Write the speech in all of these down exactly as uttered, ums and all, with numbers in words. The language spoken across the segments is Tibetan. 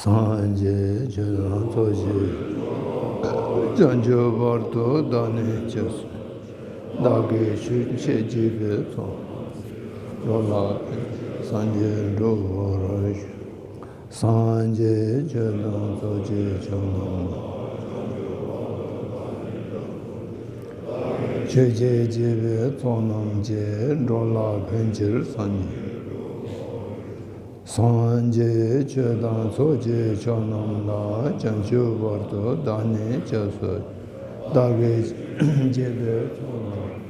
སངས་རྒྱས་ཆོས་དང་ཚོགས་ཀྱི་བྱང་ཆུབ་བར་དུ་བདག་ནི་སྐྱབས་སུ། བདག་གིས་ཆོས་འཆད་བགྱིས་པའི་ཚོགས་རྣམས། འགྲོ་ལ་ཕན་ཕྱིར་སངས་རྒྱས་འགྲུབ་པར་ཤོག། སངས་རྒྱས་ཆོས་དང་ཚོགས་ཀྱི་མཆོག་རྣམས་ལ། ཆོས་འཆད་བགྱིས་པའི་ཚོགས་རྣམས་ཀྱིས། འགྲོ་ལ་ཕན་ཕྱིར་སངས་རྒྱས། སངས་རྒྱས་ཆོས་དང་ཚོགས་ཀྱི་མཆོག་རྣམས་ལ། བྱང་ཆུབ་བར་དུ་བདག་ནི་སྐྱབས་སུ། བདག་གིས་བགྱིས་པའི་ཚོགས་རྣམས།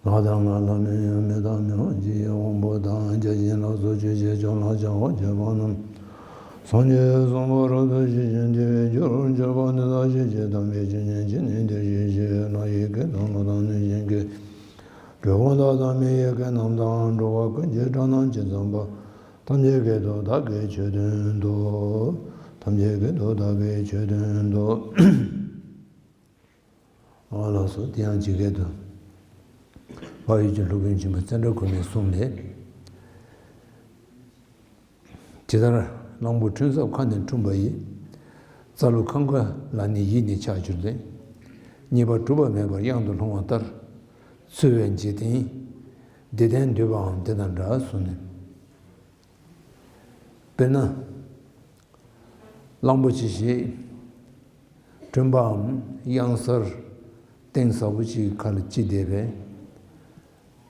ལྷ་དང་ལྷ་མིན་ཡང་མི་དང་མི་དབང་ཆོས་ཀྱི་དབང་པོ་དང་། བརྒྱ་བྱིན་ལ་སོགས་ཆོས་ཀྱི་མཆོག་ལ་ཕྱག་འཚལ་བ་རྣམས། སངས་རྒྱས་གསུང་བ་རབ་ཏུ་ཞི་ཞིང་བདེ་བའི་རྒྱུར་གྱུར་པ་ནི། ད་ཅི་ཞིག་དམ་པའི་ཆོས་ཉན་ཕྱིར་ནི། དེ་ཞིག་ཞི་བའི་ལྷ་ཡི་སྐད་དང་། ཀླུ་དང་གནོད་སྦྱིན་སྐད། འགྲོ་ཀུན་དག་དང་མི་ཡི་སྐད་རྣམས་དང་། འགྲོ་བ་ཀུན་གྱི་སྒྲ་རྣམས་ཇི་ཙམ་པ། ཐམས་ཅད་སྐད་དུ་བདག་གིས་ཆོས་བསྟན་ཏོ། ཐམས་ཅད་སྐད་དུ་བདག་གིས་ཆོས་བསྟན་ཏོ། ཨ་ལགས་སོ། དེ་ཡང་ཇི་སྐད་དུ། འཕགས་ཡུལ་གྱི་སློབ་དཔོན་ཆེན་པོ་ཙནྡྲ་གོ་མིའི་གསུང་ལས། ཇི་ལྟར་གླང་པོ་འཕྲུལ་ཟབ་ཁ་ནས་འཁྲུངས་པ་ཡི། རྩ་རླུང་ཁམ་ཁ་ལ་ནི་ཡིད་ནི་ཆགས་གྱུར་ཏེ། རྙེད་པ་གྲུབ་པ་མེད་པར་གཡང་དུ་ལྷུང་བ་ལྟར། ཚུལ་བའི་འཇིག་རྟེན་འདི་བསྟན་འདུས་པའང་དེ་དང་འདྲ་གསུངས་ནས། དཔེར་ན། གླང་པོ་ཆེ་ཞིག་འཕྲུལ་པའམ་གཡང་གཟར་གཏིང་ཟབ་པོ་ཅིག་ཁ་ལ་ཅི་བསྡད་པས།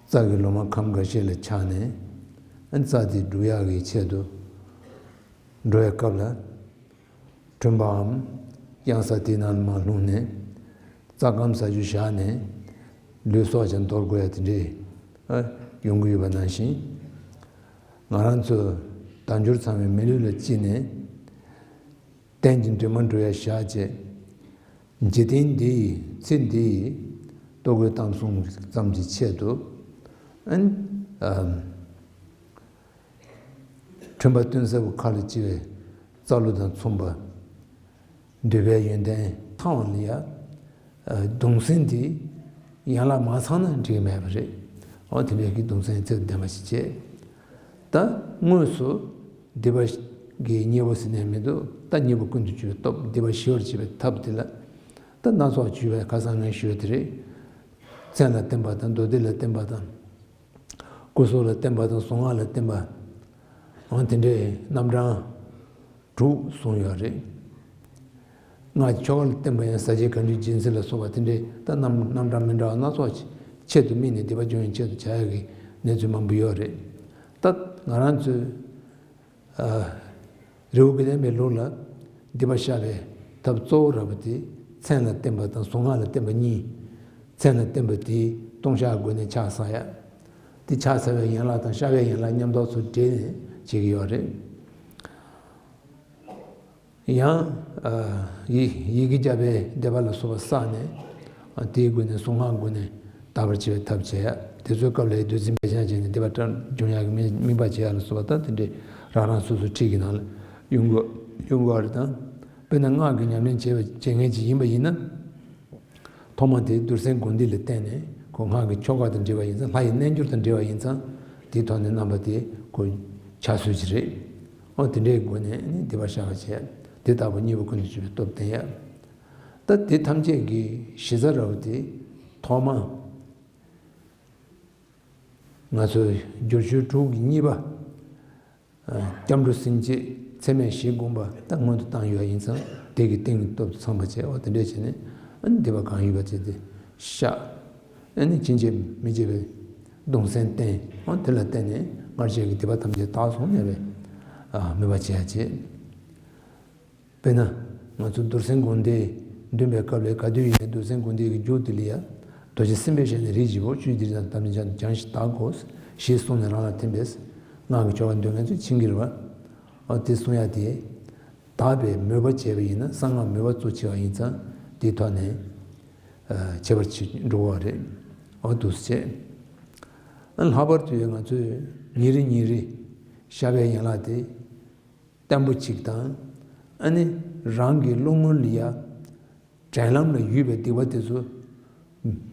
རྩྭ་གི་ལོ་མ་ཁམ་ཁ་ཤས་ལ་ཆགས་ནས། རྩྭ་དེ་སྒྲུག་ཡག་གི་ཆེད་དུ། འགྲོ་བའི་སྐབས་ལ། འཕྲུལ་པའམ་གཡང་གཟར་དེའི་ནང་ལ་མར་ལྷུང་ནས། རྩྭ་སྐམ་ཟ་རྒྱུ་བཞག་ནས། ལུས་སྲོག་ཀྱང་འདོར་དགོས་ཡ་དེ་འདྲས་ཡོང་གི་ཡོད་པ་ནང་བཞིན། ང་རང་ཚོ་དལ་འབྱོར་ཚང་བའི་མི་ལུས་ལ་ལྕི་ནས། གཏན་གྱི་འདུན་མ་འགྲུབ་ཡ་བཞག་བྱས། འཇིག་རྟེན་འདི་ཡི་ཚེ་འདི་ཡི་ལྟོ་གོས་གཏམ་གསུམ་ཙམ་གྱི་ཆེད་དུ། ཨན། ཨམ། འཕྲུལ་པ་གཏིང་ཟབ་པོ་ཁ་ལ་ལྕི་བའི་རྩ་རླུང་དང་མཚུངས་པ། འདུས་པའི་ཡོན་ཏན་ཚང་བ་ལ་ཡ། གདུང་སེམས་དེ་ཡན་ལག་མ་ཚང་ན་འགྲིག་གི་མེད་པ་རེད། འོ་དེ་འདྲའི་གི་གདུང་སེམས་ཚད་ལྡན་པ་ཞིག་བྱས། ད་དངོས་སུ་སྡིག་པ་གི་གཉེན་པོ་ཟེར་ནས་མི་འདུག་ད་གཉེན་པོ་ཀུན་ཏུ་སྤྱོད་པའི་སྟོབས། སྡིག་པ་ཞི་བར་བྱེད་པའི་ཐབས་དེ་ལ། ད་སྣ་ཚོགས་བྱུས་པའི་ཁ་སང་ངས་ཞུས་དེ་རེད། མཚན་ལ་བརྟེན་པ་དང་། མདོ་སྡེ་ལ་བརྟེན་པ་དང་། སྐུ་གཟུགས་ལ་བརྟེན་པ་དང་། གཟུངས་སྔགས་ལ་བརྟེན་པ། འོ་དེ་འདྲའི་རྣམ་གྲངས་དྲུག་གསུངས་ཡོད་རེད། སྔགས་ཀྱི་ཆོ་ག་ལ་བརྟེན་པ་ཡང་ཟ་བྱེད་གར་འགྲིག་སྦྱིན་སྲེག་ལ་སོགས་པ་དེ་འདྲའི་ད་རྣམ་རྣམ་གྲངས་མི་འདྲ་བ་སྣ་ཚོགས་ཆེད་དུ་དམིགས་ནས་སྡིག་པ་སྦྱོང་བའི་ཆེད་དུ་བྱ་ཡག་གི་གནས་ཚུལ་མང་པོ་ཡོད་རེད། ད་ང་རང་ཚོའི། ཨ། རི་བོ་དགེ་ལྡན་པའི་ལུགས་ལ་སྡིག་པ་བཤགས་པའི་ཐབས་གཙོ་བོ་ར་བ་དེ་མཚན་ལ་བརྟེན་པ་དང་གཟུངས་སྔགས་ལ་བརྟེན་པ་གཉིས། མཚན་ལ་བརྟེན་པ་དེ་ལྟུང་བཤགས་སྒོ་ནས་ཕྱག་བསག་ཡ། དེ་ཕྱག་འཚལ་བའི་ཡན་ལག་དང་བཤགས་པའི་ཡན་ལག་མཉམ་དུ་ཚུར་སྦྲེལ་ནས་བྱེད་ཀྱི་ཡོད་རེད། ཡང་། ཨ། ཡི་ཡི་གེ་བརྒྱ་པའི་བཟླས་པ་ལ་སོགས་པ་བསགས་ནས། ཨ། དེའི་སྒོ་ནས་གཟུངས་སྔགས་སྒོ་ནས་དག་པར་བྱེད་པའི་ཐབས་བྱེད་ཡ། དེ་ཚོའི་སྐབས་ལ་བདུད་རྩི་འབེབས་སྦྱང་བྱས་ནས་སྡིག་པ་སྦྱོང་ཡག་གི་དམིགས་པ་བྱེད་ཡ་ལ་སོགས་པ་དང་། དེ་འདྲའི་རང་རང་སོ་སོའི་ཁྲིད་ཀྱི་ནང་ལ་ཡོང་དགོས་ཡོང་དགོས་པ་རེད། དང་། དཔེར་ན་སྔགས་ཀྱི་ཉམས་ལེན་བྱེད་པ་བྱེད་མཁན་ཅིག་ཡིན་པ་ཡིན་ན། ཐོག་མ་དེ་རྡུལ་སེམས་སྒོམ་བཟླས་ལ་བརྟེན་ནས་ཁོ་སྔགས་ཀྱི་ཆོ་ག་དང་འབྲེལ་བ་ཡིན་ཙང་། ལྷ་ཡི་རྣལ་འབྱོར་དང་འབྲེལ་བ་ཡིན་ཙང་། དེའི་ཐོག་ནས་རྣམ་པ་དེ་ཁོ་ཕྱག་སྲོལ་ཅིག་རེད། འོ་དེ་འདྲའི་སྒོ་ནས་ནི་སྡིག་པ་བཤགས་པ་བྱས། དེ་ལྟ་བུ་གཉེན་པོ་ཀུན་ཏུ་སྤྱོད་པའི་སྟོབས་ལྡན་ཡ། ད་དེ་ཐམས་ཅད་ཀྱི་གཞི་རྩ་ར་བ་དེ་ཐོག་མ། ང་ཚོའི་སྒྱུར་བཅོས་དྲུག་གི་གཉིས་པ། སྐྱབས་འགྲོ་སེམས་བསྐྱེད་ཚད་མེད་བཞི་བསྒོམ་པ་ད་སྔོན་དུ་བཏང་ཡོད་ཡིན་ཙང་། དེ་གི་སྟེང་ནས་སྟོབས་དང་ཚངས་པ་བྱས། འོ་དེ་འདྲས་བྱས་ནས། ཨ་ནི་སྡིག་པ་གང་ཡོད་པ་བྱས་ཏེ་བཤགས། ཨ་ནི་ཕྱིན་ཆད་མི་བྱེད་པའི་གདུང་སེམས་བསྟེན། འོ་དེ་ལ་བརྟེན་ནས་སྔར་བྱས་ཀྱི་སྡིག་པ་ཐམས་ཅད་དག་སོང་ནས་བས། ཨ། མོས་པ་བྱེད་ཡ་བྱེད། དཔེར་ན། ང་ཚོ་རྡུལ་སེམས་སྒོམ་བཟླས་འདོན་པའི་སྐབས་ལ། ག་དུས་ཡིན་ནའི་རྡུལ་སེམས་སྒོམ་བཟླས་ཀྱི་མཇུག་དེ་ལ་ཡ། རྡོ་རྗེ་སེམས་དཔའི་ཞལ་ནས། རིགས་ཀྱི་བུ་བཅུད་འདི་རིག་དང་། དམ་ལས་བྱང་ཞིང་དག་གོ། ཞེས་གསུངས་ནས་རང་ལ་ཐིམ་པས། སྔགས་ཀྱི་ཆོ་ག་འདོན་མཁན་ཚོས་མཁྱེན་གྱི་རེད་པ། འོ་དེ་གསུང་ཡ་དེ། དག་པའི་མོས་པ་བྱས་པ་ཡིན་ན། གསང་སྔགས་མོས་པ་གཙོ་ཆེ་བ་ཡིན་ཙང་། དེའི་ཐོག་ནས། ཨ། ཁྱད་པར་ཅིག་འགྲོ་བ་རེད། འོ་འདུག་སེ་བྱས། ཨ། ལྷག་པར་དུ་ཡང་ང་ཚོས་ཉིན་རེ་ཉིན་རེ་བཤགས་པའི་ཡན་ལག་དེ། བརྟན་པོ་གཅིག་དང་། ཨ་ནི་རང་གི་བློ་ངོར་ལ་ཡ། དྲན་ལམ་ལ་ཡོད་པའི་སྡིག་པ་དེ་ཚོ་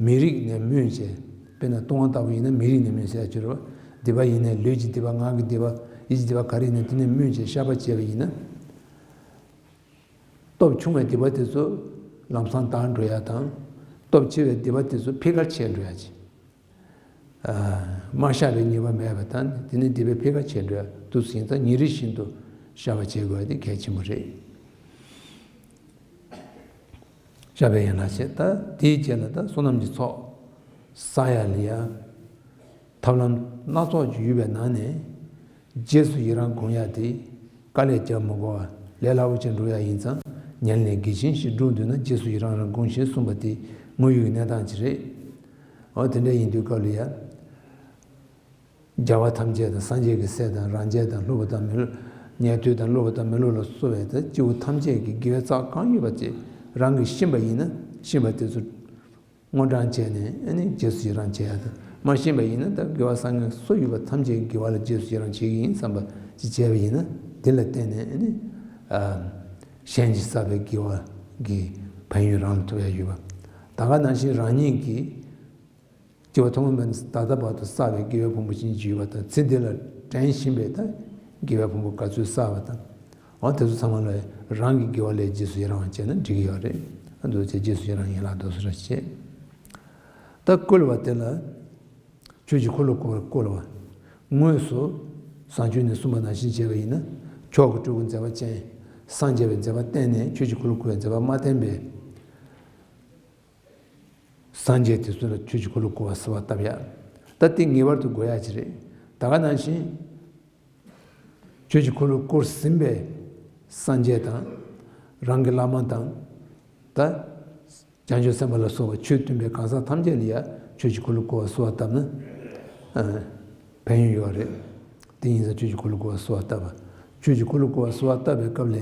མི་རིག་ནས་སྨོས་བྱས། དཔེར་ན་ལྟུང་བ་ལྟ་བུ་ཡིན་ན་མིག་རིག་ནས་སྨོས་ཟེར་ཡ་ཅིག་རེད་བ། སྡིག་པ་ཡིན་ནའི་ལུས་ཀྱི་སྡིག་པ། ངག་གི་སྡིག་པ། ཡིད་ཀྱི་སྡིག་པ་ག་རེ་ཡིན་ན་དེ་ནས་སྨོས་བྱས་བཤགས་པ་བྱས་པ་ཡིན་ན། སྟོབས་ཆུང་བའི་སྡིག་པ་དེ་ཚོ་ལམ་སང་དག་འགྲོ་ཡ་དང་། སྟོབས་ཆེ་བའི་སྡིག་པ་དེ་ཚོ་འཕེལ་ཁ་ཆེ་འགྲོ་ཡ་ཅིག་མ་བཤགས་པའི་ཉེས་པ་མེད་པ་དང་། དེ་ནས་སྡིག་པའི་འཕེལ་ཁ་ཆེ་འགྲོ་ཡ་དུས་སུ་ཡིན་ཙང་ཉིན་རེ་བཞིན་དུ་བཤགས་པ་བྱེད་དགོས་ཡ་དེ་གལ་ཆེན་པོ་རེད། བཤགས་པའི་ཡན་ལག་བྱས། ད་དེའི་རྗེས་ལ་ད་བསོད་ནམས་ཀྱི་ཚོགས་བསགས་ཡ་ལ་ཡ་ཐབས་ལམ་སྣ་ཚོགས་ཀྱི་ཡོད་པའི་ནང་ནས། རྗེས་སུ་ཡི་རང་སྒོམ་ཡ་དེ་དཀའ་ལས་རྒྱག་མི་དགོས་པ། ལས་སླ་པོ་ཅིག་འགྲུབ་ཡ་ཡིན་ཙང་། ཉམས་ལེན་གལ་ཆེན་ཞིག་སྒྲུབ་འདོད་ན་རྗེས་སུ་ཡི་རང་རང་སྒོམ་ཞེས་གསུངས་པ་དེ་དངོས་ཡོད་ཀྱི་གནས་སྟངས་ཅིག་རེད། འོ་དེ་འདྲ་ཡིན་དུས་སྐབས་ལ་ཡ། རྒྱལ་བ་ཐམས་ཅད་དང་། སངས་རྒྱས་ཀྱི་སྲས་དང་། རང་རྒྱལ་དང་། སློབ་དཔོན་དང་མི་སློབ། ཉན་ཐོས་དང་སློབ་དཔོན་དང་མི་སློབ་ལ་སོགས་པའི་ད་སྐྱེ་བོ་ཐམས་ཅད་ཀྱི་དགེ་བའི་རྩ་གང་ཡོད་པ་ཅིག་རང་གིས་ཤེས་པ་ཡིན་ན། ཤེས་པ་དེ་ཚོ་དངོས་བགྲང་བྱས་ནས། ཨ་ནི་རྗེས་སུ་ཡི་རང་བྱེད་ཡ་དང་། མ་ཤེས་པ་ཡིན་ན་ད་དགེ་བ་བསགས་མཁན་སུ་ཡོད་པ་ཐམས་ཅད་ཀྱི་དགེ་བ་ལ་རྗེས་སུ་ཡི་རང་བྱེད་ཀྱི་ཡིན་བསམ་པ་ཅིག་བྱས་པ་ཡིན་ན། དེ་ལ་བརྟེན་ནས། ཨ་ནི་ཨ་གཞན་གྱིས་བསགས་པའི་དགེ་བ་གི་ཕན་ཡོན་རང་ལ་ཐོབ་ཡ་ཡོད་པ། ད་ག་ནང་བཞིན་རང་ཉིད་ཀྱིས་སྐྱེ་བ་ཐོག་མ་མེད་ནས་ད་ལྟ་བར་དུ་བསགས་པའི་དགེ་བའི་ཕུང་པོ་ཅན་ཅིག་ཡོད་པ་དང་། ཚེ་འདི་ལ་དྲན་བཞིན་པའི་ད་དགེ་བའི་ཕུང་པོ་ག་ཚོད་བསགས་པ་དང་། འོ་དེ་ཚོ་ཚང་མ་ལ་རང་གི་དགེ་བ་ལས་རྗེས་སུ་ཡི་རང་བ་བྱས་ན་འགྲིག་གི་ཡོད་རེད། ཨ་འདུག་ཅེས་རྗེས་སུ་ཡི་རང་ཡན་ལག་དུ་སུ་ར་བྱེད། ད་བསྐུལ་བ་དེ་ལ་ཆོས་ཀྱི་འཁོར་ལོ་བསྐོར་བ། བསྐུལ་བ། དངོས་སུ་བཟང་སྤྱོད་ནས་གསུངས་པ་ནང་བཞིན་བྱས་པ་ཡིན་ན། མཆོག་གི་སྤྲུལ་སྐུ་མཛད་པ་ཅན། སངས་རྒྱས་པའི་མཛད་པ་བསྟན་ནས་ཆོས་ཀྱི་འཁོར་ལོ་བསྐུར་བའི་མཛད་པ་མ་བསྟན་པའི་སངས་རྒྱས་དེ་ཚོ་ལ་ཆོས་ཀྱི་འཁོར་ལོ་བསྐོར་བ་གསོལ་བ་བཏབ་ཡ། ད་དེ་ངེས་པར་དུ་དགོས་ཡ་ཅིག་རེད། ད་ག་ནང་བཞིན་ཆོས་ཀྱི་འཁོར་ལོ་བསྐོར་ཟིན་པའི་སངས་རྒྱས་དང་། རང་གི་བླ་མ་དང་། ད་བྱང་ཆུབ་སེམས་དཔའ་ལ་སོགས་པ་ཆོས་སྟོན་པའི་གང་ཟག་ཐམས་ཅད་ལ་ཡ་ཆོས་ཀྱི་འཁོར་ལོ་བསྐོར་བ་གསོལ་བ་བཏབ་ན། ཨ། ཕན་ཡོན་ཡོད་རེད། དེ་ཡིན་ཙང་ཆོས་ཀྱི་འཁོར་ལོ་བསྐོར་བ་གསོལ་བ་བཏབ་པ། ཆོས་ཀྱི་འཁོར་ལོ་བསྐོར་བ་གསོལ་བ་བཏབ་པའི་སྐབས་ལ།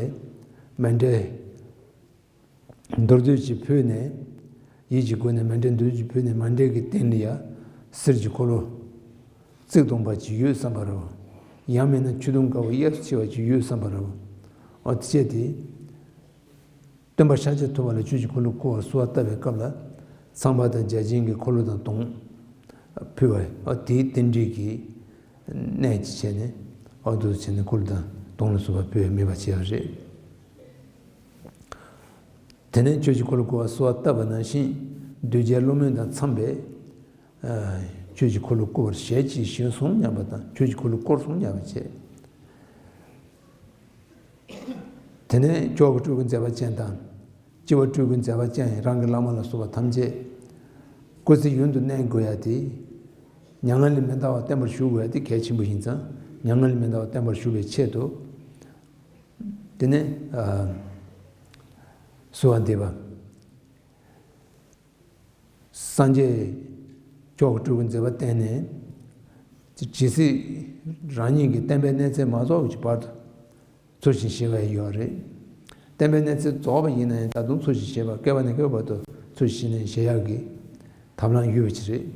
མཎྜལ་མདོར་བསྡུས་ཅིག་ཕུལ་ནས། ཡིད་ཀྱི་སྒོ་ནས་མཎྜལ་མདོར་བསྡུས་ཅིག་ཕུལ་ནས། མཎྜལ་གྱི་སྟེང་ལ་ཡ་གསེར་གྱི་འཁོར་ལོ་བརྩེགས་སྟོང་པ་ཅིག་ཡོད་བསམ་པ་རེད་བ། ཡང་མིན་ན་ཆོས་དུང་དཀར་པོ་གཡས་སུ་འཁྱིལ་བ་ཅིག་ཡོད་བསམ་པ་རེད་བ། འོ་དེ་བྱས་ཏེ། སྟོན་པ་ཤཱཀྱ་ཐུབ་པ་ལ་ཆོས་ཀྱི་འཁོར་ལོ་བསྐོར་བར་གསོལ་བ་བཏབ་པའི་སྐབས་ལ། ཚངས་པ་དང་བརྒྱ་བྱིན་གྱི་འཁོར་ལོ་དང་དུང་ཕུལ་བ། འོ་དེའི་རྟེན་འབྲེལ་གྱི་གནད་ཀྱིས་བྱས་ནས། འོ་འདུག་བྱས་ནས་འཁོར་ལོ་དང་དུང་ལ་སོགས་པ་ཕུལ་བའི་དམིགས་པ་བྱས་པ་རེད། དེ་ནས་ཆོས་ཀྱི་འཁོར་ལོ་བསྐོར་བར་གསོལ་བ་བཏབ་པ་ནང་བཞིན། གདུལ་བྱའི་བློ་མོས་དང་འཚམས་པའི་ཆོས་ཀྱི་འཁོར་ལོ་བསྐོར་བར་ཞལ་གྱིས་བཞེས་སོང་སྙམ་པ་དང་། ཆོས་ཀྱི་འཁོར་ལོ་བསྐོར་སོང་སྙམ་པ་བྱས། དེ་ནས་མཆོག་གི་སྤྲུལ་སྐུ་མཛད་པ་ཅན་དང་། སྤྱི་བོར་སྤྲུལ་སྐུ་མཛད་པ་ཅན། རང་གི་བླ་མ་ལ་སོགས་པ་ཐམས་ཅད་སྐུ་ཚེ་ཡུན་དུ་གནས་དགོས་ཡ་དེ། མྱ་ངན་ལས་མི་འདའ་བར་བརྟན་པར་བཞུགས་དགོས་ཡ་དེ་གལ་ཆེན་པོ་ཡིན་ཙང་། མྱ་ངན་ལས་མི་འདའ་བར་བརྟན་པར་བཞུགས་པའི་ཆེད་དུ། དེ་ནས་ཨ་གསོལ་བ་འདེབས་པ། སངས་རྒྱས་མཆོག་གི་སྤྲུལ་སྐུ་མཛད་པ་བསྟན་ནས། ཇི་སྲིད་རང་ཉིད་ཀྱི་བསྟན་པའི་གནས་ཚད་མ་རྫོགས་ཀྱི་བར་དུ་ཚུལ་བཞིན་བཞེས་པ་ཡོད་རེད། བསྟན་པའི་གནས་ཚད་རྫོགས་པ་ཡིན་ན་ཡང་། ད་དུང་ཚུལ་བཞིན་བཞེས་པ། བསྐལ་པ་ནས་བསྐལ་བར་དུ་ཚུལ་བཞིན་བཞེས་ཡག་གི་ཐབས་ལམ་ཡོད་པ་ཅིག་རེད།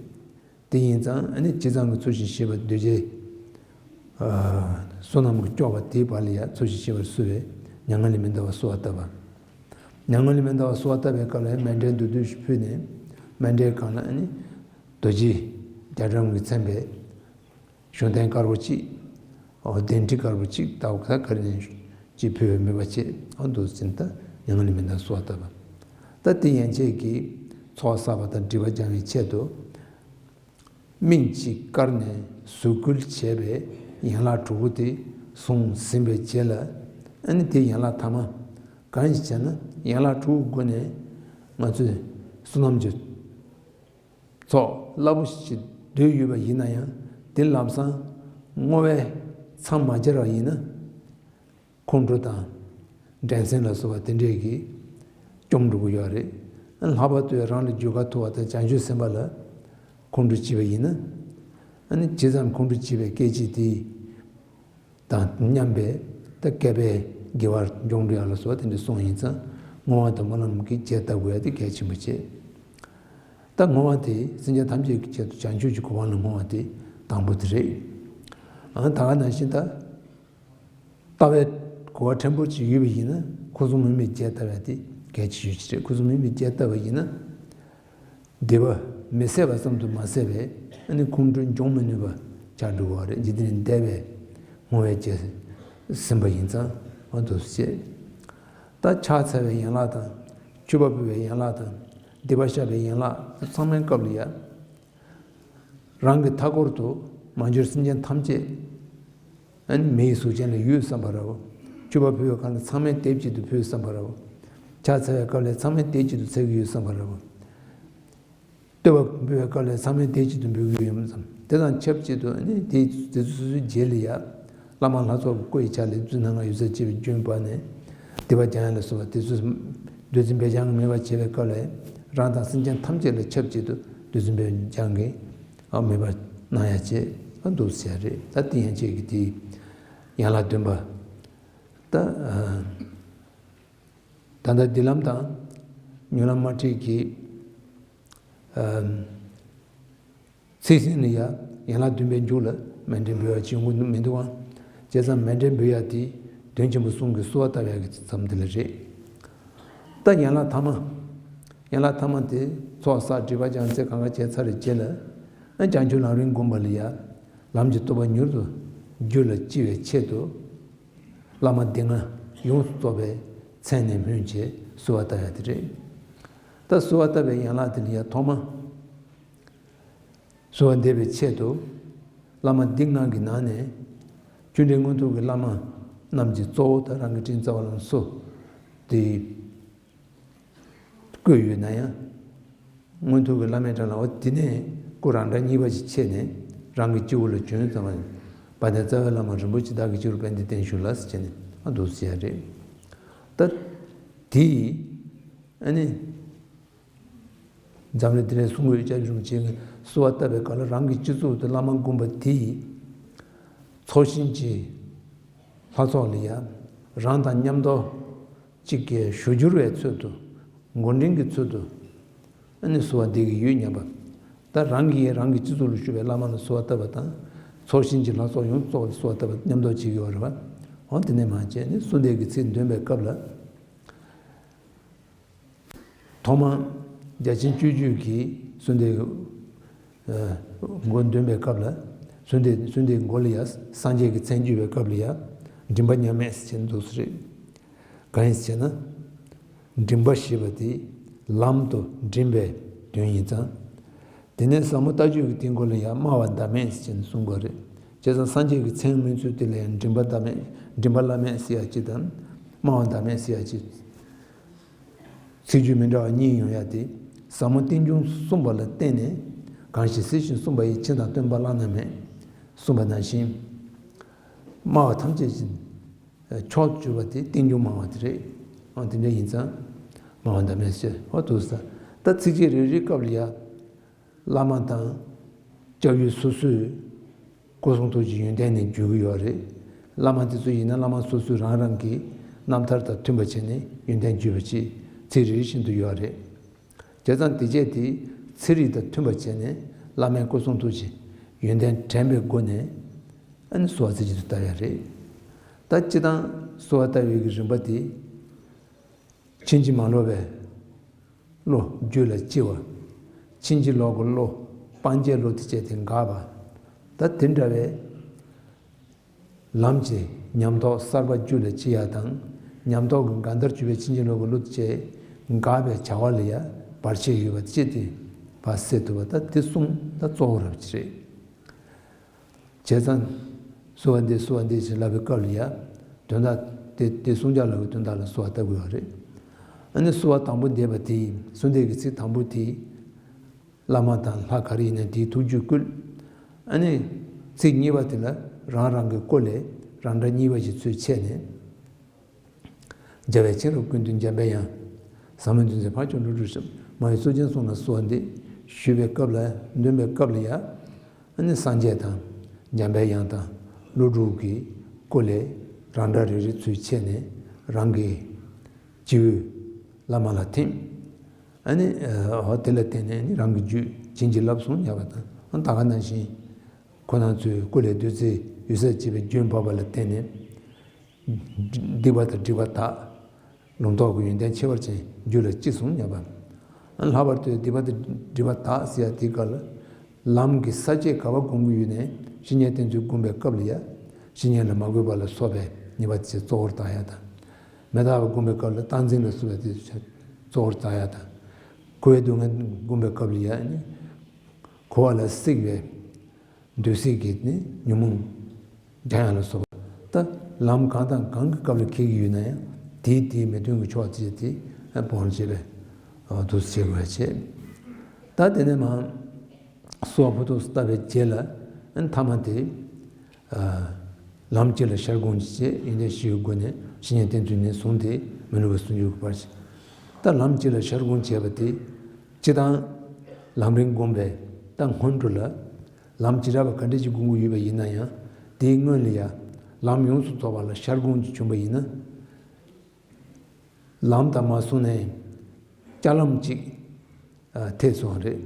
དེ་ཡིན་ཙང་། ཨ་ནི་ཇི་ཙམ་གྱི་ཚུལ་བཞིན་བཞེས་པ། གདུལ་བྱའི་ཨ་བསོད་ནམས་ཀྱིས་སྐྱོབ་པ་དེའི་བར་ལ་ཡ་ཚུལ་བཞིན་བཞེས་པར་གསོལ་བས། མྱ་ངན་ལས་མི་འདའ་བར་གསོལ་བ་བཏབ་པ། མྱ་ངན་ལས་མི་འདའ་བར་གསོལ་བ་བཏབ་པའི་སྐབས་ལ་མཎྜལ་མདོར་བསྡུས་ཤིག་ཕུལ་ནས། མཎྜལ་སྒང་ལ་ཨ་ནི་རྡོ་རྗེ་རྒྱ་གྲམ་གྱིས་མཚན་པའི་བཞུགས་གདན་དཀར་པོ་གཅིག་འོ་གདན་ཁྲི་དཀར་པོ་གཅིག་ལྟ་བུ་ད་ག་རེ་ནས་ཅིག་ཕུལ་བའི་དམིགས་པ་བྱས། འོ་འདུག་ཟིན། ད་མྱ་ངན་ལས་མི་འདའ་གསོལ་བ་བཏབ་པ། ད་དེ་ཡན་ཆད་ཀྱིས་ཚོགས་བསགས་པ་དང་སྒྲིབ་པ་སྦྱང་བའི་ཆེད་དུ། སྨིན་བྱེད་བཀར་ནས་གཟུགས་སྐུལ་བྱས་པའི་ཡན་ལག་དྲུག་པོ་དེ་བཟུང་ཟིན་པའི་རྗེས་ལ། ཨ་ནི་དེའི་ཡན་ལག་ཐ་མ་གང་ཞིག་བྱས་ན། ཡན་ལག་དྲུག་པོའི་སྒོ་ནས་ང་ཚོས་བསོད་ནམས་ཀྱི་ཚོགས་རླབས་པོ་ཆེ་འདོད་ཡོད་པ་ཡིན་ན་ཡང་། དེ་ལམ་སང་བསྔོ་བས་མཚམས་མ་སྦྱར་བ་ཡིན་ན། ཁོང་ཁྲོ་དང་འགྲན་སེམས་ལ་སོགས་པ་དེ་འདྲས་ཀྱིས་སྐྱོམ་འགྲོ་གི་ཡོད་རེད། ལྷག་པར་དུ་རང་ལས་རྒྱུད་ཁ་ཐུབ་པ་དང་བྱང་ཆུབ་སེམས་དཔའ་ལ་ཁོང་ཁྲོ་བྱེད་པ་ཡིན་ན། ཨ་ནི་ཇི་ཙམ་ཁོང་ཁྲོ་བྱེད་པའི་སྐད་ཅིག་དེ་དང་མཉམ་པའི་ད་བསྐལ་པའི་དགེ་བ་འབྱུང་འགྲོ་ཡག་ལ་སོགས་པ་དེ་འདྲ་གསུངས་ཡིན་ཙང་། བསྔོ་བ་དང་སྨོན་ལམ་གྱིས་རྒྱས་བཏབ་དགོས་ཡ་དེ་གལ་ཆེན་པོ་བྱེད། ད་བསྔོ་བ་དེ་སེམས་ཅན་ཐམས་ཅད་ཀྱི་ཆེད་དུ་བྱང་ཆུབ་ཀྱི་གོ་འཕང་ལ་བསྔོ་བ་དེ་དང་པོ་དེ་རེད། ཨ་ད་ག་ནང་བཞིན་ད། ལྟ་བའི་གོ་བ་ཕྲན་བུ་ཅིག་ཡོད་པ་ཡིན་ན། ཁོ་ཚོ་མུ་མེད་རྒྱས་བཏབ་ཡ་དེ་གལ་ཆེ་ཤོས་ཅིག་རེད། ཁོ་ཚོ་མུ་མེད་རྒྱས་བཏབ་པ་ཡིན་ན། སྡིག་པ་ མི་ཟད་པ་ཙམ་དུ་མ་ཟད་པའི་ཨ་ནི་ཁོང་ཁྲོ་འབྱུང་མི་ནུས་པ་ཆགས་འགྲོ་བ་རེད། འཇིག་རྟེན་འདས་པའི་བསྔོ་བའི་རྗེས་ཟིན་པ་ཡིན་ཙང་འོ་འདུག་སེ་བྱས། ད་ཕྱག་འཚལ་བའི་ཡན་ལག་དང་། མཆོད་པ་ཕུལ་བའི་ཡན་ལག་དང་། སྡིག་པ་བཤགས་པའི་ཡན་ལག་ཚང་མའི་སྐབས་ལ་ཡ། རང་གི་མཐའ་འཁོར་དུ་མ་གྱུར་སེམས་ཅན་ཐམས་ཅད་ཨ་ནི་མི་ཡི་གཟུགས་ཅན་ལ་ཡོད་བསམ་པ་འདྲ་བོ། མཆོད་པ་ཕུལ་བའི་སྐབས་ལ་ཚང་མས་དེ་གཅིག་ཏུ་ཕུལ་བསམ་པ་འདྲ་བོ། ཕྱག་འཚལ་བའི་སྐབས་ལ་ཚང་མས་དེ་གཅིག་ཏུ་འཚལ་གྱི་ཡོད་བསམ་པ་འདྲ་བོ། བསྟོད་པ་འབུལ་བའི་སྐབས་ལ་ཚང་མས་དེ་གཅིག་ཏུ་འབུལ་གྱི་ཡོད་བསམ། དེ་དང་ཆབས་ཅིག་ཏུ་ཨ་ནི་དེ་དེ་ཚོ་སོ་སོའི་རྗེས་ལ་ཡ། བླ་མ་ལྷ་ཚོགས་ཀྱི་སྐུ་ཡི་ཕྱག་ལས་བཙུན་ནང་ང་ཡོད་ཚད་ཅེས་པའི་རྒྱུན་པ་ནས། སྡིག་པ་སྦྱང་ཡ་ལ་སོགས་པ་དེ་ཚོ་བདུད་རྩི་འབེབས་སྦྱང་གི་མེད་པ་བྱེད་པའི་སྐབས་ལ། རང་དང་སེམས་ཅན་ཐམས་ཅད་ལ་ཆབས་ཅིག་ཏུ་བདུད་རྩི་འབེབས་སྦྱང་གི་ཨ་མེད་པ་གནང་ཡ་བྱེད་ཨ་འདུག་ཟེར་རེད། ད་དེ་ཡན་ཆད་ཀྱི་དེ་ཡན་ལག་བདུན་པ། ད་ཨ་ད་ལྟ་འདི་ལམ་དང་མྱུར་ལམ་དམར་ཁྲིད་ཀྱི་ཨ། ཚིག་ཟིན་ནས་ཡ། ཡན་ལག་བདུན་པའི་མཇུག་ལ་མཎྜལ་འབུལ་བ་ཅིག་ཡོང་གི་མི་འདུག་ཨང་། བྱས་ཙང་མཎྜལ་འབུལ་ཡ་དེ་དོན་ཆེན་པོ་གསུམ་གྱི་གསོལ་བ་བཏབ་ཡ་གི་ཙམ་དེ་ལ་རེད། ད་ཡན་ལག་ཐ་མ། ཡན་ལག་ཐ་མ་དེ་ཚོགས་བསགས་སྒྲིབ་པ་སྦྱང་ཚེ་གང་ག་བྱས་ཚར་བའི་རྗེས་ལ། ཨ་བྱང་ཆུབ་ལམ་རིམ་བསྒོམ་པ་ལ་ཡ། ལམ་གྱི་རྟོགས་པ་མྱུར་དུ་རྒྱུད་ལ་སྐྱེ་བའི་ཆེད་དུ། བླ་མ་སྡེ་ལྔ་ཡོངས་སུ་རྫོགས་པའི་མཚན་ནས་སྨོས་བྱས་གསོལ་བ་བཏབ་ཡ་དེ་རེད། ད་གསོལ་བ་བཏབ་པའི་ཡན་ལག་དེ་ལ་ཡ་ཐོག་མ། གསོལ་བ་འདེབས་པའི་ཆེད་དུ། བླ་མ་སྡེ་ལྔ་གི་ནང་ནས། བཅུ་འདྲེ་མངོན་མཐོ་གི་བླ་མ་རྣམས་ཀྱི་གཙོ་བོ་དང་རང་གི་དྲིན་ཚ་བ་ལམ་སོ། དེ། བསྐོས་ཡོད་ན་ཡང་། མངོན་མཐོ་གི་བླ་མའི་གྲལ་ལ་འོ་དེ་ནས་སྐུ་རང་འདྲ་གཉིས་པ་ཞིག་ཕྱེ་ནས་རང་གི་སྤྱི་བོ་ལ་བྱོན་ཙམ་པ། དཔལ་ལྡན་རྩ་བའི་བླ་མ་རིན་པོ་ཆེ་བདག་གི་སྤྱི་བོར་དཔལ་ལྡན་བརྟན་བཞུགས་ལ་ཟེར་བྱས་ནས་ཨ་འདུག་ཟེར་ཡ་རེད། ད་དེ་ཡིས་ཨ་ནི། འཛམ་གླིང་འདི་ནས་གསུང་གི་ཡོད། སྐྱབས་རྗེ་རིན་པོ་ཆེ་གསོལ་བ་བཏབ་པའི་སྐབས་ལ་རང་གི་སྤྱི་གཙུག་ཏུ་བླ་མ་བསྒོམ་པ་དེ་ཡིས། ཚོགས་ཞིང་གི་ལྷ་ཚོགས་ལ་ཡ། རང་དང་མཉམ་དུ་གཅིག་གི་ཞུ་སྦྱོར་བའི་ཚུལ་དུ། མགོ་འདྲེན་གྱི་ཚུལ་དུ། ཨ་ནི་གསོལ་བ་འདེབས་ཀྱི་ཡོད་སྙམ་པ། ད་རང་གིས་རང་གི་སྤྱི་གཙུག་ལ་བཞུགས་པའི་བླ་མ་ལ་གསོལ་བ་བཏབ་པ་དང་། ཚོགས་ཞིང་གི་ལྷ་ཚོགས་ཡོངས་རྫོགས་ལ་གསོལ་བ་བཏབ་པ་མཉམ་དུ་བྱེད་ཀྱི་ཡོད་རེད་པ། འོ་དེ་ནས་མ་བྱས་ནས་གསོལ་འདེབས་ཀྱི་ཚིག་འདོན་པའི་སྐབས་ལ། ཐོག་མར་རྒྱ་ཆེན་སྤྱོད་བརྒྱུད་ཀྱི་གསོལ་འདེབས་མགོ་འདོན་པའི་སྐབས་ལ། གསོལ་འདེབས་གསོལ་འདེབས་མགོ་ལ་ཡ། སངས་རྒྱས་ཀྱི་མཚན་བརྗོད་པའི་སྐབས་ལ་ཡ། མགྲིན་པ་མཉམ་མེད་ཟེར་བྱས་འདུག་སེ་རེད། གང་ཡིན་ཟེར་ན། མགྲིན་པ་ཞེས་པ་དེ་ལམ་དུ་མགྲིན་པའི་དོན་ཡིན་ཙང་། དེ་ནས་ཟབ་མོ་ལྟ་སྤྱོད་ཀྱི་སྟེང་སྐོར་ལ་ཡང་སྨྲ་བ་ཟླ་མེད་ཅེས་གསུངས་པ་རེད། བྱས་ཙང་སངས་རྒྱས་ཀྱི་མཚན་སྨོས་ཚུལ་དེ་ལ་ཡང་མགྲིན་པ་ཟླ་མེད། མགྲིན་པ་བླ་མེད་ཟེར་ཡ་གཅིག་དང་། སྨྲ་བ་ཟླ་མེད་ཟེར་ཡ་གཅིག་ཚིག་བརྗོད་མི་འདྲ་བ་གཉིས་ཡོང་ཡ་དེ། ཟབ་མོ་རྟེན་འབྱུང་གསུངས་པ་ལ་བརྟེན་ནས། གང་ཞིག་གཟིགས་ཤིང་གསུངས་པ་ཡིས། ཕྱིན་དང་སྟོན་པ་བླ་ན་མེད། གསུངས་པ་ནང་བཞིན། སྨྲ་བ་ཐམས་ཅད་ཀྱི་མཆོག་གྱུར་པ་དེ་རྟེན་འབྱུང་སྨྲ་བ་དེ་རེད། ཨང་དེ་འདྲ་ཡིན་ཙང་། སྨྲ་བ་ཟླ་མེད་ཟེར་བ་འདུག་ས། ད་ཚིགས་བཅད་རེ་རེའི་སྐབས་ལ་ཡ། བླ་མ་དང་། སྐྱབས་ཡུལ་སོ་སོའི་སྐུ་གསུང་ཐུགས་ཀྱི་ཡོན་ཏན་ནས་བརྗོད་ཀྱི་ཡོད་རེད། བླ་མ་དེ་ཚོ་ཡིན་ན་བླ་མ་སོ་སོའི་རང་རང་གི་རྣམ་ཐར་དང་མཐུན་པ་བྱས་ནས་ཡོན་ཏན་བརྗོད་པ་ཅིག་ཚིག་རེ་རེ་བཞིན་དུ་ཡོད་རེད། བྱས་ཙང་དེ་བྱས་དེ་ཚིག་རིས་དང་མཐུན་པ་བྱས་ནས་བླ་མའི་སྐུ་གསུང་ཐུགས་ཀྱི་ཡོན་ཏན་དྲན་པའི་སྒོ་ནས་ཨ་ནི་གསོལ་བ་ཚིག་གཅིག་ཏུ་བཏབ་ཡ་རེད། ད་སྤྱིར་བཏང་གསོལ་བ་བཏབ་ཡས་ཀྱི་རིམ་པ་དེ། ཕྱིན་ཅི་མ་ལོག་པའི་བློ་རྒྱུད་ལ་སྐྱེ་བ། ཕྱིན་ཅི་ལོག་གི་བློ་སྤང་བྱའི་བློ་དེ་བྱས་ཏེ་འགག་པ། ད་དེ་འདྲ་བའི་ལམ་གྱི་ཉམས་རྟོགས་གསར་པ་རྒྱུད་ལ་སྐྱེ་ཡ་དང་། ཉམས་རྟོགས་ཀྱི་འགལ་ཟླར་གྱུར་པའི་ཕྱིན་ཅི་ལོག་གི་བློ་དེ་བྱས་འགག་པའི་བྱ་བ་ལ་ཡ་བར་ཆད་ཡོད་པ་དེ་བྱས་ཏེ་བར་སེལ་ཐུབ་པ། ད་དེ་གསུམ་ད་གཙོ་བོ་རབ་ཅིག་རེད། བྱས་ཙང་། གསོལ་བ་འདེབས་གསོལ་བ་འདེབས་ཞེས་ལབ་པའི་སྐབས་ལ་ཡ། དོན་དག་དེ་དེ་གསུང་བྱ་ལབ་པའི་དོན་དག་ལ་གསོལ་བ་བཏབ་དགོས་པ་རེད། ཨ་ནི་གསོལ་བ་དང་པོ་འདེབས་པ་དེ་ཡིན། གསོལ་འདེབས་ཀྱི་ཚིག་དང་པོ་དེ། བླ་མ་དང་ལྷ་ག་རེ་ཡིན་ན་དེའི་ཐུགས་རྒྱུད་བསྐུལ། ཨ་ནི། ཚིག་གཉིས་པ་དེ་ལ་རང་རང་གི་སྐུ་ལས་རང་འདྲ་གཉིས་པ་ཞིག་ཚུར་ཆད་ནས། རྒྱལ་བའི་མཁྱེན་རབ་ཀུན་འདུས་འཇམ་པའི་དབྱངས། ཟབ་མོ་འདུལ་འཛིན་འཕགས་མཆོག་ཀླུ་སྒྲུབ་ཞབས། མ་ཡི་གཙུག་རྒྱན་གསུང་ལ་གསོལ་བ་འདེབས། ཞུས་པའི་སྐབས་ལ་འདོན་པའི་སྐབས་ལ་ཡ། ཨ་ནི་སངས་རྒྱས་དང་། འཇམ་པའི་དབྱངས་དང་། ཀླུ་སྒྲུབ་ཀྱི་སྐུ་ལས་རང་འདྲ་རེ་རེ་ཚུར་ཆད་ནས་རང་གི་སྤྱི་བོའི་བླ་མ་ལ་ཐིམ། ཨ་ནི་འོ་དེ་ལ་བརྟེན་ནས་ནི་རང་གི་རྒྱུད་བྱིན་གྱིས་བརླབས་སོང་སྙམ་པ་དང་། ཨ་ད་ག་ནང་བཞིན་ཁོ་རང་ཚོའི་སྐུ་ལས་བདུད་རྩི་འོད་ཟེར་བྱེད་པའི་རྒྱུན་བབས་པ་ལ་བརྟེན་ནས། སྡིག་པ་དང་སྒྲིབ་པ་དག། ལུང་རྟོགས་ཀྱི་ཡོན་ཏན་ཁྱད་པར་ཅན་རྒྱུད་ལ་སྐྱེས་སོང་སྙམ་པ། ལྷག་པར་དུ་སྡིག་པ་དང་སྒྲིབ་པ་དག་ཟེར་ཡ་དེའི་སྐབས་ལ། ལམ་གྱི་ས་བཅད་ག་པར་བསྒོམ་གྱི་ཡོད་ནའི་བཤེས་གཉེན་བསྟེན་ཚུལ་བསྒོམ་པའི་སྐབས་ལ་ཡ། བཤེས་གཉེན་ལ་མ་གུས་པ་ལ་སོགས་པའི་ཉེས་པ་དེ་གཙོ་བོར་བཏང་ཡ་དང་། མི་རྟག་པ་བསྒོམ་པའི་སྐབས་ལ་བསྟན་འཛིན་ལ་སོགས་པ་དེ་གཙོ་བོར་བཏང་ཡ་དང་། འཁོར་བའི་སྡུག་བསྔལ་བསྒོམ་པའི་སྐབས་ལ་ཡ་ནི། འཁོར་བ་ལ་སྲེག་པའི་འདོད་སྲེད་ཀྱི་ནི་ཉོན་མོངས་སྦྱང་ཡ་ལ་སོགས་པ། ད་ལམ་གང་དང་གང་གི་སྐབས་ལ་འཁེལ་གྱི་ཡོད་ན་ཡང་དེའི་དེའི་མི་མཐུན་གྱི་ཕྱོགས་བཅས་ཏེ་སྤོང་བྱེད་པའི་དུས་སུ་བྱེད་དགོས་པ་བྱེད། ད་དེ་ནས་མ་སོགས་ཕུ་ཐོགས་སུ་བཏབ་པའི་རྗེས་ལ་ཨ་ནི་ཐ་མ་དེ། ལམ་གཅིག་ལ་ཤར་སྒོམ་གྱི་རྗེས་ཡོན་ཏན་བཞིའི་སྒོ་ནས་བཤེས་གཉེན་བསྟེན་ཚུལ་ནས་བཟུང་སྟེ་མི་སླུ་བའི་ཟུང་འཇུག་གི་བར་གྱི། ད་ལམ་གཅིག་ལ་ཤར་སྒོམ་བྱས་པ་དེ། སྤྱིར་བཏང་ལམ་རིམ་བསྒོམས་པའི་ད་སྔོན་འགྲོ་ལ། ལམ་བྱེ་བྲག་པ་ག་འདྲ་ཞིག་སྒོམ་གྱི་ཡོད་པ་ཡིན་ན་ཡང་དེའི་སྔོན་ལ་ཡང་ལམ་ཡོངས་སུ་རྫོགས་པ་ལ་ཤར་སྒོམ་གྱི་བྱུང་བ་ཡིན་ན། ལམ་དང་མ་སོང་ནའི་ལྕགས་ལམ་གཅིག་ཨ་ཐེག་སོང་བ་རེད།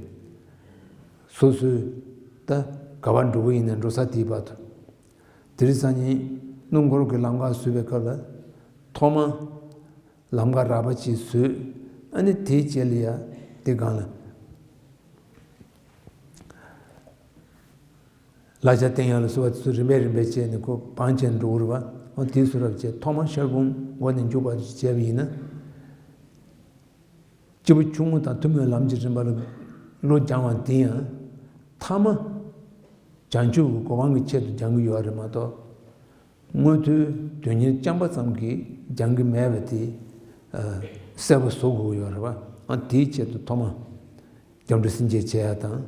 སོ་སོའི་ད་ག་པར་འགྲོ་གི་ཡིན་ན་འགྲོ་ས་དེའི་བར་དུ། དེ་རིང་སང་ཉིན་སྣུམ་འཁོར་གྱི་ལམ་ཁ་བཟོས་པའི་སྐབས་ལ་ཐོག་མ། ལམ་ཁ་རགས་པ་ཅིག་བཟོས། ཨ་ནི་དེའི་རྗེས་ལ་ཡ་དེ་སྒང་ལ་ལག་ཆ་བསྟན་ཡ་ལ་སོགས་པ་དེ་ཚོ་རིམ་པས་རིམ་པས་བྱས་ནས་ཁོ་བང་བྱས་འགྲོ་གི་རེད་པ། འོ་དེ་བཟོ་འདྲ་བྱས་ཐོག་མར་ཤར་སྒོམ་འགོ་ནས་མཇུག་བར་དུ་བྱས་པ་ཡིན་ན། སྐྱེས་བུ་ཆུང་ངུ་དང་ཐུན་མོང་ལམ་གྱི་རིམ་པ་ལ་བློ་སྦྱང་བ་དེ་ཡང་ཐ་མ་བྱང་ཆུབ་ཀྱི་གོ་འཕང་གི་ཆེད་དུ་སྦྱང་གི་ཡོད་རེད་མ་གཏོགས། མངོན་མཐོའི་དོན་གཉེར་རྐྱང་པ་ཙམ་གྱིས་སྦྱང་གི་མེད་པ་དེ་ཨ་གསལ་པོ་བཟོ་དགོས་ཀྱི་ཡོད་རེད་པ། ཨ་དེའི་ཆེད་དུ་ཐོག་མ་སྐྱབས་འགྲོ་སེམས་བསྐྱེད་བྱེད་ཡ་དང་།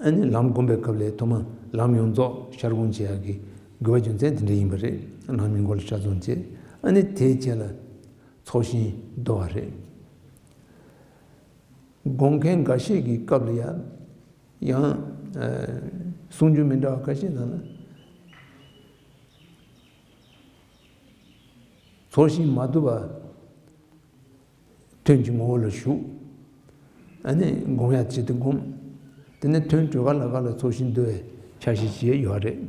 ཨ་ནི་ལམ་བསྒོམ་པའི་སྐབས་ལ་ཐོག་མ་ལམ་ཡོངས་རྫོགས་ཤར་སྒོམ་བྱེད་ཡ་གི་དགོས་པ་རྒྱུ་མཚན་དེ་འདྲ་ཡིན་པ་རེད། ལམ་ཡོངས་སྐོར་ལ་ཤར་སྒོམ་བྱེད། ཨ་ནི་དེའི་རྗེས་ལ་ཚོགས་ཞིང་བསྡུ་བ་རེད། སྒོམ་མཁན་འགའ་ཤས་ཀྱི་སྐབས་ལ་ཡང་ཡང་ཨ་གསུང་རྒྱུན་མི་འདྲ་བ་ཁ་ཤས་ནང་ལ། ཚོགས་ཞིང་མ་བསྡུ་བར་ཐུན་གྱི་ངོ་བོ་ལ་ཞུགས། ཨ་ནི་སྒོམ་ཡ་ཆེད་དུ་སྒོམ། དེ་ནས་ཐུན་གྲོལ་ཁ་ལ་ཁ་ལ་ཚོགས་ཞིང་བསྡུ་བའི་ཆ་ཤས་ཤིག་ཡོད་རེད།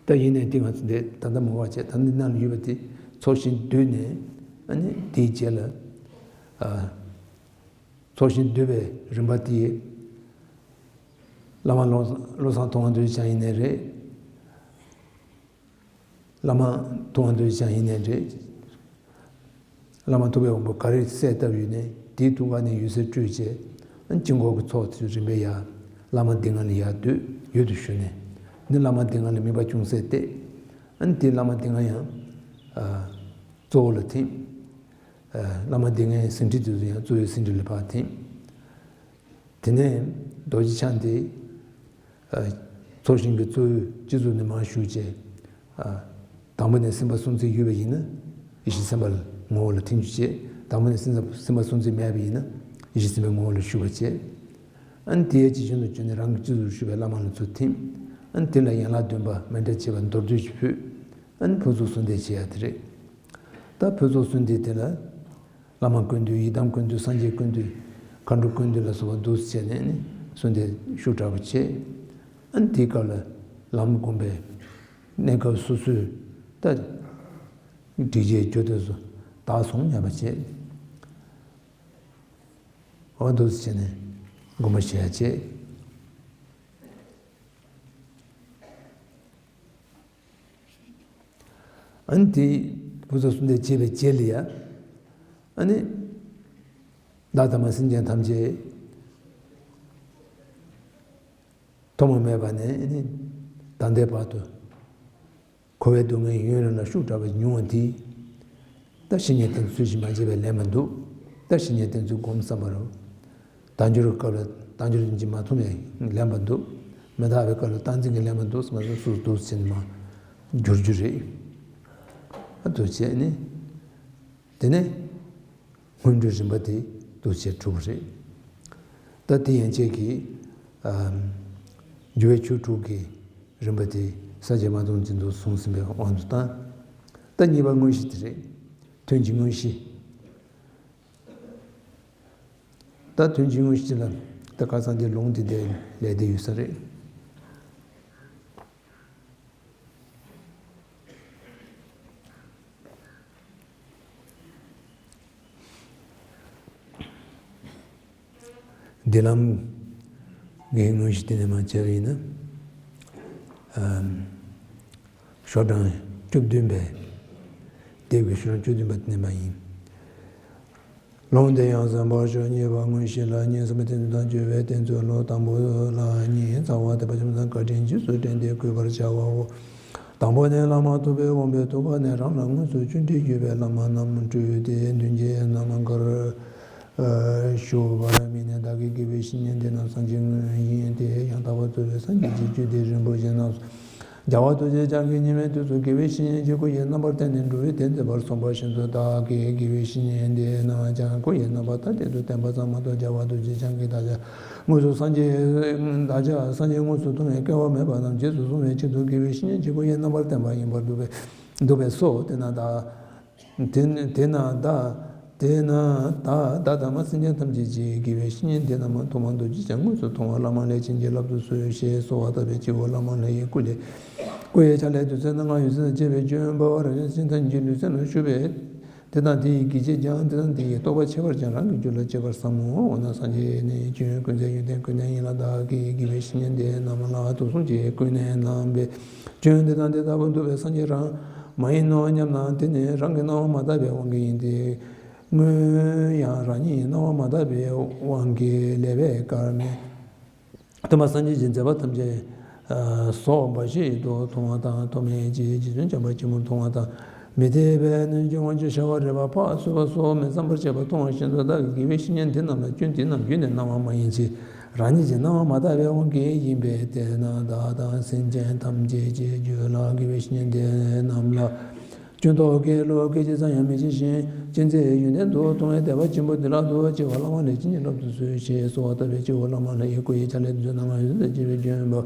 ད་ཡིན་ནའི་དེ་ང་ཚོ་འདི་ད་ལྟ་མ་བ་བྱས། ད་འདི་ནང་ལ་ཡོད་པ་དེ་ཚོགས་ཞིང་བསྡུས་ནས། ཨ་ནི་དེའི་རྗེས་ལ་ཨ་ཚོགས་ཞིང་བསྡུ་བའི་རིམ་པ་དེ། བླ་མ་བློ་བློ་བཟང་ཐུབ་དབང་རྡོ་རྗེ་འཆང་ཡིན་ནའི་རེད། བླ་མ་ཐུབ་དབང་རྡོ་རྗེ་འཆང་ཡིན་ནའི་རེད། བླ་མ་ཐུབ་པའི་དབང་པོ་ག་རེ་གསལ་བཏབ་ཡོད་ནའི་དེའི་ཐུགས་ཀ་ནས་འོད་ཟེར་སྤྲོས་བྱས། ཨ་ནི་དཀྱིལ་འཁོར་གྱི་ཚོགས་དེ་རིམ་པས་ཡར་བླ་མ་སྡེ་ལྔ་ལ་ཡར་བསྡུས། འོད་དུ་ཞུ་ནས། ནི་བླ་མ་སྡེ་ལྔ་ལ་དམིགས་པ་ཅུང་ཟད་གཏད། ཨ་ནི་དེ་བླ་མ་སྡེ་ལྔ་ཡང་ཨ་གཙོ་བོ་ལ་ཐིམ། ཨ་བླ་མ་སྡེ་ལྔའི་ཟིན་བྲིས་དེ་ཚོ་ཡང་གཙོ་བོའི་ཟིན་བྲིས་ལ་ཕར་ཐིམ། དེ་ནས་རྡོ་རྗེ་འཆང་དེ་ཨ་ཚོགས་ཞིང་གི་གཙོ་བོའི་སྤྱི་གཙུག་ནས་མར་ཞུགས་བྱས། ཨ་དང་པོ་ནས་སེམས་དཔའ་སུམ་བརྩེགས་ཡོད་པ་ཡིན་ན་ཡེ་ཤེས་སེམས་དཔའ་ངོ་བོ་ལ་ཐིམ་རྒྱུ་བྱས། དང་པོ་ནས་སེམས་སེམས་དཔའ་སུམ་བརྩེགས་མེད་པ་ཡིན་ན་ཡེ་ཤེས་སེམས་དཔའི་ངོ་བོ་ལ་ཞུགས་པ་བྱས། ཨ་ནི་དེའི་རྗེས་ཤུལ་དུ་བྱོན་ནས་རང་གི་སྤྱི་གཙུག་ཞུགས་པའི་བླ་མ་ལ་ཚུར་ཐིམ། ཨ་ནི་དེ་ལ་ཡན་ལག་བདུན་པ་མཎྜལ་བྱེད་པ་མདོར་བསྡུས་ཤིག་ཕུལ། ཨ་ནི་ཕུན་ཚོགས་གསོལ་འདེབས་བྱེད་ཡ་དེ་རེད། ད་ཕུན་ཚོགས་གསོལ་འདེབས་དེ་ལ། བླ་མ་ཀུན་འདུས། ཡི་དམ་ཀུན་འདུས། སངས་རྒྱས་ཀུན་འདུས། མཁའ་འགྲོ་ཀུན་འདུས་ལ་སོགས་པ་འདུག་སེ་བྱས་ནས་ནི་གསོལ་འདེབས་ཤུགས་དྲག་པོ་བྱས། ཨ་ནི་དེའི་སྐབས་ལ་ལམ་བསྒོམ་པའི་གནས་སྐབས་སོ་སོའི་ད་སྒྲིག་ཆས་རྒྱུ་དེ་ཚོ་དག་སོང་སྙམ་པ་བྱས། འོ་འདུག་སེ་བྱས་ནས་སྒོམ་པ་བྱེད་ཡ་བྱས། ཨ་ནི་དེ་ཕུན་ཚོགས་གསོལ་འདེབས་བྱས་པའི་རྗེས་ལ་ཡ། ཨ་ནི་བདག་དང་མ་སེམས་ཅན་ཐམས་ཅད་ཐོག་མ་མེད་པ་ནས་ཨ་ནི་ད་ལྟའི་བར་དུ་འཁོར་བའི་སྡུག་བསྔལ་ཡུན་རིང་ལ་ཤུགས་དྲག་པོས་མྱོང་བ་དེ། ད་བཤེས་གཉེན་བསྟེན་ཚུལ་ཞིག་མ་བྱས་པས་ལན་མི་འདུག་ད་བཤེས་གཉེན་བསྟེན་ཚུལ་སྒོམ་བསམ་པ་རུ། དལ་འབྱོར་གྱི་སྐབས་ལ་དལ་འབྱོར་ཡིན་གཅིག་མ་ཐོབ་ནས་ལན་པ་འདུག་མི་རྟག་པའི་སྐབས་ལ་བསྟན་འཛིན་གྱི་ལན་པ་འདུག་ཟེར་མ་ཟེར་སུ་འདུག་ཟེར་ནས་མ་འགྱུར་རྒྱུ་རེད། ཨ་འདུག་བྱས་ནས། དེ་ནས་སྔོན་འགྲོའི་རིམ་པ་དེ་འདུག་བྱས་གྲུབ་པ་རེད། ད་དེ་ཡན་ཆད་ཀྱི་ཨ་འགྱུར་བའི་ཆོས་དྲུག་གི་རིམ་པ་དེ་ས་བཅད་མ་སྟོང་ཅན་དུ་གསུངས་ཟིན་པའི་དབང་དུ་བཏང་། ད་གཉིས་པ་དངོས་གཞི་དེ་རེད། ཐུན་གྱི་དངོས་གཞི། ད་ཐུན་གྱི་དངོས་གཞི་ལ་ད་ཁ་སང་དེ་ལུང་དེ་དེ་ལས་དེ་ཡོད་ས་རེད། འདི་ལམ་གྱི་དངོས་གཞི་དེ་ནས་མར་བྱས་པ་ཡིན་ན། ཨམ། ཤོག་གྲངས་བཅུ་བདུན་པའི། དེབ་ཀྱི་ཤོག་གྲངས་བཅུ་བདུན་པ་དེ་ནས་མར་ཡིན། ལུང་དེ་ཡང་གསན་པར་ཞུ། གཉིས་པ་དངོས་གཞི་ལ་གཉིས། གསུམ་པ་དེ་ཚོ་དང་བརྗོད་པའི་གཏན་ཚིགས་ལུགས། དང་པོ་ལ་གཉིས། ཚང་བ་དེ་པ་ཆེན་པོ་དང་བཀའ་དྲིན་རྗེས་སུ་དྲན་ཏེ་གུས་པར་བྱ་བའོ། དང་པོ་ནི་བླ་མ་ཐུབ་པའི་དབང་པོའི་ཐུགས་ཀ་ནས་རང་ལ་དངོས་སུ་བཅོས་དྲི་བརྗོད་པའི་བླ་མ་རྣམས་སྤྲུལ་ཏེ་མདུན་གྱི་ནམ་མཁར་བཞུགས་པར་དམིགས་ནས། བདག་གིས་དགེ་བའི་བཤེས་གཉེན་འདི་རྣམས་སངས་རྒྱས་དངོས་ཡིན་ཏེ། ཡང་དག་པར་རྫོགས་པའི་སངས་རྒྱས་ཀྱི་རྒྱུད་སྡེ་རིན་པོ་ཆེ་རྣམས་སུ་རྒྱལ་བ་ཐུགས་རྗེ་ཅན་གྱིས་ཉི་མའི་དུས་སུ་དགེ་བའི་བཤེས་གཉེན་གྱི་སྐུ་ཡི་རྣམ་པར་བསྟན་ནས་འགྲོ་བའི་དོན་མཛད་པར་གསུངས་པ་བཞིན་དུ། བདག་གིས་དགེ་བའི་བཤེས་གཉེན་འདི་རྣམས་ཀྱང་སྐུ་ཡི་རྣམ་པ་ཐ་དད་དུ་བསྟན་པ་ཙམ་མ་གཏོགས། རྒྱལ་བ་ཐུགས་རྗེ་ཅན་གྱིས་བདག་ཅག་དངོས་སུ་སངས་རྒྱས། བདག་ཅག་སངས་རྒྱས་དངོས་སུ་མཐོང་བའི་སྐལ་བ་མེད་པ་རྣམས་རྗེས་སུ་བཟུང་བའི་ཆེད་དུ་དགེ་བའི་བཤེས་གཉེན་གྱི་སྐུ་ཡི་རྣམ་པར་བསྟན་པ་ཡིན་པར་འདུག་པས། འདུག་པས་སོ། དེས་ན་བདག་དེ་ནི་དེས་ན་བདག་དེས་ན་བདག་བདག་དང་མ་སེམས་ཅན་ཐམས་ཅད་ཀྱིས་དགེ་བའི་བཤེས་གཉེན་དེ་རྣམས་ཐོག་མར་རྡོ་རྗེ་འཆང་དངོས་སུ་མཐོང་བ་བླ་མ་ལས་བྱིན་གྱིས་བརླབ་ཏུ་གསོལ་ཞེས་གསོལ་བ་བཏབ་པའི་སྤྱི་བོར་བླ་མ་ལྷ་ཡི་སྐུ་ལས། སྐུ་ཡི་ཆ་ལས་བདུད་རྩི་སྣ་ལྔ་འོད་ཟེར་དང་བཅས་པའི་ལྗོན་པ་རང་བཞིན་ཐམས་ཅད་ལུས་སེམས་ལ་ཞུགས་པས། དེ་དང་དེ་ཡི་དགེ་རྒྱས་ཀྱང་དེ་དང་དེ་ཡི་རྟོགས་པ་ཁྱད་པར་ཅན་རང་གི་རྒྱུད་ལ་སྐྱེས་པར་བསམ་མོ། འོ་ན་སངས་རྒྱས་ནི་སྐྱོན་ཀུན་ཟད་ཡོན་ཏན་ཀུན་ལྡན་ཡིན་ལ། བདག་གིས་དགེ་བའི་བཤེས་གཉེན་དེ་རྣམས་ལ་དུག་གསུམ་གྱིས་ཀུན་ནས་བསླངས་པས། སྐྱོན་དེ་དང་དེ་ལྟ་བུ་འདུག་པས། སངས་རྒྱས་རང་མ་ཡིན་ནོ་སྙམ་ན། དེ་ནི་རང་གི་སྣང་བ་མ་དག་པའི་དབང་གིས་ཡིན་ཏེ། སྔོན་ཡང་རང་ཉིད་སྣང་བ་མ་དག་པའི་དབང་གིས་ལེགས་པའི་སྐར་མའི་དུ་མ་སངས་རྒྱས་ཀྱི་མཛད་པ་ཐམས་ཅད་སོ་འབའ་ཞིག་ཏུ་མཐོང་བ་དང་། མཐོ་དམན་གྱི་རྗེ་བཙུན་བྱམས་པ་ཆེན་པོར་མཐོང་བ་དང་། མི་འཐད་པའི་རྣལ་འབྱོར་དབང་ཕྱུག་ཤ་བ་རི་པ་ཕག་གསོད་པ་སོགས་མི་བསམ་པར་བྱས་པ་མཐོང་བ་བཞིན་དུ། བདག་གིས་དགེ་བའི་བཤེས་གཉེན་དེ་རྣམས་ལ་སྐྱོན་དེ་རྣམས་རྒྱུད་ནས་སྣང་བ་མ་ཡིན་ཕྱིར། རང་ཉིད་ཀྱི་སྣང་བ་མ་དག་པའི་དབང་གིས་ཡིན་པས། དེས་ན་བདག་དང་སེམས་ཅན་ཐམས་ཅད་ཀྱི་རྒྱུད་ལ་དགེ་བའི་བཤེས་གཉེན་དེ་རྣམས་ལ་སྐྱོན་རྟོག་གེ་བློ་སྐད་ཅིག་ཙམ་ཡང་མི་སྐྱེ་ཞིང་། ཅི་མཛད་ཡོན་ཏན་དུ་མཐོང་བའི་དད་པ་ཆེན་པོ་འདི་ལ་ཐུགས་རྗེ་ཆེ་བ་བླ་མ་ལས་བྱིན་གྱིས་བརླབ་ཏུ་གསོལ་ཞེས་གསོལ་བ་བཏབ་པའི་སྤྱི་བོར་བླ་མ་ལྷ་ཡི་སྐུ་ཡི་ཆ་ལས་བདུད་རྩི་སྣ་ལྔ་འོད་ཟེར་དང་བཅས་པའི་ལྗོན་པ་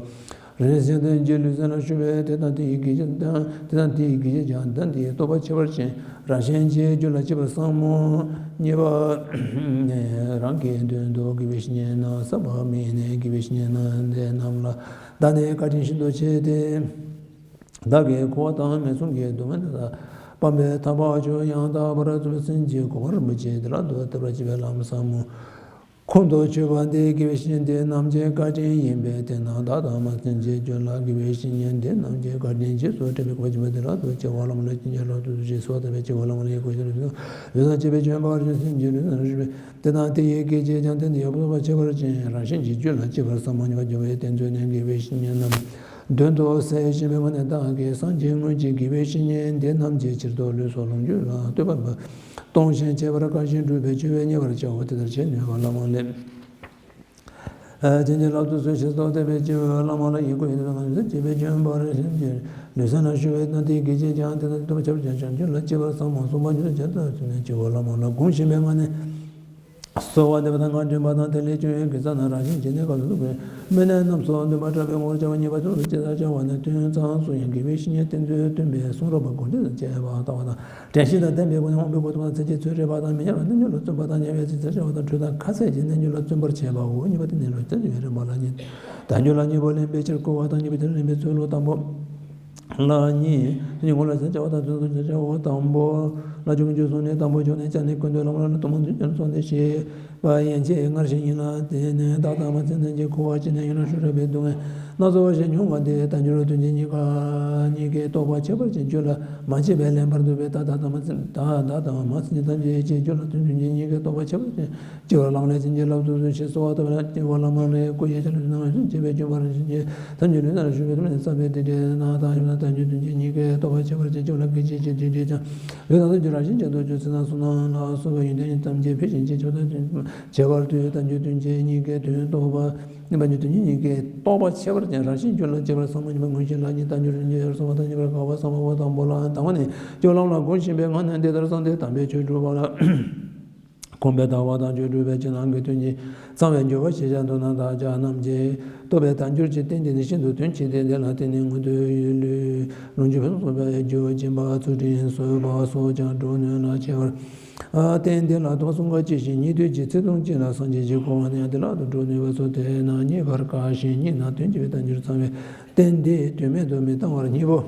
རིན་ཆེན་ཐམས་ཅད་ལུས་སེམས་ལ་ཞུགས་པས། དེ་དང་དེ་ཡི་དགེ་རྒྱས་དང་། དེ་དང་དེ་ཡི་དགེ་རྒྱས་ཀྱང་དེ་དང་དེ་ཡི་རྟོགས་པ་ཁྱད་པར་ཅན་རང་གཞན་གྱི་རྒྱུད་ལ་སྐྱེས་པར་བསམ་མོ། གཉིས་པ་ནི་རང་གི་དོན་དུ་དགེ་བའི་བཤེས་གཉེན་རྣམས་བསམ་པ་དམིགས་ནས། དགེ་བའི་བཤེས་གཉེན་རྣམས་དེ་རྣམས་ལ་བདག་ནི་བཀའ་དྲིན་ཤིན་ཏུ་ཆེ་སྟེ། བདག་གིས་འཁོར་བ་དང་མི་གསུམ་གྱི་སྡུག་བསྔལ་དང་ཕམ་པའི་ཐབས་ཕྱོགས་ཡང་དག་པར་རྫོགས་པའི་སེམས་ཀྱི་གོ་འཕང་རིན་པོ་ཆེ་དེ་ལ་ཐོབ་པར་བྱེད་པའི་ལམ་བསམ་མོ། ཁོང་དུ་ཆུད་པ་འདི་དགེ་བའི་བཤེས་གཉེན་དེ་རྣམས་ཀྱི་བཀའ་དྲིན་ཡིན་པས། དེས་ན་བདག་དང་མ་སེམས་ཅན་རྒྱུད་ལ་དགེ་བའི་བཤེས་གཉེན་དེ་རྣམས་ཀྱི་བཀའ་དྲིན་རྗེས་སུ་དྲན་པའི་གོ་འཕང་ཆེན་པོ་དེ་ལ་ཐོབ་ཅེས་བ་བླ་མ་ལ་བྱིན་གྱིས་བརླབ་ཏུ་གསོལ་ཞེས་གསོལ་བ་བཏབ་པའི་སྤྱི་བོར་བླ་མ་ལྷ་ཡི་སྐུ་ཡི་ཆ་ལས་བདུད་རྩི་སྣ་ལྔ་འོད་ཟེར་དང་བཅས་པའི་ལྗོན་པ་རིན་ཆེན་ཐམས་ཅད་ལུས་སེམས་ལ་ཞུགས་པས། དེ་དང་དེ་ཡི་དགེ་རྒྱས་ཀྱང་དེ་དང་དེ་ཡི་རྟོགས་པ་ཁྱད་པར་ཅན་རང་གཞན་གྱི་རྒྱུད་ལ་སྐྱེས་པར་བསམ་མོ། གཉིས་པ་འགྱུར་བའི་གཏན་ཚིགས་ནི་དགེ་བའི་བཤེས་གཉེན་རྣམས་དོན་དུ་གསལ་བཞིན་པའི་ངང་ནས་བདག་གིས་སངས་རྒྱས་དངོས་ཀྱི་དགེ་བའི་བཤེས་གཉེན་དེ་རྣམས་ཀྱི་ཕྱིར་དུ་ལུས་སྲོག་ལོངས་སྤྱོད་ལ་ལྟོས་པ་མེད་པར་གཏོང་ཞིང་ཁྱད་པར་དཀའ་ཞིང་སྒྲུབ་པའི་སྤྱོད་པས་མཉེས་པར་བྱའོ། དེ་ལྟར་བྱས་ནས་བླ་མ་ལས། བྱིན་གྱིས་བརླབ་ཏུ་གསོལ་ཞེས་གསོལ་བ་བཏབ་པའི་སྤྱི་བོས་བླ་མ་ལྷ་ཡི་སྐུ་ཡི་ཐུགས་ཀྱི་ཆ་ལས་བདུད་རྩི་སྣ་ལྔ་འོད་ཟེར་དང་བཅས་པའི་ལྗོན་པ་རིན་ཆེན་ཐམས་ཅད་ལུས་སེམས་ལ་ཞུགས་པས། དེ་དང་དེ་ཡི་དགེ་རྒྱས་ཀྱང་དེ་དང་དེ་ཡི་རྟོགས་པ་ཁྱད་པར་ཅན་རང་གཞན་རྒྱུད་ལ་སྐྱེས་པར་བསམ་མོ། གསུམ་པ་འགྱུར་བའི་གཏན་ཚིགས་ནི་སྤྱི་བོར་བླ་མ་ལ་དགོངས་བཞིན་པའི་ངང་ནས་གསོལ་བ་འདེབས་པ་དང་སྔགས་འདྲེན་པ་དང་། དེ་ལས་བྱུང་བའི་དགེ་རྩ་རྣམས་རང་བཞིན་གྱིས་གནས་སྐབས་སུ་བསྟུན་པའི་སྨོན་གནས་རྣམས་སུ་འདུན་པ་དྲག་པོའི་ངོར་བྱ་བ་གཉིས་པ་ཚུལ་དུ་ཅི་ལྟར་བྱ་བ་ནི། ཐུན་མཚམས་སུ་ཡང་དགེ་བའི་བཤེས་གཉེན་བསྟེན་ཚུལ་སྟོན་པའི་གསུང་རབ་པ་དགོངས་འགྲེལ་དང་བཅས་པ་ལྟ་བ་དང་། དྲན་ཤེས་དང་ལྡན་པའི་སྒོ་ནས་དབང་པོའི་གོ་ཐོས་དང་མཚན་བཅས་ཚུལ་རིག་པ་དང་། མི་མཉམ་པའི་རྣལ་འབྱོར་ལ་བརྩོན་པ་དང་། ཉམས་པའི་ཚིག་ཚད་བྱ་བ་དང་། འཁྲུལ་དང་ཁ་ཟས་ཀྱི་རྣལ་འབྱོར་ལ་བརྩོན་པར་བྱེད་པའོ། གཉིས་པ་དེ་ནི་ལུས་རྩལ་ཡུན་རིང་བ་ལ་གཉིས། དལ་འབྱོར་ལ་གཉིས་པོ་ལེན་པའི་ཕྱིར་བསྐུལ་བ་དང་། གཉིས་པ་དེ་ལེན་པའི་ཚུལ་ལུ་དང་པོ་ལ་གཉིས། དེ་ནི་ངོ་ལ་ཟས་བྱ་བ་དང་དུས་སུ་བྱ་བ་དང་པོ་ལ་བཅུ་མི་བཅུ་གསུམ་ནི། དང་པོ་བཅུ་ནི་སྤྱན་ནི་ཀུན་ཏུ་ལམ་ལ་ལུས་དང་མ་ཐུན་ཅན་སོགས་ནི་ཞེས་པ་ཡན་ཆད་སྔར་བཞིན་ཡིན་ལ། དེ་ནི་བདག་དང་མ་སེམས་ཅན་གྱི་འཁོར་བ་སྤྱི་ནས་ཡུན་རིང་བཞུགས་པའི་སྡུག་བསྔལ་སྣ་ཚོགས་པ་ཞིག་མྱོང་བ་སྟེ། དལ་འབྱོར་དོན་གྱི་རྙེད་དཀའ་གཉིས་ཀའི་རྟོགས་པ་ཁྱད་པར་ཅན་རྒྱུད་ལ་མ་སྐྱེས་པས་ལེན་པར་འདོད་པས། ད་བདག་དང་མ་སེམས་ད་བདག་དང་མ་སེམས་ཅན་ཐམས་ཅད་ཀྱི་རྒྱུད་ལ་དོན་དོན་གྱི་རྙེད་དཀའི་རྟོགས་པ་ཁྱད་པར་ཅན་སྐྱེ་བ་ལམ་ལས་བྱིན་གྱིས་བརླབ་ཏུ་གསོལ་ཞེས་གསོལ་བ་བཏབ་པ་ལ། སྤྱི་བོར་བླ་མ་ལྷ་ཡི་སྐུ་ཡི་ཆ་ལས་བདུད་རྩི་སྣ་ལྔ་འོད་ཟེར་དང་བཅས་པའི་ལྗོན་པ་རིན་ཆེན་ཐམས་ཅད་ལུས་སེམས་ལ་ཞུགས་པས། ཐུན་མོང་ནས་བསམ་པའི་རྟེན་འབྲེལ་ནང་དང་ཡུལ་ན་དལ་འབྱོར་དོན་གྱི་རྙེད་དཀའི་རྟོགས་པ་ཁྱད་པར་ཅན་སྐྱེ་བ་ལ་དགེ་རྒྱས་ཀྱི་རྟེན་འབྲེལ་དང་། ལུས་དང་སེམས་ཀྱི་རང་བཞིན་ཅན་དུ་གྱུར་ཚུལ་དང་། གསུམ་རྣམས་ལ་སོགས་པའི་ཡོན་ཏན་ཐམས་ཅད་འཕེལ་ཞིང་རྒྱས་པ་དང་། ཁྱད་པར་དུ་དལ་འབྱོར་དོན་གྱི་རྙེད་དཀའི་དོན་རྟོགས་པ། གཉིས་པ་ནི་དོན་གྱི་རྙེད་དཀའི་རྟོགས་པ་ཁྱད་པར་ཅན་རང་བཞིན་རྒྱུད་ལ་སྐྱེས་པར་བསམ་མོ། གཉིས་པ་དངོས་གཞི་ལ་གཉིས། དལ་འབྱོར་རིན་ཆེན་ཡར་སོང་བ་དང་། གཉིས་པར་དགའ་བ་བསམ་པའོ། དང་པོ་ལ་དང་པོ་ནི་སྤྱི་བོར་བླ་མ་ལ་དགོངས་བཞིན་པའི་ངང་ནས་འདི་ལྟར་བསམས་ཏེ། དམ་པའི་ཆོས་སྒྲུབ་པ་ལ་གོམས་པས། ལྟ་བ་དང་ཆོས་སྒྲུབ་པའི་ཕྱི་ནང་གི་དོན་གྱི་གཙང་བའི་འགྱུར་བ་ཞེས་བྱ་འདོད་ན། བདག་ཅག་རྣམས་ཀྱིས་རྟོགས་པའི་དལ་འབྱོར་གྱི་རྟེན་འདི་ནི་ཤིན་ཏུ་དོན་ཆེ་སྟེ། འདི་ལ་བརྟེན་ནས་མངོན་མཐོའི་ལུས་ལོངས་སྤྱོད་ཕུན་སུམ་ཚོགས་པའི་རྒྱུ་སྦྱིན་པ་ཚུལ་ཁྲིམས་བཟོད་པ་སོགས་ཀྱང་སྒྲུབ་ནུས་ལ། ཁྱད་པར་རྟེན་འདི་ལ་ཐོག་གསུམ་ཀ་སྐྱེ་ཞིང་། ཉིད་དུས་ཀྱི་ཚེ་ཐུང་ཅན་ལ་སངས་རྒྱས་ཀྱི་གོ་འཕང་ནི་ཡང་བདེ་བླག་ཏུ་འགྲུབ་ནུས་པ་སོགས་དེས་ན་རྙེད་པར་དཀའ་ཞིང་། རྙེད་ན་དོན་ཆེ་བའི་དལ་འབྱོར་ཚང་བའི་རྟེན་འདི་དོན་མེད་དུ་མི་གཏང་བར་སྙིང་པོ་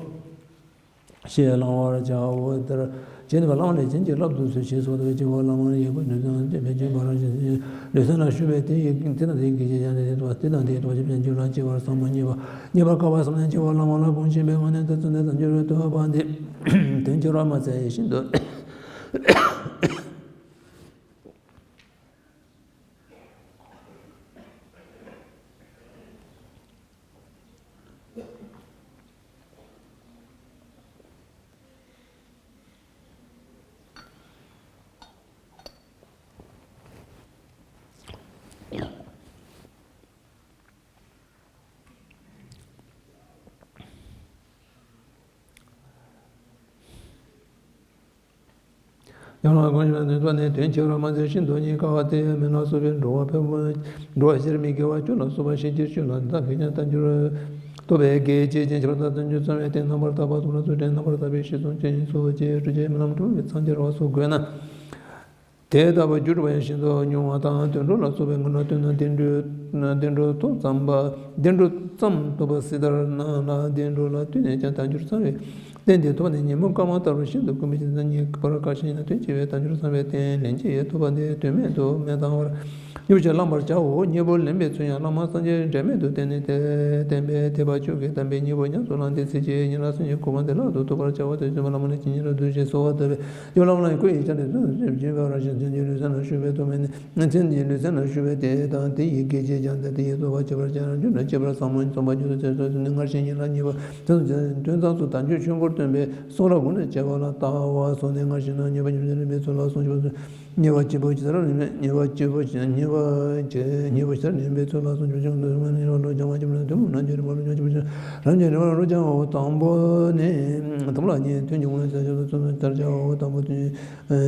ཞེས་བླང་བར་བྱའོ། དེར་བྱས་ནས་བླ་མ་ལས་བྱིན་གྱིས་བརླབ་ཏུ་གསོལ་ཞེས་གསོལ་བ་བཏབ་པས། སྤྱི་བོར་བླ་མ་ལ་ཡི་གེ་བཅུ་གསུམ་ཅན་ཕན་ཆད་འབར་ཞིང་ལུས་སེམས་ལ་ཞུགས་པས། དེ་ཡི་དེ་དང་དེའི་སྐད་ཅིག་ཀྱང་དེ་དང་དེའི་རྡོ་རྗེ་ཕན་ཆད་ལ་སྐྱེ་བར་བསམ་མོ། གཉིས་པ་གཉིས་པ་བསྐལ་པ་བསམ་ཡས་སྤྱི་བོར་བླ་མ་ལ་དགོངས་ཤིང་བས། དངོས་གནས་དུ་ཚུལ་འདི་དང་འགྱུར་བའི་ཐོབ་པ་འདི་དོན་ཁྱད་པར་མ་ཚད་ཤིན་ཏུ། ཡང་ལ་དགོངས་ཞེས་པའི་ནུས་པ་ནི་དོན་ཁྱད་པར་མ་ཚད་ཤིན་ཏུ་རྙེད་དཀའ་བ་སྟེ། མི་ལ་སོགས་པའི་འགྲོ་བ་ཕལ་མོ་འགྲོ་བ་སྤྱིར་མི་དགེ་བ་བཅུ་ལ་སོགས་པ་ཞེ་གཅིག་ཤོས་ལ་འདི་དག་གིས་ཀྱང་བརྟན་གྱུར་ཐོབ་པའི་གེགས་བྱེད་ཅིང་ཁྱད་པར་དུ་བརྟན་གྱུར་གསང་བའི་རྟེན་རྣམ་པར་དག་པ་ཐོབ་ལ་ཚུལ་ཁྲིམས་རྣམ་པར་དག་པའི་གཞི་བཟུང་ཅན་སོགས་ཀྱི་སྒྲུབ་བྱེད་རྨི་ལམ་གྲུབ་པའི་མཚམས་སྦྱར་བ་སོགས་དགོས་ན། དེ་ལྟ་བུ་རྒྱུ་གྲུབ་པ་ཡང་ཤིན་ཏུ་ཉུང་བ་དང་། དུད་འགྲོ་ལ་སོགས་པའི་ངན་འགྲོ་བཏུལ་ན་བདེ་འགྲོ་བདེ་འགྲོ་ཐོབ་ཙམ་པ་བདེ་འགྲོ་ཙམ་ཐོབ་པ་སྲིད་ལྟར་སྣང་ལ། བདེ་འགྲོ་ལ་བཏུལ་ནས་ཀྱང་དལ་འབྱོར་གསང་བའི་རྟེན་དེ་ཐོབ་ནས་ཉོན་མོངས་སྐར་མ་ལྟ་བུར་ཤིན་ཏུ་ཀུན་པའི་ཕྱིར་དང་། རྙེད་པར་དཀའ་ཞིང་ཡིན་ན་དོན་ཆེ་བའི་དལ་འབྱོར་གསང་བའི་རྟེན་ལན་གཅིག་ཡང་ཐོབ་པ་འདི་དོན་མེད་དུ་མི་ལྟ་བར་མཉེས་པོ་བྱས་བླང་བར་བྱའོ། མཉེས་པོ་ལེན་པའི་ཚུལ་ཡང་བླ་མ་སངས་རྒྱས་འབྲལ་མེད་དུ་བསྟེན་ནས་དེ་བསྟེན་པས་ཐེག་པ་མཆོག་གི་དམ་པའི་སྙིང་པོ་ཉམས་སུ་བླངས་ཏེ་ཚེ་གཅིག་ཉིད་ལ་སངས་རྒྱས་གོ་འཕང་དེ་ལག་ཏུ་ཐོབ་པར་བྱའོ། དེ་བཞིན་བླ་མ་ལ་ཇི་སྙེད་རུང་འདུད་ཅེས་གསོལ་བ་བཏབ་པས། སྤྱི་བོར་བླ་མ་ལ་སྐུ་ཡི་ཆ་ནས་གསོལ་ཞིང་བྱིན་པ་རང་བཞིན་མཚན་ཉིད་ལུས་སེམས་ལ་ཞུགས་པའི་ཐོག་མའི་ནི། མཚན་ཉིད་ལུས་སེམས་ལ་ཞུགས་པའི་དེ་དང་དེ་ཡི་སྐད་ཅིག་ཀྱང་དེ་དེ་ཡི་རྩོལ་བ་བྱེད་པར་བྱ་རང་རྒྱུད་ལ་སྐྱེ་བར་བསམ་མོ། རྩོམ་པ་རྒྱུད་དུ་བྱེད་ཚུལ་ནི། སྔར་བཞིན་ཡིད་ལ་ཉེ་བར་དོན་དུ་བྱ། དོན་ཙམ་སུ་དལ་འབྱོར་ཆོས་འཁོར་སྟོན་པའི་གསུང་རབ་དགུང་ནས་བྱ་བ་ལ་ལྟ་བ་སོགས་ནི། སྔར་བཞིན་ན་ཉེ་བར་ཉམས་ལེན་པའི་ཚུལ་ལ་གསུངས་ཆོས་སུ། ཉེ་བར་སྐྱེ་བོ་ཇི་ལྟར་ཉེ་བར་སྐྱེ་བོ་ཇི་ཉེ་བར་སྐྱེ་ཉེ་བོ་ཇི་ལྟར་ཉེ་བའི་ཚུལ་ལ་གསུངས་ཆོས་ཀྱང་དུ་མ་ཉེ་བར་ལོ་བྱང་བ་སྐྱེ་བ་དུ་མ་ན་ཉེ་བར་ལོ་བྱང་བ་སྐྱེ་བ་རང་ཉེ་བར་ལོ་བྱང་བ། དང་པོ་ནི། དང་པོ་ལ་ཉེ་དོན་གྱི་དངོས་ལ་བྱ་ཆོག་ཏུ་ཚུལ་ལྟར་བྱའོ། དང་པོ་དོན།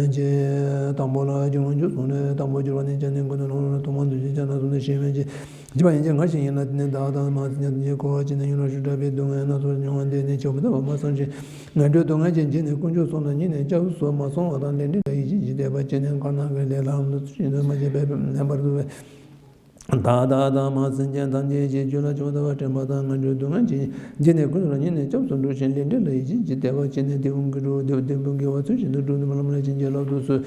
ཅེས་དང་པོ་ལ་སྦྱོར་བ་འཇུག་གསུངས་ནས། དང་པོ་སྦྱོར་བ་ནི་སྦྱར་ནས་ཀུན་ཏུ་སློང་བ་ལ་ཐོག་མར་འདུ་ཤེས་བྱ་ན་གསུངས་ནས་ཤེས་པའི་ཕྱིར། བྱས་པ་ཡིན་གྱི་སྔར་བཞིན་ཡིན་ལ་དེ་ནི་བདག་དང་མ་ཚད་ཉིད་ཀྱི་འཁོར་བ་སྐྱེས་ནས་ཡུན་རིང་ཞིག་གྲགས་པའི་སྡུག་བསྔལ་སྣ་ཚོགས་མྱོང་བ་འདི་ནི་ཆོག་མི་ཐུབ་པ་མ་བསམ་ཞིང་ངན་འགྲོའི་སྡུག་བསྔལ་གྱིས་འཇིགས་ནས་དཀོན་མཆོག་གསུམ་ལ་སྙིང་ནས་སྐྱབས་སུ་མ་སོང་བ་དང་ལས་འབྲས་ལ་ཡིད་ཆེས་ཀྱིས་དད་པ་བྱས་ནས་དཀར་ནག་གི་ལས་ལ་ལམ་དུ་ཚུལ་བཞིན་དུ་མ་བྱས་པས་ལེན་པར་འདུག་པས། བདག་བདག་དང་མ་ཚད་ཅན་ཐམས་ཅད་ཀྱི་རྒྱུད་ལ་ཆོག་ཐུབ་པ་དྲན་པ་དང་ངན་འགྲོའི་སྡུག་བསྔལ་གྱིས་འཇིགས་ནས་ཀུན་ཏུ་སྙིང་ནས་སྐྱབས་སུ་འགྲོ་ཞིང་ལས་འབྲས་ལ་ཡིད་ཆེས་ཀྱིས་དད་པ་བྱས་ནས་དེ་ཀུན་དགེ་སྒྲུབ་དེ་ཀུན་དགེ་བ་ཚུལ་བཞིན་དུ་སྒྲུབ་ནས་བླ་མ་ལ་བྱིན་གྱིས་བརླབ་ཏུ་གསོལ།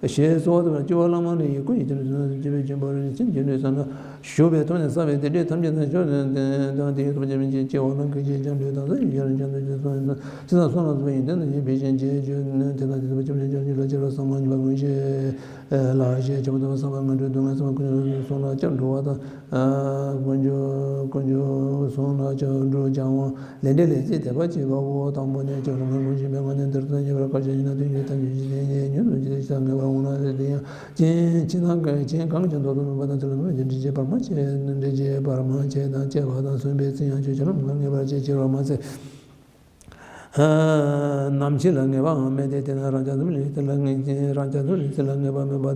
ཞེས་གསོལ་བ་བཏབ་པས། སྤྱི་བོར་བླ་མ་ལ་ཡི་གེ་ཀུན་གྱི་རྗེས་སུ་སོང་ནས་སེམས་ཅན་ཀུན་ལ་སེམས་ཅན་ཐམས་ཅད་ཀྱི་སེམས་ཀྱི་ནུས་སམ་ན་ཞུགས་པའི་ཐོག་ནས་བསགས་པའི་དེ་འདྲའི་ཐམས་ཅད་ན་ཞུགས་ནས་དེ་དང་དེའི་ཐོབ་བྱ་མིན་ཅེས་སྐྱེ་བ་ལ་འགོད་ཅེས་ཀྱང་འདོད་དང་ས་ཡི་ཡར་ཀྱང་འདོད་ཅེས་སོང་ཡང་ཅི་དང་སོང་ལ་སོགས་པའི་ཡོན་ཏན་དང་ཡིད་བྱེད་ཅན་ཅེས་བརྗོད་ནས་དེ་དང་དེ་ཐོབ་བྱ་མིན་ཅེས་ལ་སྐྱེ་བར་བསམ་མ་ཉེས་པ་ཀུན་ཞེས་ལ་ཞེས་བྱ་བ་དང་བསམ་པ་ངན་འགྲོའི་སྡུག་བསྔལ་བསམ་པ་ཀུན་ཀུན་སོང་ལ་སྐྱབས་འགྲོ་བ་དང་། དཀོན་མཆོག་དཀོན་མཆོག་གསུམ་ལ་སྐྱབས་འགྲོ་བྱ་བ་ལས་འབྲས་ལས་ཚིག་དད་པ་བྱེད་པའོ། དང་པོ་ནི་སྐྱབས་སུ་མ་འགྲོ་ཞིང་པའི་ངོ་ནས་འདིར་ཐོན་ཡོད་པར་བཀའ་བྱས་ཡིན་ན་དོན་གྱི་ཐམས་ཅད་ཀྱི་ཉེ་ཉེ་དུ་ཇི་ལྟར་ངེས་པར་འོང་ན་དེ་ཡང་ཅན་ཕྱི་ནང་གང་ཅན་གང་ཅན་ཐོག་ཏུ་མེད་པ་དང་ཚུལ་ལ་མེད་པ་ཅན་འདྲེན་བྱེད་པར་མ་བྱེད་འདྲེན་བྱེད་པར་མ་བྱེད་དང་བཅས་པ་དང་མཚོན་པའི་ཚིག་ཡང་ཆོས་ཅན་ལ་མ་ངེས་པར་བྱེད་ཕྱིར་བ་མ་ཚད། ནམ་འཆི་ལ་ངེས་པའང་མེད་དེ། དེས་ན་རང་རྐྱ་ཙམ་ལས་ཚེ་ལ་ངེས་རང་རྐྱ་ཙམ་ལས་ཚེ་ལ་ངེས་པ་མེད་པ་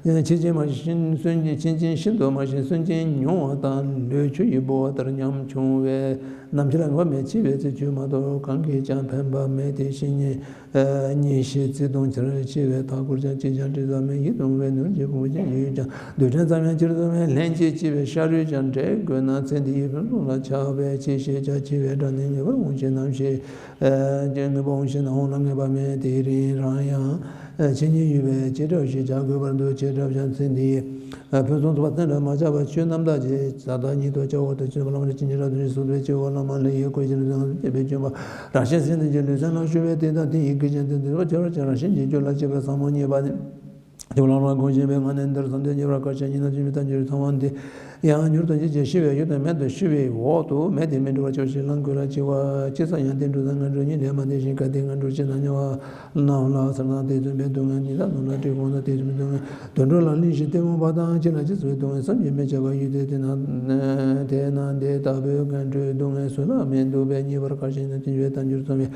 དང་། འཆི་ཅན་མ་ཤི་སུན་འཆི་ཅན་ཤིན་ཏུ་མ་ཤི་སུན་ཅན་ཉུང་བ་དང་ལུས་ཆུ་ཡིས་འབོ་བ་ལྟར་ཉམ་ཆུང་བས། ནམ་འཆི་ལ་ངེས་པ་མེད། འཆི་བའི་ཚེ་ཆོས་མ་གཏོགས་གང་གིས་ཀྱང་ཕན་པ་མེད་དེ། ཤི་ཉིན་ཉིན་ཤས་ཚིག་གཏོང་ཕྱིར་འཆི་བའི་མཐའ་བསྐོར་ཀྱང་། ཅིས་ཀྱང་དྲི་ཟ་མེད་ཡིད་གདུང་བའི་ནོར་གྱི་ཕུང་པོ་ཅན་ཡོད་ཀྱང་། རྡུལ་ཕྲན་ཙམ་ཡང་ཅིར་འཛིན་མེད། ལྷན་ཅིག་འཆི་བའི་ཤ་རུས་ཀྱང་འབྲལ་དགོས་ན། ཚེ་འདི་ཡི་ཕུན་སུམ་ལ་ཆགས་པས་འཆི་ཞེས་བྱ། འཆི་བའི་སྒྲ་ནི་ངེས་པར་འོང་ཞེས་ནམ་ཞེས། ངེས་པར་འོང་ཞེ་ན་འོང་ལ་ངེས་པ་མེད། དེ་རིང་རང་ཡང་ཕྱི་ཉིན་ཡོད་པས་ཅི་འདྲ་ཞིག་བྱ་དགོས་པར་འདུག་ཅེས་སྒྲ་བྱ། ཚེ་འདིའི་ཕུན་སུམ་ཚོགས་པ་ཚད་ལ་མ་ཆགས་པར་ཆོས་རྣམ་དག་ཅེས་བྱ་བདག་ཉིད་དུ་བྱའོ། དེ་ཕྱིར་བླ་མ་ལ་ཇི་སྙེད་རུང་འདུད་ཅེས་གསོལ་བའི་སྤྱི་བོར་བླ་མ་ལ་ཡི་གེ་ཀུན་གྱི་ལུས་སེམས་ལ་ཞུགས་པའི་སྐྱོན་པ་རང་བཞིན་སེམས་ཅན་གྱི་ལུས་སེམས་ལ་ཞུགས་པའི་དེ་དང་དེ་ཡི་སྐད་ཅན་དེ་འདུལ་བར་བྱ་བར་བྱ་རང་བཞིན་གྱིས་སྐྱོབ་ལ་བྱེད་པར་བསམ་མོ། གཉིས་པ་ནི། ཇོ་ལ་ལ་དགོངས་བཞིན་པའི་ངང་ནས་འདིར་བསམ་གཏན་གྱི་བར་ཁ་ཆད་ཉིད་ན་ཆུད་མི་ཐག་འགྱུར་ཚང་བ་འདི་ཡང་མྱུར་དུ་འཇིག་ཅིང་ཤི་བའི་ཡུལ་དུ་མེད་དུ་ཤི་བའི་འོག་ཏུ་མེད་དེ་མི་འགྲོ་བར་གྱུར་ཞིང་ལམ་ཀུན་ལ་འཆི་བ་ཅི་ཙམ་ཡང་བདེ་འགྲོ་དང་ངན་འགྲོ་གཉིས་ལས་མ་འདས་ཤིང་གལ་ཏེ་ངན་འགྲོར་སྐྱེས་ན་དམྱལ་བ་རྣམས་ལ་སེམས་ཙམ་དེ་མཚོན་པའི་སྡུག་བསྔལ་ཉིད་དང་ནོར་ལ་བཀྲེས་སྐོམ་དང་དེ་མཚོན་པའི་སྡུག་བསྔལ་དུད་འགྲོ་ལ་ལིང་ཞིང་ལྟད་མོ་བ་དང་ཅི་ལ་ཅི་ཟེར་བའི་སྡུག་བསྔལ་བསམ་གྱིས་མི་ཁྱབ་པ་ཡོད་དེ་དེས་ན་དེས་ན་དེ་ལྟ་བུའི་ངན་འགྲོའི་སྡུག་བསྔལ་སུ་ལ་མི་འདུག་པས་ཉེ་བར་དཀའ་ཞིང་ན་དེ་འགྱུར་བའི་དང་འགྱུར་ཚང་བའི།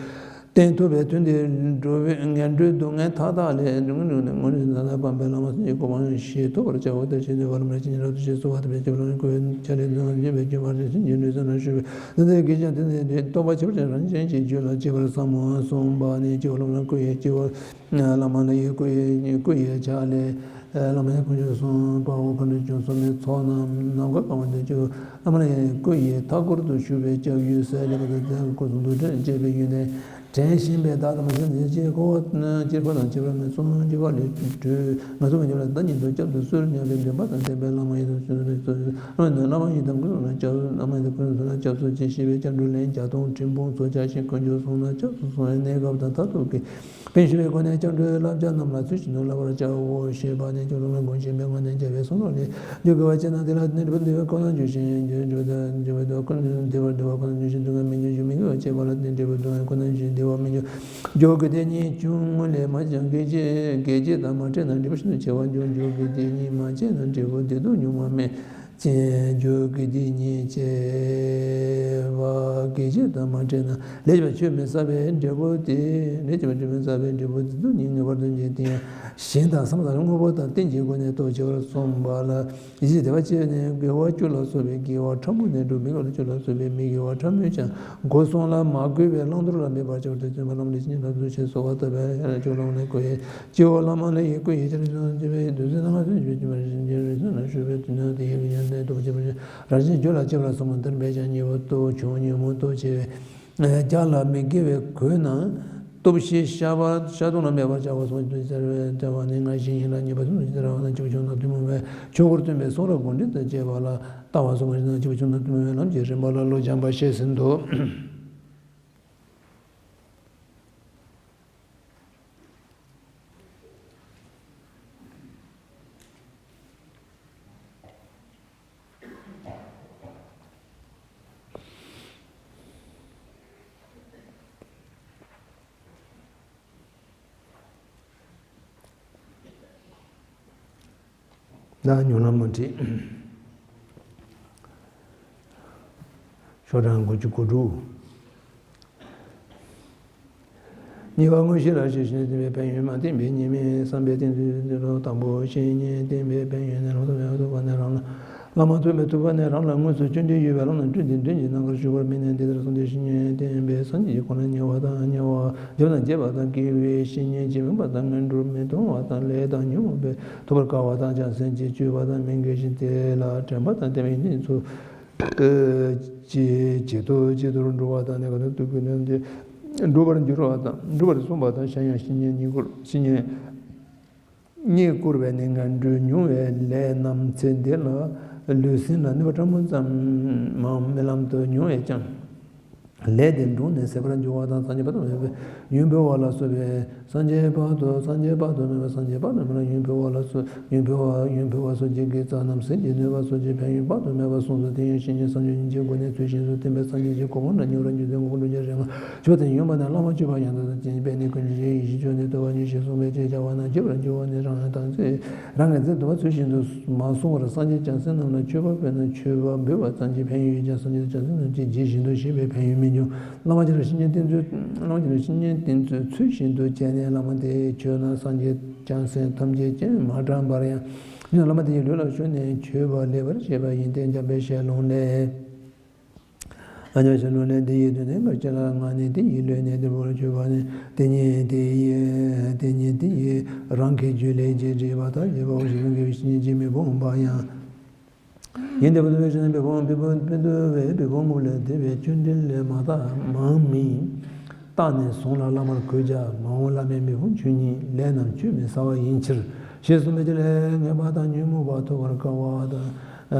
རྟེན་ཐོབ་པའི་དོན་དེ་འགྲོ་བའི་ངན་འགྲོའི་སྡུག་བསྔལ་མཐའ་དག་ལས་འགྲོ་ངན་འགྲོ་ནས་ངོ་ནས་ཟླ་ལ་ཕམ་པའི་བླ་མ་སེམས་ཀྱི་གོ་འཕང་ཞེས་ཐོབ་པར་བྱའོ། དེ་བཞིན་དུ་བ་ལམ་རེ་ཅན་རབ་ཏུ་ཞེས་གསོལ་བ་དང་བེད་སྤྱོད་ལ་ནི་ཀུན་ཆ་ལས་འདུན་འབྱོན་པའི་སྐྱོན་པ་རང་བཞིན་གྱི་ལུས་སེམས་ལ་ཞུགས་པའི་ནི་དེ་དགེ་ཅན་དེ་ནི་རྟོགས་པ་ཆེ་བར་ཅན་རང་བཞིན་གྱིས་རྒྱུད་ལ་སྐྱེ་བར་བསམ་མོ། གསུངས་པ་ནི་སྤྱི་བོར་བླ་མ་ལ་སྐུ་ཡི་སྤྱི་བོར་བླ་མ་ལ་ཡི་སྐུ་ཡི་སྐུ་ཡི་ཕྱག་ལས། བླ་མ་ཡི་དཀོན་མཆོག་གསུམ་དཔའ་བོ་མཁའ་འགྲོ་ཆོས་གསུམ་མའི་ཚོགས་རྣམས་ནམ་མཁའ་གང་བ་དུ་སྤྱི་བོར་བླ་མ་ལ་ཡི་སྐུ་ཡི་མཐའ་སྐོར་དུ་བཞུགས་པའི་སྐྱབས་ཡུལ་སའི་ལེགས་པར་མཛད་པའི་སྐུ་གསུང་ཐུགས་སྲས་བཅས་པའི་ཡོན་ཏན། དྲན་བཞིན་པའི་བདག་དང་མ་བྱོན་ཚེ་ཅེས་འཁོར་བ་སྤྱིར་འཁོར་དང་བྱེ་བྲག་མེད་གསུམ་འགྱུར་བ་ལས་གྲོལ། ངན་སོང་གི་འགྱུར་བ་ལ་བདག་ཉིད་དུ་བསྐྱབ་ཏུ་གསོལ། སྙམ་པའི་འདུན་པ་དང་ལྡན་པས་བླ་མ་ཡི་དམ་ཆོས་སུ་གསོལ། བླ་མ་ཡི་དམ་སྐུ་གསུམ་ལ་སྐྱབས་སུ། བླ་མ་ཡི་དམ་སྐུ་གསུམ་ལ་སྐྱབས་སུ་མཆི། ཞེས་པའི་སྐྱབས་འགྲོའི་ལན་བརྒྱ་སྟོང་ཁྲི་འབུམ་སོགས་བྱ་ཞིང་དཀོན་མཆོག་གསུམ་ལ་སྐྱབས་སུ་སོང་བའི་གནས་སྐབས་དང་མཐར་ཐུག་གི་དཔེ་ཞུ་བའི་སྒོ་ནས་སྐྱབས་འགྲོའི་བསླབ་བྱ་རྣམས་ལ་ཚུལ་བཞིན་དུ་བསླབ་པར་བྱའོ། ཞེས་པ་ནི་སྐྱབས་སུ་སོང་བ་སྒོམ་ཞིང་པའི་སྔོན་ནས་བྱ་བའི་གསུང་རབ་ལས། རྒྱུ་དགེ་བ་བྱས་ན་དེ་ལ་བརྟེན་ནས་འབྲས་བུ་འདུལ་བའི་ཁོ་ན་འབྱུང་ཞིང་། རྒྱུ་འབྲས་བུ་འདུལ་བའི་ཁོ་ན་འབྱུང་ཞིང་སྡུག་བསྔལ་མི་འབྱུང་། རྒྱུ་མི་དགེ་བ་བྱས་པ་ལ་བརྟེན་འབྲས་བུ་སྡུག་བསྔལ་ཁོ་ན་འབྱུང་ཞིང་བདེ་བ་མི་འབྱུང་། རྒྱུ་དགེ་སྡིག་གཉིས་ཆུང་ངུ་ལས་མ་བྱུང་། དགེ་བྱས་དགེ་བྱས་དང་མ་འཕྲད་ན་འབྲས་བུ་ཤིན་ཏུ་ཆེ་བ་འབྱུང་། རྒྱུ་དགེ་སྡིག་གཉིས་མ་བྱས་ན་འབྲས་བུ་བདེ་སྡུག་གཉུག་མ་མེད་ཅིང་། རྒྱུ་དགེ་སྡིག་གཉིས་བྱས་པ་དགེ་བྱས་དང་མ་འཕྲད་ན་ལས་བྱས་པ་ཆུད་མི་ཟ་བའི་འབྲས་བུ་སྟེ། ལས་བྱས་པ་ཆུད་མི་ཟ་བའི་འབྲས་བུ་བདེ་སྡུག་གཉིས་ངེས་པར་དུ་འབྱུང་སྟེ། ཡང་གཞན་དང་བསམ་པ་དང་དངོས་པོ་དང་རྟེན་གྱི་སྒོ་ནས་རྟོགས་ཆེ་བར་གསུངས་པ་ལ། ཡིད་ཆེས་དད་པ་བཅས་ནས་དགེ་བ་བཅུ་ལ་སོགས་པའི་དགེ་བ་ཕྲ་མོ་ནས་སྒྲུབ། མི་དགེ་བ་བཅུ་ལ་སོགས་པའི་མི་དགེ་བ་ཕྲ་མོས་ཀྱང་སྒོ་གསུམ་ལ་མ་གོས་པའི་བླང་དོར་ལ་མོས་པ་བྱས་པར་ཐུགས་བརྩོན་པ་བླ་མ་ལས་བྱིན་གྱིས་བརླབ་ཏུ་ཆེས་གསོལ་བ་བཏབ་པས་ཡར་ལ་ཆོས་ལམ་ལ་བཀོད་ཡས་སྤྱི་བོ་བླ་མ་ལ་ཡི་བཀོད་ཡས་ཅེས་བརྩོན་འགྲུས་ཆེན་པོས་དུས་ཚོད་ནང་ལ་ཚུལ་བཞིན་བྱེད་པར་བྱིན་གྱིས་རེ་ཞིག་ན་ཞུ་བའི་དུས་ནང་དེ་ཡི་ཡོན་ཏན་སྟོབས་ཆེན་པོ་རང་བཞིན་རྒྱུད་ལ་སྐྱེས་པ་གསུམ་པོ་འདིར་འབད་ཀྱང་ཉེ་བོ་སྟོབས་ཆུང་ཉོན་མོངས་སྟོབས་ཆེ་བས། རྒྱ་ལ་མི་དགེ་བའི་གོས་རྣམས་སྟོབས་ཤིང་ཤ་བ་ཤ་དུང་ལ་མེད་པར་བྱ་བ་སོགས་ཀྱི་དུས་སུ་བྱ་བ་ནི་ང་ཞིག་ཡིན་ལ་ཉེས་པ་སོགས་ཀྱི་རང་ན་སྐྱེས་བུ་ཆུང་དང་ཐུན་མོང་བའི་ཆོས་འཁོར་སྟོན་པའི་གསུང་རབ་དགོངས་འགྲེལ་དུ་བྱས་པ་ལ་ལྟ་བ་སོགས་ང་ཞིག་ན་སྐྱེས་བུ་ཆུང་དང་ཐུན་མོང་བའི་ལམ་གྱི་རིམ་པ་ལ་བློ་སྦྱངས་པ་ཤེས་ཟིན་ཏོ། བདག་ཉོན་ལ་མ་འདྲིས། ཤོག་གྲངས་དགུ་བཅུ་གོ་དྲུག། གཉིས་པ་དངོས་གཞི་ལ་ཞེན་ཅིང་བསྟེན་པའི་ཕན་ཡོན་མ་བསྟེན་པའི་ཉེས་དམིགས་བསམ་པའི་བསྟན་ཚུལ་འདི་ལོ། དང་པོ་བཤེས་གཉེན་བསྟེན་པའི་ཕན་ཡོན་ནི། ལམ་ཐོབ་པའི་ཐུགས་ཀ་ནས་རང་ལ། ལམ་མ་ཐོབ་པའི་ཐུགས་ཀ་ནས་རང་ལ་དངོས་སུ་བཅོས་སྒྲིག་ཡོད་པའི་ལམ་ལ་བསྐྲུན་ཏེ་དོན་གྱི་རྣམ་ཀར་ཞུགས་པར་དམིགས་ནས། འདི་ལྟར་སངས་རྒྱས་བཤེས་གཉེན་བསྟེན་པའི་སངས་རྒྱས་ཀྱི་གོ་ལ་ཉེ་བ་དང་ཉེ་བ། རྒྱབ་དང་རྒྱས་པ་དང་དགེ་བའི་བཤེས་གཉེན་བྱེད་མིན་པ་དང་ངན་འགྲོར་མི་ལྟུང་བ་དང་ལས་དང་ཉོན་མོངས་པས་ཐོབ་པར་དཀའ་བ་དང་བྱང་སེམས་ཀྱིས་སྤྱོད་པ་དང་མི་འགལ་ཞིང་དེ་ལ་དྲན་པ་དང་བསྟེན་པའི་ཡོན་ཏན་ཚུལ་གྱིས་ཇེ་མཐོ་ཇེ་མཐོར་འགྲོ་བ་དང་གནས་སྐབས་ནས་ཐུགས་ཀྱི་ནོན་ཏེ་འགྲུབ་པར་འགྱུར་བ་དང་འགྲུབ་པར་གསུངས་པ་དང་། གཞན་ཡང་བཤེས་གཉེན་བསྙེན་བཀུར་བཤེས་གཉེན་བསྙེན་བཀུར་བས་ནི་ངན་འགྲོར་མྱོང་བའི་ལས་རྣམས་ཚེ་འདི་ལ་ལུས་སེམས་ལ་གནོད་པ་ཕྲ་མོ་ཙམ་མམ་རྨི་ལམ་དུ་མྱོང་བས་ཀྱང་། ལས་དེ་འགྲུབ་ནས་ཟད་པར་འགྱུར་བ་དང་། སངས་རྒྱས་དཔག་ཏུ་མེད་པའི་ཡུམ་འཕེལ་བ་ལ་སོགས་པའི། སངས་རྒྱས་དཔག་ཏུ་སངས་རྒྱས་དཔག་ཏུ་མེད་པ་སངས་རྒྱས་དཔག་ཏུ་མེད་ལ་ཡུམ་འཕེལ་བ་ལ་སོགས་ཡུམ་འཕེལ་བ་ཡུམ་འཕེལ་བ་སོགས་ཀྱི་དགེ་རྩ་རྣམས་ཟད་ཀྱི་གནོད་པ་སོགས་ཀྱི་ཕན་ཡོན་དཔག་ཏུ་མེད་པ་གསུངས་སོ། དེ་ཡང་བཤེས་གཉེན་བསམ་སྦྱོར་གཉིས་ཀྱི་སྒོ་ནས་ཚུལ་བཞིན་དུ་བསྟེན་པས་སངས་རྒྱས་ཀྱི་གོ་འཕང་དང་མྱུར་བར་འགྱུར་ཏེ་ངོ་བོ་འགྲོ་འཆག་རིམ་ལ་ཆོས་དང་ཡོན་པ་ནི་བླ་མ་མཆོད་པ་ཡང་དག་ཏུ་བྱིན་པས་ནི་ཀུན་གཞི་ཡེ་ཤེས་མཆོག་ནི་ཐོབ་པ་ཉིད་ཞེས་གསུངས་པའི་ཕྱིར། བྱ་བ་རྣམས་བྱེད་པར་འགྱུར་བ་ནི་རང་ཡང་དམ་ཚིག་རང་གི་ཚིག་ཏུ་ཚུལ་བཞིན་དུ་མ་གསུངས་པར་སངས་རྒྱས་བྱང་སེམས་རྣམས་ལ་མཆོད་པ་ཕུལ་ན་མཆོད་པ་འབུལ་བ་ཙམ་གྱིས་ཕན་ཡོན་ཡོད་ཀྱང་སངས་རྒྱས་དང་བྱང་སེམས་རྣམས་ཀྱིས་ཇི་བཞིན་དུ་ཤེས་པའི་ཕན་ཡོན་མི་འབྱུང་། བླ་མ་ཆེན་ལ་བཤེས་གཉེན་བསྟེན་ཚུལ། བླ་མ་ཆེན་ལ་བཤེས་གཉེན་བསྟེན་ཚུལ་ཚུལ་བཞིན་དུ་བྱས་ནས་བླ་མ་དེས་མཆོད་ན་སངས་རྒྱས་བྱང་སེམས་ཐམས་ཅད་ཀྱིས་མ་དྲངས་པར་ཡང་མཆོད་ན་བླ་མ་དེ་ཡི་ལུས་ལ་ཞུགས་ནས་མཆོད་པ་ལེགས་པར་བྱེད་པ་ཡིན་ཏེ། འཇམ་དཔལ་ཞལ་ལུང་ལས། འཇམ་དཔལ་ཞལ་ལུང་ལས། འདི་ཡི་དོན་ནི་ག་ཅི་ལ་ང་ནི་དེ་ཡི་ལུས་ནི་དེ་བོར་གྱུར་པ་ནི། དེ་ཉིད་དེ་ཡི་དེ་ཉིད་དེ་ཡི་རང་གི་རྒྱུད་ལས་རྒྱས་བྲིས་པ་དག་བྱེད་པའོ། ཞེས་གསུངས་པའི་བཤེས་གཉེན་གྱིས་མི་ཕོངས་པ་ཡང་། ཡིན་ཏེ། བུ་དང་བུ་ཆེན་བུ་ཕོ་བུ་ཕོ་བུ་དུ་བས་བུ་ཕོ་མོ་ལས་འདས་པའི་ཆོས་འབྲེལ་ལས་མ་དག་མང་མིན། བརྟགས་ནས་བཟུང་ལ་བླ་མར་གུས་བྱ། མ་འོངས་བླ་མའི་མི་ཕམ་ཆོས་ཉིད་ལས་རྣམས་ཆུད་མི་ཟ་བ་ཡིན་ཕྱིར། ཞེས་གསུངས་པའི་ཕྱིར། ངན་པ་དང་ཉོན་མོངས་པ་ཐོབ་པར་དཀའ་བ་དང་།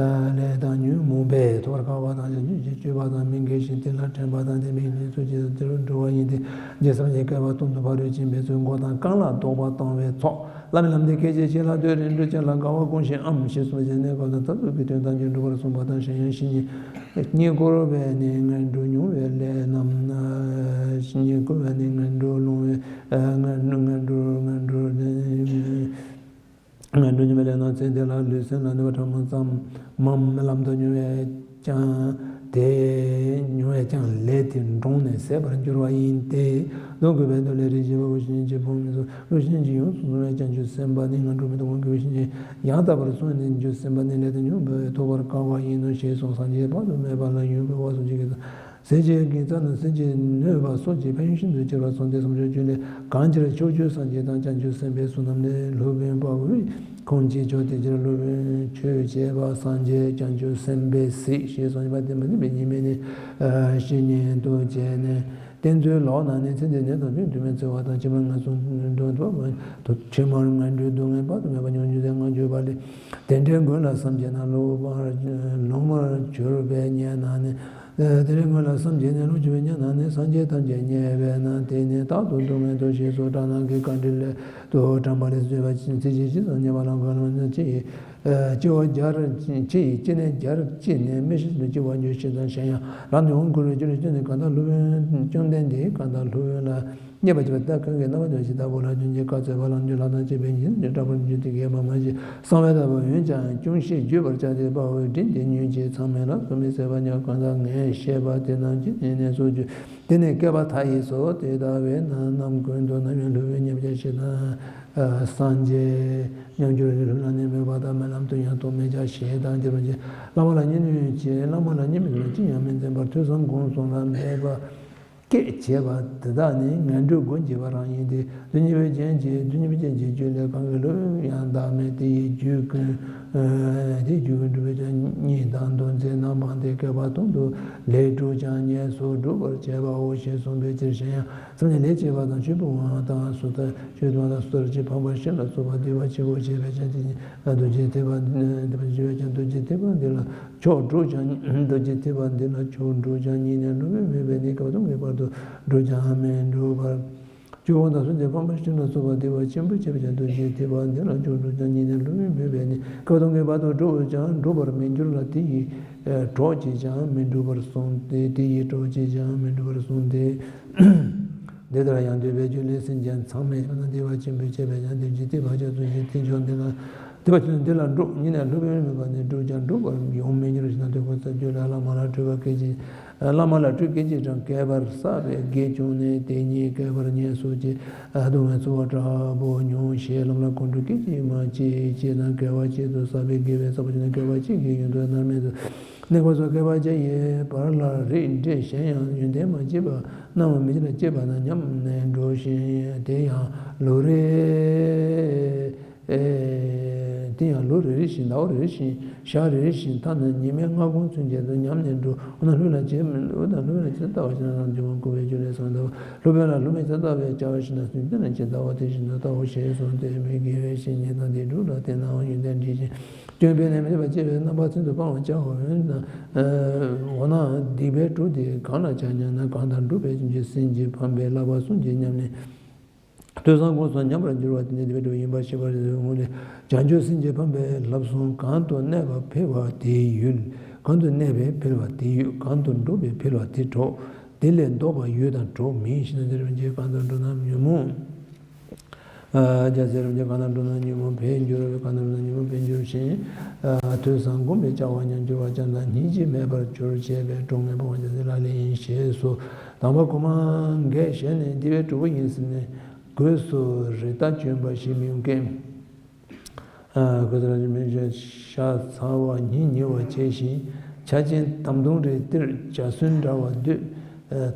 ལས་དང་ཉོན་མོངས་པས་ཐོབ་པར་དཀའ་བ་དང་། བྱང་ཆུབ་ཀྱི་སྤྱོད་པ་དང་མི་འགལ་ཞིང་དེ་ལ་དྲན་པ་དང་བསྟེན་པའི་ཡོན་ཏན་ཚུལ་གྱིས་དེར་འགྲོ་བ་ཡིན་ཏེ། རྗེ་བསམ་གྱིས་བསྐལ་པ་སྟོང་དུ་ཕ་རོལ་ཕྱིན་པའི་ཚུལ་མགོ་དང་རྐང་ལག་བཟློག་པ་བཏང་བའི་ཚོགས། བླ་མའི་ལམ་འདི་སྐད་ཅེས་བྱས་ལ་སྡོད་རིང་འགྲོ་ཅན་ལ་དགའ་བ་སྒོམ་ཞིང་ཨམ་ཞེས་གསུངས་པའི་གནས་སྐབས་ལ་མཐར་ཐུག་གི་དོན་དམ་གྱི་འགྲུབ་པར་གསུངས་པ་དང་། གཞན་ཡང་བཤེས་གཉེན་བསྙེན་བཀུར་བས་ནི་ངན་འགྲོར་མྱོང་བའི་ལས་རྣམས། བཤེས་གཉེན་བསྙེན་བཀུར་བས་ནི་ངན་འགྲོར་ལོང་བའི་ངན་ངན་འགྲོར་ངན་འགྲོར་ངན་འགྲོར་མྱོང་བའི་ལས་རྣམས་ཚེ་འདི་ལ་ལུས་སེམས་ལ་གནོད་པ་ཕྲ་མོ་ཙམ་མམ་རྨི་ལམ་དུ་མྱོང་བས་ཀྱང་། དེ་མྱོང་བས་ཀྱང་ལས་དེ་འགྲུབ་ནས་ཟད་པར་འགྱུར་བ་ཡིན་ཏེ། ལོངས་སྐུའི་ཕན་ཐོགས་ལས་རིགས་བཞི་པ་བུ་བཤེས་གཉེན་གྱི་ཕོ་མི་སོགས་བུ་བཤེས་གཉེན་གྱིས་ཡོངས་སུ་བཟུང་བས་ཀྱང་ཆོས་སེམས་དཔའ་ནི་ངན་འགྲོར་མི་ལྟུང་བ། དགེ་བའི་བཤེས་གཉེན་ཡང་དག་པར་བཟུང་ནས་ཆོས་སེམས་དཔའ་ནི་ལས་དང་ཉོན་མོངས་པས་ཐོབ་པར་དཀའ་བ་ཡིན་ནོ་ཞེས་གསུངས། སངས་རྒྱས་དཔག་ཏུ་མེད་པ་ལ་ཡུམ་འཕེལ་བ་སོགས་ཀྱི་དགེ་རྩ། ཟས་བཅུད་དགེ་རྩ་རྣམས་ཟས་ཀྱིས་གནོད་པ་སོགས་ཀྱི་ཕན་ཡོན་ཤིན་ཏུ་ཆེ་བར་གསུངས་ཏེ། སུམ་ཅུ་སོ་བཅུ་ལས། གང་ཕྱིར་ཕྱོགས་བཅུའི་སངས་རྒྱས་དང་། བྱང་ཆུབ་སེམས་དཔའི་གཟུགས་རྣམས་ནི། སློབ་དཔོན་དཔའ་བོས་ཁོང་ཅིའི་ཕྱོགས་དེ་ཕྱིར། སློབ་དཔོན་ཆོས་བྱེད་པ་སངས་རྒྱས། བྱང་ཆུབ་སེམས་དཔའི་གཟིགས། ཞེས་གསུངས་པ་སྟེ། མ་བསྟེན་པའི་ཉེས་དམིགས་ནི། བཤེས་གཉེན་དུ་བྱས་ནས། བསྟན་འཛིན་ལོག་ན་ནི་ཚེ་འདི་ནས་ད་དུང་དུ་མའི་འཚེ་བ་དང་། ཕྱི་མར་ངན་སོང་དུ་འགྲོ་བ་དུ། ཕྱི་མར་ངན་འགྲོའི་སྡུག་བསྔལ་དཔག་ཏུ་མེད་པ་མྱོང་འགྱུར་ཏེ། ངང་རྒྱུད་པ་ལས། དེ་འདྲའི་མགོན་ལ་བསམ་བྱས་ན། ལོག་པར་ལོག་པར་གྱུར་པས་མཉེས་ན་ནི། དེ་འདྲའི་མགོན་ལ་བསམ་བྱས་ནས་ལོག་གྱུར་པས་མཉེས་ན་ནི། སངས་རྒྱས་ཐམས་ཅད་མཉེས་པས་ན། དེ་ནི་རྟག་ཏུ་སྡུག་བསྔལ་དུ། ཞེས་སོགས་སྐྲག་སྣང་གི་བཀའ་དྲིན་ལས་དུ་དྲངས་པ་ལས་བཟོད་པ་ཚིག་གཅིག་ཙམ་མཉེས་པ་ལ་མགོན་ལ་ཅི་ཡིས། ལྕི་བ་རྒྱར་ལྕི་ཡི་ལྕི་ནས་རྒྱར་ལྕི་ནས་མི་ཤེས་པའི་ལྕི་བ་འགྱུར་ཞེས་དང་། གཞན་ཡང་རང་དོན་ཧོན་གུ་རུའི་རྒྱུད་ལ་སྐྱོན་ནི། གང་དག་སློབ་དཔོན་བཅོམ་ལྡན་འདས་གང་དག་སློབ་དཔོན་ལ་མཉེས་པར་བྱེད་པ་དག་གང་གིས་རྣམ་པ་ཅི་ལྟ་བུ་ལ་སྐྱོན་གྱི་བཀའ་སྩལ་པ་ལ་འགྱུར་ལ་དང་བཅས་པའི་ཉིན་ནི་སྐྲག་པར་འགྱུར་ཏེ། དགེ་བ་མ་བྱས་གསང་བའི་ལྟ་བུ་འོན་ཀྱང་ཅུང་ཞིག་བརྗོད་པར་བྱ་སྟེ། དཔའ་བོའི་དྲིན་དེ་ཉོན་ཅིག་ཚང་མས་ལ་སོགས་མི་ཟད་པ་ཉམས། གང་དག་ངས་བཤད་པ་དེ་རྣམས་ཀྱི་ནི་ནས་སོ་བརྗོད། དེ་ནས་བསྐལ་པ་མཐའ་ཡས་སོ། དེ་ལྟ་བས་ན་རྣམ་ཀུན་ཏུ་ནམ་ཡང་སློབ་དཔོན་མཉེས་པར་བྱ་ཞེས་དང་། སངས་རྒྱས་མཉམ་གྱུར་སློབ་ལ་ནི། མོས་པ་དང་སྨོན་ལམ་དུ་ཡང་གཏོང་མི་བྱ་ཞེས་དང་། བླ་མ་ལ་མཉེས་ནས་ཅི། བླ་མ་ལ་མཉེས་པའི་ཚུལ་ཅི་ཡང་མི་འཛིན་པར་ཐོས་བསམ་སྒོམ་གསུམ་ལ་འབད་པ་སྐད་བྱས་པ་དེ་དག་ནི་ངན་འགྲོའི་སྒོ་འབྱེད་པ་རང་ཡིན་ཏེ། དོན་གཉིས་པའི་རྒྱན་གྱིས། དོན་གཉིས་པའི་རྒྱན་གྱི་རྒྱུད་ལས། གང་གིས་སློབ་དཔོན་ཡང་དག་མེད། དེ་ཡི་རྒྱུད་ཀུན། དེ་ཡི་རྒྱུད་ཀུན་འགྲུབ་པའི་ཕྱིར། གཉིས་དང་མདོ་འཛིན་རྣམ་སྤངས་ཏེ། བསྐལ་པ་སྟོང་དུ་ལས་དྲུག་ཀྱང་ངལ་སོ་སྒྲུབ་པར་བྱེད་པའོ་ཞེས་གསུངས་པའི་ཕྱིར། གཞན་ཡང་། སེམས་ནི་ལས་བྱེད་པ་དང་ཆོས་སྤོང་བ་དང་སུ་དང་ཆོས་སྤོང་བ་དང་སུ་ལྟར་བྱེད་ཕམ་པར་ཞིང་ལ་སོགས་པ་སྡིག་པ་ཆེན་པོ་བྱེད་པའི་ཕྱིར། དེ་ཉིད་རྡོ་རྗེ་ཐེག་པ་འདི་ལ་ཆོས་སྤོང་བ་ཅན་རྡོ་རྗེ་ཐེག་པ་འདི་ལ་ཆོས་སྤོང་བ་ཅན་ཉིད་ནས་སློབ་དཔོན་མོས་པས་ནི། བསྐལ་པ་སྟོང་གི་བར་དུ་སྒྲུབ་ཀྱང་མི་འགྲུབ་པར། ཆོས་སྤོང་བ་དང་སུ་ལྟར་བྱེད་ཕམ་པར་ཞིང་ལ་སོགས་པ་སྡིག་པ་ཆེན་པོ་བྱེད་པའི་ཕྱིར། རྡོ་རྗེ་ཐེག་པ་འདི་ལ་ཆོས་སྤོང་བ་ཅན་ཉིད་ནས་སློབ་དཔོན་མོས་པས་ནི། བསྐལ་པ་སྟོང་གི་བར་དུ་སྒྲུབ་ཀྱང་འགྲུབ་པར་མི་འགྱུར་ལ། དེ་ཡི་གྲོགས་བྱས་ཀྱང་མི་འགྲུབ་པར་གསུངས་ཏེ། དེ་ཡི་གྲོགས་བྱས་ཀྱང་མི་འགྲུབ་པར་གསུངས་ཏེ། འདི་ལྟར་ཡང་འདུས་པའི་རྒྱུད་ལས། སེམས་ཅན་ཚང་མས་སྡིག་པ་ཆེན་པོ་བྱས་པས་ཀྱང་སྡིག་པ་ཆེན་པོ་བྱས་པའི་ཕྱིར། དེ་ཕྱིར་འདི་ལ་སྡིག་པ་ཆེན་པོ་འདི་ལ་འགྲོ་ཉིད་ནས་སློབ་དཔོན་མོས་པ་ནི། སྒྲུབ་ཀྱང་འགྲུབ་པར་ཡོང་མི་འགྱུར་ཞེ་ན། དེ་ཁོ་ཚོའི་རྒྱུད་ལ་བླ་མ་ལ་སྤྲུལ་པ་སྐད་ཅིག་བླ་མ་ལ་སྤྲུལ་སྐད་ཅིག་ཀྱང་བསྐལ་པར་བསགས་པའི་དགེ་བྱུང་ནས། དེ་ཉིད་བསྐལ་པར་ངལ་གསོ་བྱེད་སྡུག་བསྔལ་ཚོར་བ་འདྲ་པོ་མྱོང་ཞེས། བླ་མ་ལ་སྐུ་འགྲོ་སྐད་ཅིག་མ་བྱེད་ཅེ་ན། བསྐལ་པ་གཅིག་ཏུ་བསགས་པའི་དགེ་བའི་ཚོགས་པ་ཅན་ནི་བསྐལ་པ་གཅིག་གི་ཡུན་དུ་མནར་མེད་དུ་གནས་པ་སོགས། བསྐལ་པ་གཅིག་ཡི་བར་ལ་རིགས་འགྲེ་གཞན་ཡང་ཡོན་ཏན་མ་སྐྱེས་པ་སྣང་བ་མི་བྱེད་ལ་སྐྱེས་པ་ན་ཉམས་ནས་འགྲོ་ཞིང་། དེ་ཡང་ལུས་རེ་དེ་ཡང་ལུས་རེ་རེ་བཞིན་ཟླ་བ་རེ་རེ་བཞིན་ཞག་རེ་རེ་བཞིན་ཐ་ན་ཉི་མའི་སྔ་དགོང་ཚུན་ཆད་དུ་ཉམས་ནས་འགྲོ། འོ་ན་ལུས་ལ་བྱེད་འོ་ན་ལུས་ལ་བྱེད་ལྟ་བ་ཞིག་ན་རང་བྱུང་བ་བཀོད་པའི་རྒྱུད་ལས་གསུངས་ལྟ་བུ། སློབ་དཔོན་ལ་སློབ་མས་དེ་ལྟ་བུའི་བྱ་བ་ཞིག་ན་སེམས་ཅན་ལ་ཇི་ལྟ་བ་དེ་བཞིན་དུ་ལྟའོ་ཞེས་གསུངས་ཏེ། མི་དགེ་བའི་བཤེས་གཉེན་དང་དེ་དྲུག་ལ་བརྟེན་ནའང་ཡོན་ཏན་འགྲིབ་ཅིང་སྐྱོན་སྤེལ་ནས་མི་བྱེད་པར་བྱེད་པའི་རྣམ་པ་ཚུན་དུ་སྤང་བར་བྱའོ། འོ་ན་སྡིག་པའི་གྲོགས་དེ་གང་ལ་བྱ་སྙམ་ན། གང་དག་སྒྲུབ་པའི་རྒྱུ་སེམས་ཀྱི་ཕམ་པའི་བསླབ་པ་གསུམ་གྱིས་ཉམས་ནས། ཐོས་བསམ་སྒོམ་གསུམ་ཉམས་པར་འགྱུར་བ་དེ་ནི་སྡིག་པའི་གྲོགས་ཡིན་པ་ཤེས་པར་འོང་ལས། བྱང་ཆུབ་སེམས་ཀྱི་ཕམ་པའི་བསླབ་གསུམ། གང་དུ་གནས་པ་འཕེལ་བ་དེའི་ཡུལ། གང་དུ་གནས་པས་འཕེལ་བ་དེའི་ཡུལ། གང་དུ་འགྲོ་བས་འཕེལ་བ་དེའི་གྲོགས། དེ་ལས་ལྡོག་པ་ཡུལ་དང་གྲོགས་མིན་ཞེ་ན། དེ་རིམ་གྱིས་གང་དུ་འགྲོ་ན་ཉོན་མོངས། རྒྱལ་སྲས་རིམ་གྱིས་གང་དུ་འགྲོ་ན་ཉོན་མོངས་འཕེལ་འགྱུར་བས། གང་དུ་འགྲོ་ན་ཉོན་མོངས་འཕེལ་འགྱུར་ཞིང་། ཐོས་བསམ་སྒོམ་པའི་བྱ་བ་ཉམས་འགྱུར་བ་ཅན་དང་སྙིང་རྗེ་མེད་པར་གྱུར་བྱས་པའི་གྲོགས་ངན་སྤོང་བ་རྒྱལ་སྲས་ལག་ལེན་ཡིན་ཞེས་སོ། དང་པོ་གོང་མ་འགས་བཤད་ནས་སྡིག་པའི་གྲོགས་པོ་ཡིན་ཟེར་ནས་སྒོས་སུ་རི་དྭགས་གྱོན་པ་ཞིག་མིན་ཀྱང་། ཁོ་ཚོ་ལ་མི་ཤ་ཚ་བ་སྙིང་ཉེ་བ་བྱས་ཤིང་། ཆ་ཅན་དམ་དུང་རེ་སྟེར་འཇའ་ཚོན་འདྲ་བ་འདོད།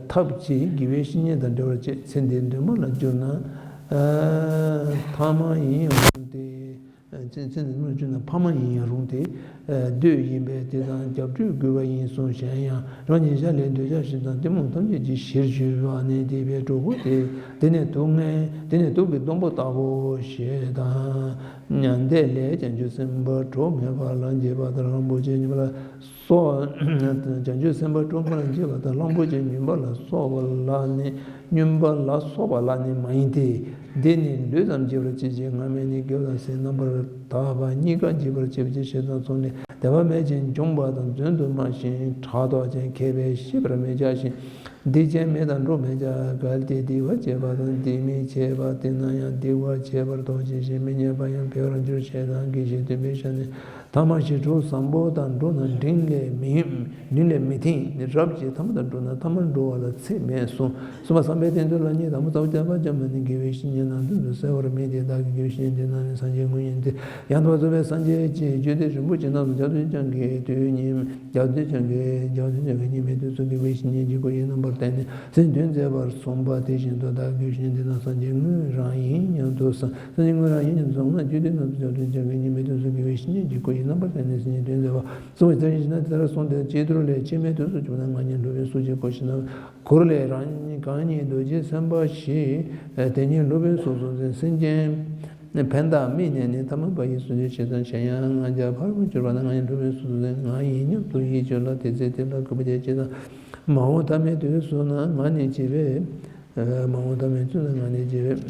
ཐབས་ཀྱིས་དགེ་བའི་བཤེས་གཉེན་དང་འབྲེལ་བར་བྱེད། ཚེ་འདིའི་འདུན་མ་ལ་གྱུར་ན་ཕ་མ་ཡིན་ཡང་རུང་སྟེ། ཚེ་ཚེ་འདིའི་འདུན་མ་ལ་གྱུར་ན་ཕ་མ་ཡིན་ཡང་རུང་སྟེ། འདོད་ཡིན་པས་དེ་དང་རྒྱབ་སྤྲོད་དགོས་པ་ཡིན་གསུངས། གཞན་ཡང་རང་གི་ཤ་ལས་འདོད་ཆགས་ཞེ་སྡང་གཏི་མུག་ཐམས་ཅད་ཀྱི་གཞིར་གྱུར་པ་ནི་སྡིག་པའི་གྲོགས་པོ་སྟེ། དེ་ནི་དུག་ལྔའི་དེ་ནི་དུག་གི་སྡོང་པོ་ལྟ་བུའོ་ཞེས་དང་། མཉམ་དེ་ལས་བྱང་ཆུབ་སེམས་དཔའ་གྲོགས་མེད་པ་ལ་མཆིས་པ་དང་། གླང་པོ་ཆེ་སྨྱོན་པ་ལ་སོགས། བྱང་ཆུབ་སེམས་དཔའ་གྲོགས་མེད་པ་ལ་མཆིས་པ་དང་། གླང་པོ་ཆེ་སྨྱོན་པ་ལ་སོགས་པ་ལ་ནི་སྨྱོན་པ་ལ་སོགས་པ་ལ་ནི་མ་ཡིན་ཏེ། འདི་ནི་ལུས་ཙམ་འཇིག་པར་བྱེད་ཅིང་། སྔ་མ་ནི་དགེ་བ་དང་སེམས་རྣམ་པར་དག་པ་གཉིས་ཀ་འཇིག་པར་བྱེད་པའི་ཕྱིར། ཞེ་སྡང་ཚོགས་ནི་དད་པ་མེད་ཅིང་འཇོམས་པ་དང་བརྫུན་དུ་སྨྲ་ཞིང་ཕྲག་དོག་ཅན། མཁས་པས་ཤེས་པར་མི་བྱ་ཞིང་། སྡིག་ཅན་མི་དང་འགྲོགས་མི་བྱ། གལ་ཏེ་སྡིག་པ་བྱས་པ་དང་སྡིག་མི་བྱས་པ་དེ་རྣམས་ཡང་སྡིག་པ་བྱས་པར་དོགས་བྱས་ཤིང་མི་མཉེས་པ་ཡང་འཕེལ་བར་འགྱུར་ཞེས་དང་། དགེ་བཤེས་སྟོན་པའི་ཞལ་ནས། ཐ་མལ་ཞི་ཁྲོ་བཟང་པོ་དང་འགྲོགས་ན་འབྲིང་ལས་མི་འབྲིང་ལས་མི་ཐེངས། རབ་ཀྱིས་ཐ་མལ་དང་འགྲོགས་ན་ཐ་མལ་འགྲོ་བ་ལ་ཚེགས་མེད་གསུངས། གསུམ་པ་བསམ་པའི་སྟེང་དུ་ལ་ཉེ་དང་པོ་རྩ་བ་བརྒྱ་པ་ཅན་མ་ནི་དགེ་བའི་བཤེས་གཉེན་རྣམས་དོན་དུ་གསལ་བར་མོས་ཏེ། བདག་གི་དགེ་བའི་བཤེས་གཉེན་འདི་རྣམས་ནི་སངས་རྒྱས་དངོས་ཡིན་ཏེ། ཡང་དག་པར་རྫོགས་པའི་སངས་རྒྱས་ཀྱི་རྒྱུད་སྡེ་རིན་པོ་ཆེ་རྣམས་སུ་རྒྱ་མཚོའི་གྱང་གི་དུས་གཉིས། རྒྱ་མཚོའི་གྱང་གི་རྒྱ་མཚོའི་གྱང་གི་གཉིས་མེད་དུས་སུ་དགེ་བའི་བཤེས་གཉེན་གྱི་སྐུ་ཡི་རྣམ་པར་བསྟན་ནས་སེམས་དོན་མཛད་པར་གསུངས་པ་དེ་བཞིན་དུ་བདག་གི་བཤེས་གཉེན་འདི་རྣམས་སངས་རྒྱས་དངོས་རང་ཡིན་སྙམ་དུ་བསམ། སངས་རྒྱས་དངོས་རང་ཡིན་སྙམ་དུ་བསམ་ན་རྒྱུད་སྡེ་རྣམས་སུ་རྒྱ་མཚོའི་གྱང་གི་གཉིས་མེད་དུས་སུ་དགེ་བའི་བཤེས་གཉེན་གྱི་སྐུ་ རྣམ་པར་བསྟན་ནས་སེམས་ཅན་དོན་མཛད་པ། གསུངས་པའི་མཚན་ཉིད་ཇི་ལྟར་གསུངས་ཏེ། ཇི་ལྟར་ལས་སྐྱེ་མེད་དུས་སུ་གྱུར་ན། ང་ཉིད་སློབ་དཔོན་སུ་ཞིག་གོ་ཞེ་ན། གུ་རུ་ལས་རང་གང་ཉིད་རྡོ་རྗེ་སེམས་དཔའ་ཞིག་དེ་ཉིད་སློབ་དཔོན་སུ་གསུངས་ཟིན། སེམས་ཅན་ཕན་བཏགས་དམིགས་ནས་ནི། ཐ་མལ་པ་ཡི་སུ་འདི་ཞེས་དང་། གཞན་ཡང་ང་རྒྱལ་ཕར་མ་གྱུར་པ་ན། ང་ཉིད་སློབ་དཔོན་སུ་གསུངས་ཟིན། ང་ཡིས་སྙམ་དུ་ཡིད་དཔྱོད་ལ། དེ་ཚེ་དེ་ལ་གུས་པ་བསྐྱེད་ཅེས་དང་། མ་འོངས་ཐ་མའི་དུས་སུ་ན་ང་ནི་བྱིས་པས། མ་འོངས་ཐ་མའི་དུས་སུ་ན་ང་ནི་བྱིས་པས།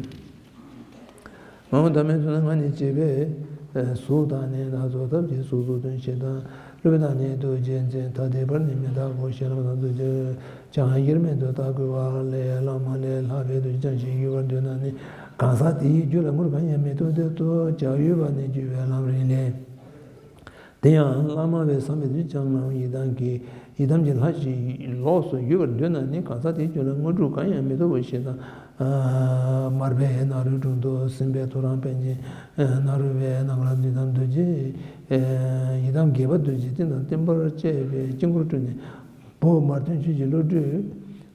མ་འོངས་ཐ་མའི་དུས་ན་ང་ནི་བྱིས་པས། གཟུགས་དང་ནི་སྣ་ཚོགས་ཐབས་ཀྱིས་གཟུགས་སུ་སྟོན་ཞེས་དང་། སློབ་དཔོན་དང་ནི་རྡོ་རྗེ་འཛིན། ཐ་དད་པར་ནི་མི་བལྟ་གོ་ཞེས་ལམ་སྣ་ཚོགས་ཀྱིས་ཀྱང་དབྱེར་མེད་དུ་བལྟ་དགོས་པ་ལས། བླ་མ་ལས་ལྷག་པའི་རྡོ་རྗེ་འཆང་ཞིག་ཡོད་པར་འདོད་ན་ནི། གང་ཟག་དེ་ཡི་རྒྱུད་ལ་ངོར་གང་ཡང་མི་ཐུབ་སྟེ། ཐུབ་བྱ་ཡོད་པ་ནི་རྒྱུད་པའི་ལམ་རིམ་ལས། དེ་ཡང་བླ་མ་བས་བསམ་པའི་དུས་ཀྱང་ངའང་ཡི་དམ་གྱི་ཡི་དམ་གྱི་ལྷ་ཞིག་ལོགས་སུ་ཡོད་པར་འདོད་ན་ནི། གང་ཟག་དེའི་རྒྱུད་ལ་དངོས་གྲུབ་གང་ཡང་མི་ཐོབ་པ་ཞིག་དང་། མར་པའི་ནཱ་རོའི་དྲུང་དུ་སེམས་དཔའི་ཐོ་རངས་པཎ་ཆེན་ནཱ་རོ་པའི་ནང་ལ་ཡི་དམ་རྡོ་རྗེ་ཡི་དམ་དགྱེས་པ་རྡོ་རྗེ་སྟེང་དང་བརྟེན་པར་བཅས་པའི་དཀྱིལ་འཁོར་སྤྲུལ་ནས། བོ་མར་ཐོན་ཆོས་ཀྱི་བློ་གྲོས་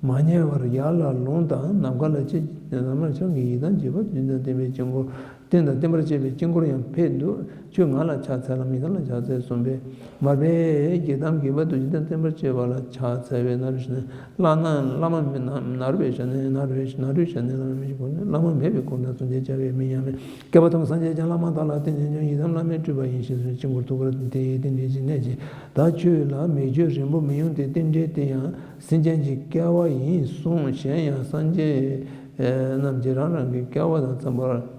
མ་ཉལ་བར་ཡར་ལ་ལོངས་དང་། ནམ་མཁའ་ལ་ཅི་ནམ་མཁའ་ལ་ཕྱག་གི་ཡི་དམ་བྱེད་པ་བདུན་དང་ལྡན་པའི་དཀྱིལ་འཁོར་སྟེང་དང་བརྟེན་པར་བཅས་པའི་དཀྱིལ་འཁོར་ཡང་ཕེབས་འདུག་ཁྱོད་ང་ལ་ཕྱག་འཚལ་ལམ། ཡི་དམ་ལ་ཕྱག་འཚལ་གསུངས་པས། མར་པས་ཡི་དམ་དགྱེས་པ་བདུན་དང་བརྟེན་པར་བཅས་པ་ལ་ཕྱག་འཚལ་བས། ནཱ་རོའི་ཞལ་ནས་བླ་ན་བླ་མ་མེད་ན་ནཱ་རོ་པའི་ཞལ་ནས་ནཱ་རོ་པའི་ནཱ་རོའི་ཞལ་ནས་བླ་མ་མེད་ཀྱི་གོ་ནས་བླ་མ་མེད་པའི་གོ་ནས་སངས་རྒྱས་བྱ་བའི་མིང་ཡང་མེད། བསྐལ་པ་ཐུང་སངས་རྒྱས་ཀྱང་བླ་མ་དག་ལ་བརྟེན་ནས་ཀྱང་། ཡི་དམ་བླ་མའི་སྤྲུལ་པ་ཡིན་ཞེས་གསུངས། དཀྱིལ་འཁོར་ཐུགས་ཀར་དེ་ཡི་རྟེན་འབྲེལ་གྱི་གནད་ཀྱིས། ད་ཁྱོད་ལ་མི་ཆོས་རིང་པོ་མི་ཡོང་སྟེ། རྟེན་འབྲེལ་དེ་ཡང་སེམས་ཅན་གྱི་སྐལ་བ་ཡིན་གསུངས། གཞན་ཡང་སངས་རྒྱས་རྣམས་ཀྱིས་རང་རང་གི་སྐལ་བ་དང་འཚམས་པར་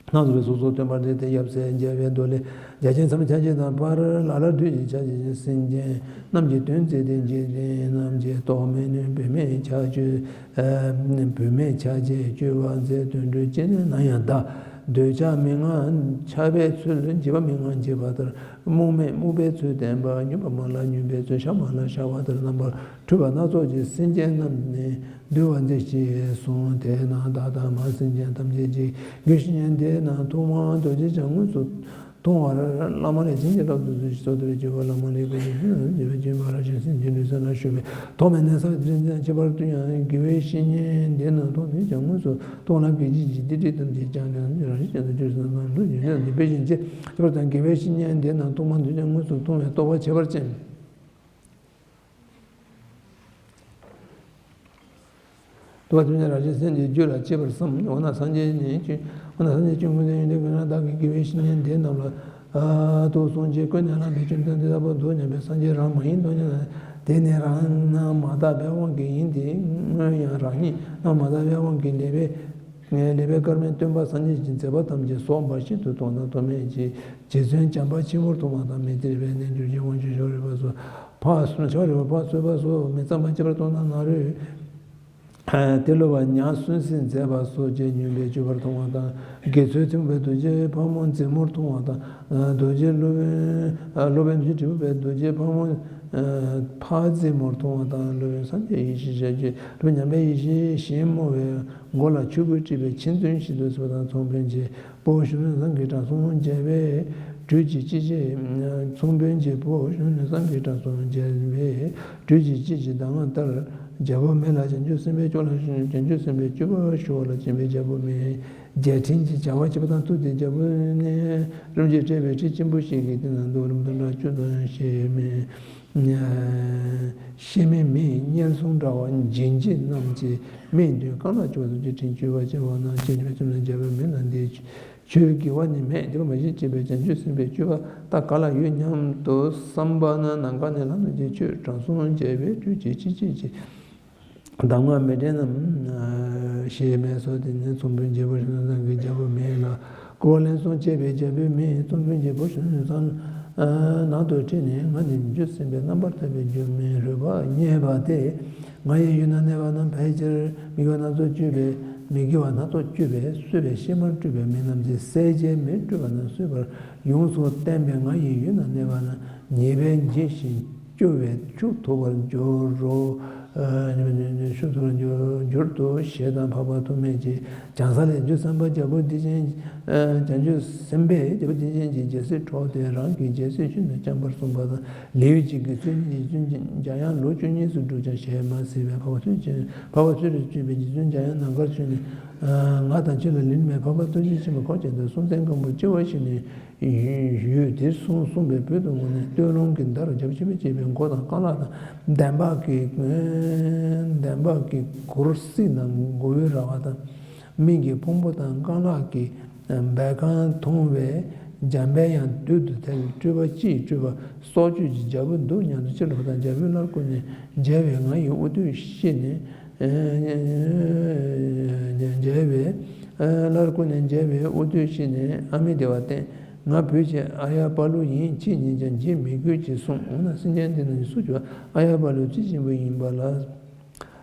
སྣ་ཚོགས་པའི་གཟུགས་སོགས་སྟོན་པར་མཛད་དེ། ཡབ་སྲས་མཇལ་བའི་མདོ་ལས། རྒྱ་ཆེན་མཚམས་ཆ་བྱད་དང་བར། ལ་ལར་བདུད་ཀྱི་ཆ་བྱད་ཅན། སེམས་ཅན་རྣམས་ཀྱི་དོན་མཛད་དེ། འཇིག་རྟེན་རྣམས་ཀྱི་རྟོག་མེད་ནི། བུད་མེད་ཆ་བྱད་བུད་མེད་ཆ་བྱད་སྤྱོད་པ་མཛད། དུད་འགྲོ་སྤྱན་ནི་ན་ཡང་འདའ། འདོད་ཆགས་མི་མངའ་འཆབ་པའི་ཚུལ། འཇིགས་པ་མི་མངའ་འཇིགས་པ་ལྟར། རྨུགས་མེད་རྨུགས་པའི་ཚུལ་བསྟན་པ། མྱུར་བ་མ་ལགས་མྱུར་བའི་ཚུལ། ཤ་མ་ལགས་ཤ་བ་ལྟར། རྣམ་པར་འཕྲུལ་པ་སྣ་ཚོགས་ཀྱིས། སེམས་ཅན་རྣམས་ནི་འདུལ་བར་མཛད་ཅེས་གསུངས། དེས་ན་བདག་དང་མ་སེམས་ཅན་ཐམས་ཅད་ཀྱིས། དགེ་བའི་བཤེས་གཉེན་དེ་རྣམས་ཐོག་མར་རྡོ་རྗེ་འཆང་དངོས་སུ་མཐོང་བར། བླ་མ་ལས་བྱིན་གྱིས་བརླབ་ཏུ་གསོལ་ཞེས་གསོལ་ཏེ། སྤྱོད་པ་བླ་མ་ལས་བཀའ་བཞིན་ཕྱིན་ནས། སྤྱོད་པ་སྤྱོད་པ་རབ་བྱུང་སེམས་ཅན་དོན་གསན་ལ་ཞུགས་པས། ཐོག་མེད་ནས་ས་བའི་དྲིན་ཅན་ཁྱད་པར་དུ་ཡང་། དགེ་བའི་བཤེས་གཉེན་དེ་རྣམས་མཐོང་ནས་ཀྱང་དངོས་སུ་མཐོང་ལ། སྐད་ཅིག་གཅིག་དེ་དྲིས་ཐམས་ཅད་ཀྱང་། དེ་རང་བཞིན་ཅན་དུ་གྱུར་ཟིན་ན་དེ་བཞིན་ཅན་དུ་གྱུར་ཟིན་ན། དགེ་བའི་བཤེས་གཉེན་དེ་རྣམས་ཐོག་མ་དུས་ཀྱང་དངོས་སུ་མཐོང་བས་རྟོགས་པ་ཁྱད་པར་ཅན། རྟོགས་པ་ཐོབ་ནས་རང་གཞན་སེམས་ཀྱི་རྒྱུད་ལ་སྐྱེས་པར་བསམ། འོ་ན་སངས་རྒྱས་ནི་ཀུན། འོ་ན་སངས་རྒྱས་ཀུན་དགའ་ཡོན་ཏན་ཀུན་ལ་བདག་གིས་དགེ་བའི་བཤེས་གཉེན་དེ་རྣམས་ལ་ཨ་ཐུགས་གསུང་ཅིག་ཀུན་ནས་བསླངས་པའི་བཅོམ་ལྡན་འདས་ལྟ་བུ་འདུག་སྙམ་པའི་སངས་རྒྱས་རང་མ་ཡིན་འདུག་སྙམ་ན། དེ་ནི་རང་སྣང་མ་དག་པའི་དབང་གིས་ཡིན་ཏེ། སྔོན་ཡང་རང་ཉིད་སྣང་མ་དག་པའི་དབང་གིས་ལེགས་པའི་ལེགས་པའི་སྐར་མའི་སྟོན་པ་སངས་རྒྱས་ཀྱི་མཛད་པ་ཐམས་ཅད་སོ་འབའ་ཞིག་ཏུ་མཐོང་ན། ཐོགས་མེད་ཀྱི་རྗེ་བཙུན་བྱམས་པ་ཆེན་པོར་མཐོང་བ་དང་། མི་སྟེར་བའི་རྣལ་འབྱོར་གྱི་དབང་ཕྱུག་ཤཱ་རིའི་བུ་སོགས་ཕར་ཕྱོགས་རིག་པ་ཕར་ཚུད་པ་སོགས་མི་གཙང་བ་ཁྱད་པར་མཐོང་ན། ནཱ་རོས་དེ་སློབ་པ་ཉ་གསོན་སྲེག་མཛད་པ་སོགས་ཀྱིས་མྱོས་པའི་སྤྱོད་པར་མཐོང་བ་དང་། དགེ་ཚུལ་ཐིམ་པའི་རྡོ་རྗེ་ཕག་མོ་མཛེས་མོར་མཐོང་བ་དང་། རྡོ་རྗེ་སློབ་དཔོན་སློབ་དཔོན་རྡོ་རྗེ་དྲིལ་བུ་པའི་རྡོ་རྗེ་ཕག་མོ་ཕག་མཛེས་མོར་མཐོང་བ་དང་། སློབ་དཔོན་སངས་རྒྱས་ཡེ་ཤེས་ཞལ་བརྒྱད། སློབ་དཔོན་མཉམ་པའི་ཡེ་ཤེས་ཞལ་སྨུག་པའི་མགོ་ལ་ཆོས་གོས་དཀྲིས་པའི་མཆིམས་སྟོན་ཞིག་ཏུ་གསོལ་བ་དང་། ཚོང་དཔོན་གྱི་བུ་གཞོན་ནུ་བསམ་གྱིས་དྲང་སྲོང་མཇལ་བས་བགྲོས་ཀྱིས་ཅི་བྱེད། ཚོང་དཔོན་གྱི་བུ་གཞོན་ནུ་བསམ་གྱིས་དྲང་སྲོང་མཇལ་བས་བགྲོས་ཀྱིས་ཅི་བྱེད་གདམས་ངག་ལྟར། རྒྱལ་པོ་མེད་ལ་བྱང་ཆུབ་སེམས་དཔའི་སྤྱོད་ལ་བྱང་ཆུབ་སེམས་དཔའི་སྤྱོད་པ་ཞུ་བ་ལ་སྦྱིན་པའི་རྒྱལ་པོ་མེད། རྒྱལ་ཕྲན་གྱི་བྱ་བ་བྱེད་པ་དང་ཐུག་སྟེ་རྒྱལ་པོ་ནི་རིམ་གྱིས་བསྐྲད་པའི་ཁྲི་ཆེན་པོ་ཞིག་གི་སྟེང་ན་འདུག་ལམ་དུ་འདྲ་བཅུ་དང་ཞེས་མེད། ཤེས་མེད་མི་ཡི་དམྱལ་སྲུང་འདྲ་བ་འབྱིན་བྱེད་རྣམས་ཀྱིས་མིའི་མདུན་རྐང་ལག་བཅུག་པ་ཙམ་གྱིས་དྲིན་བསྐྱུར་བར་བྱ་བ་ན། ཅི་ཉེས་པའི་ཚུལ་ན་རྒྱལ་པོ་མེད་ལ་འདི་ཆོས་དགེ་བ་ནི་མེད། དེ་བ་མ་གཞི་བྱས་པའི་བྱང་ཆུབ་སེམས་དཔའི་སྤྱོད་པ་ད་ག་ལ་ཡོད་སྙམ་དུ་བསམ་པ་ན། ནམ་མཁའ་ནས་ལྷ་རྣམས་ཀྱིས་ཁྱོད་དྲང་སྲོང་མཇལ་བས་བགྲོས་ཀྱིས་ཅི་བྱེད་ཅེས་གདམས་ངག་མི་དྲན་ནམ་ཞེས་སྨྲས་སོ། དེ་ནས་ཚོང་དཔོན་གྱི་བུ་གཞོན་ནུ་བསམ་གྱིས་རྒྱལ་པོ་མེད་ལ་སྐུར་བ་ལན་གསུམ་བྱས་པས་རྒྱལ་པོ་མེད། ཚོང་དཔོན་གྱི་བུ་གཞོན་ནུ་བསམ་ནང་དུ་ཁྲིད་ནས་ང་ནི་བྱང་ཆུབ་སེམས་དཔའི་རྣམ་པར་ཐར་པའི་རྒྱུ་མེད་རོལ་པ་རྙེད་པ་སྟེ། ང་ཡི་ཡུལ་ན་གནས་པ་རྣམས་ཕལ་ཆེར་མི་དགེ་བ་སྣ་ཚོགས་སྤྱོད་པས་མི་དགེ་བ་སྣ་ཚོགས་སྤྱོད་པས་གསོད་པའི་གཤེད་མར་སྤྲུལ་པའི་མི་རྣམས་ཀྱིས་བསད་བྱའི་མེར་སྤྲུལ་པ་རྣམས་གསོད་པར་ཡོངས་སུ་བསྟན་པས། ང་ཡི་ཡུལ་ན་གནས་པ་རྣམས་ཉེས་པས་འཇིགས་ཤིང་སྐྱོ་བས་ཤུགས་ཐུབ་པར་འགྱུར་རོ། ཤུགས་ཐུབ་པར་འགྱུར་འགྱུར་དུ་ཞེ་སྡང་འཕགས་པ་ཐོགས་མེད་ཀྱི་བྱང་ས་ལས་རྒྱུ་སེམས་དཔའ་རྒྱལ་པོ་སྡིག་ཅན་བྱང་ཆུབ་སེམས་དཔའི་རྒྱལ་པོ་སྡིག་ཅན་གྱི་རྒྱལ་སྲིད་འཕྲོག་སྟེ་རང་གི་རྒྱལ་སྲིད་ཤུལ་ནས་བསྐྱངས་པར་གསུངས་པ་དང་། ལེའུ་གཅིག་གིས་ཚུལ་གཉིས་ཀྱིས་འཇའ་དབྱངས་ལོ་བཅུ་གཉིས་སུ་བསྒྲུབས་ཀྱང་ཞལ་མ་གཟིགས་པས། འཕགས་པ་ཚུལ་ཅན་འཕགས་པ་ཚུལ་ཁྲིམས་བཅས་པའི་རྗེ་བཙུན་འཇའ་དབྱངས་ནམ་མཁར་བྱོན་ནས། ང་དང་ཁྱེད་ལ་ལུས་མེད་འཕགས་པ་སྟོབས་ཆེན་ཆེན་པོ་འཁོར་བཅས་དང་སྲོང་བཙན་སྒམ་པོ་ཆེ་བ་ཞིག་ནས་ཡོད། དེ་གསུངས་གསུངས་པའི་བོད་དུ་འོངས་ནས་སྟོད་ལུང་གི་མདའ་རུ་རྒྱབ་ཆེན་པོས་བཅད་པའི་མགོ་དང་རྐང་ལག་དང་འདན་འབག་གི་འདན་འབག་གི་གུར་གསིག་དང་མགོ་བོའི་ར་བ་དང་། མིག་གི་ཕུང་པོ་དང་རྐང་ལག་གི་སྦལ་ཁང་མཐོང་བས་འཇམ་དཔལ་དབྱངས་བདུད་དུ་ཐལ། སྤྲུལ་པ་ཅིས་སྤྲུལ་པ་སྲོག་གཅོད་ཀྱི་རྒྱལ་པོ་འདུག་སྙམ་དུ་ཕྱིར་ལོག་དང་། རྒྱལ་པོའི་བླ་ཁོ་ནས་མཇལ་བས་ང་ཡི་དབུ་ཐོད་བཤིག་ནས། མཇལ་བས། བླ་ཁོ་ནས་མཇལ་བས་དབུ་ཐོད་བཤིག་ནས་ཨ་མི་དེ་བ་བསྟན། ང་བོད་ཀྱི་ཨ་ཡ་པ་ལུ་ཡིན། ཁྱེད་ཉིད་ཀྱང་བརྗེད་མི་དགོས་ཅེས་གསུངས། འོ་ན་སེམས་ཅན་འདི་རྣམས་ཀྱི་སུ་གྱུར་པ། ཨ་ཡ་པ་ལུ་ཅི་ཆེན་པོ་ཡིན་པ་ལ།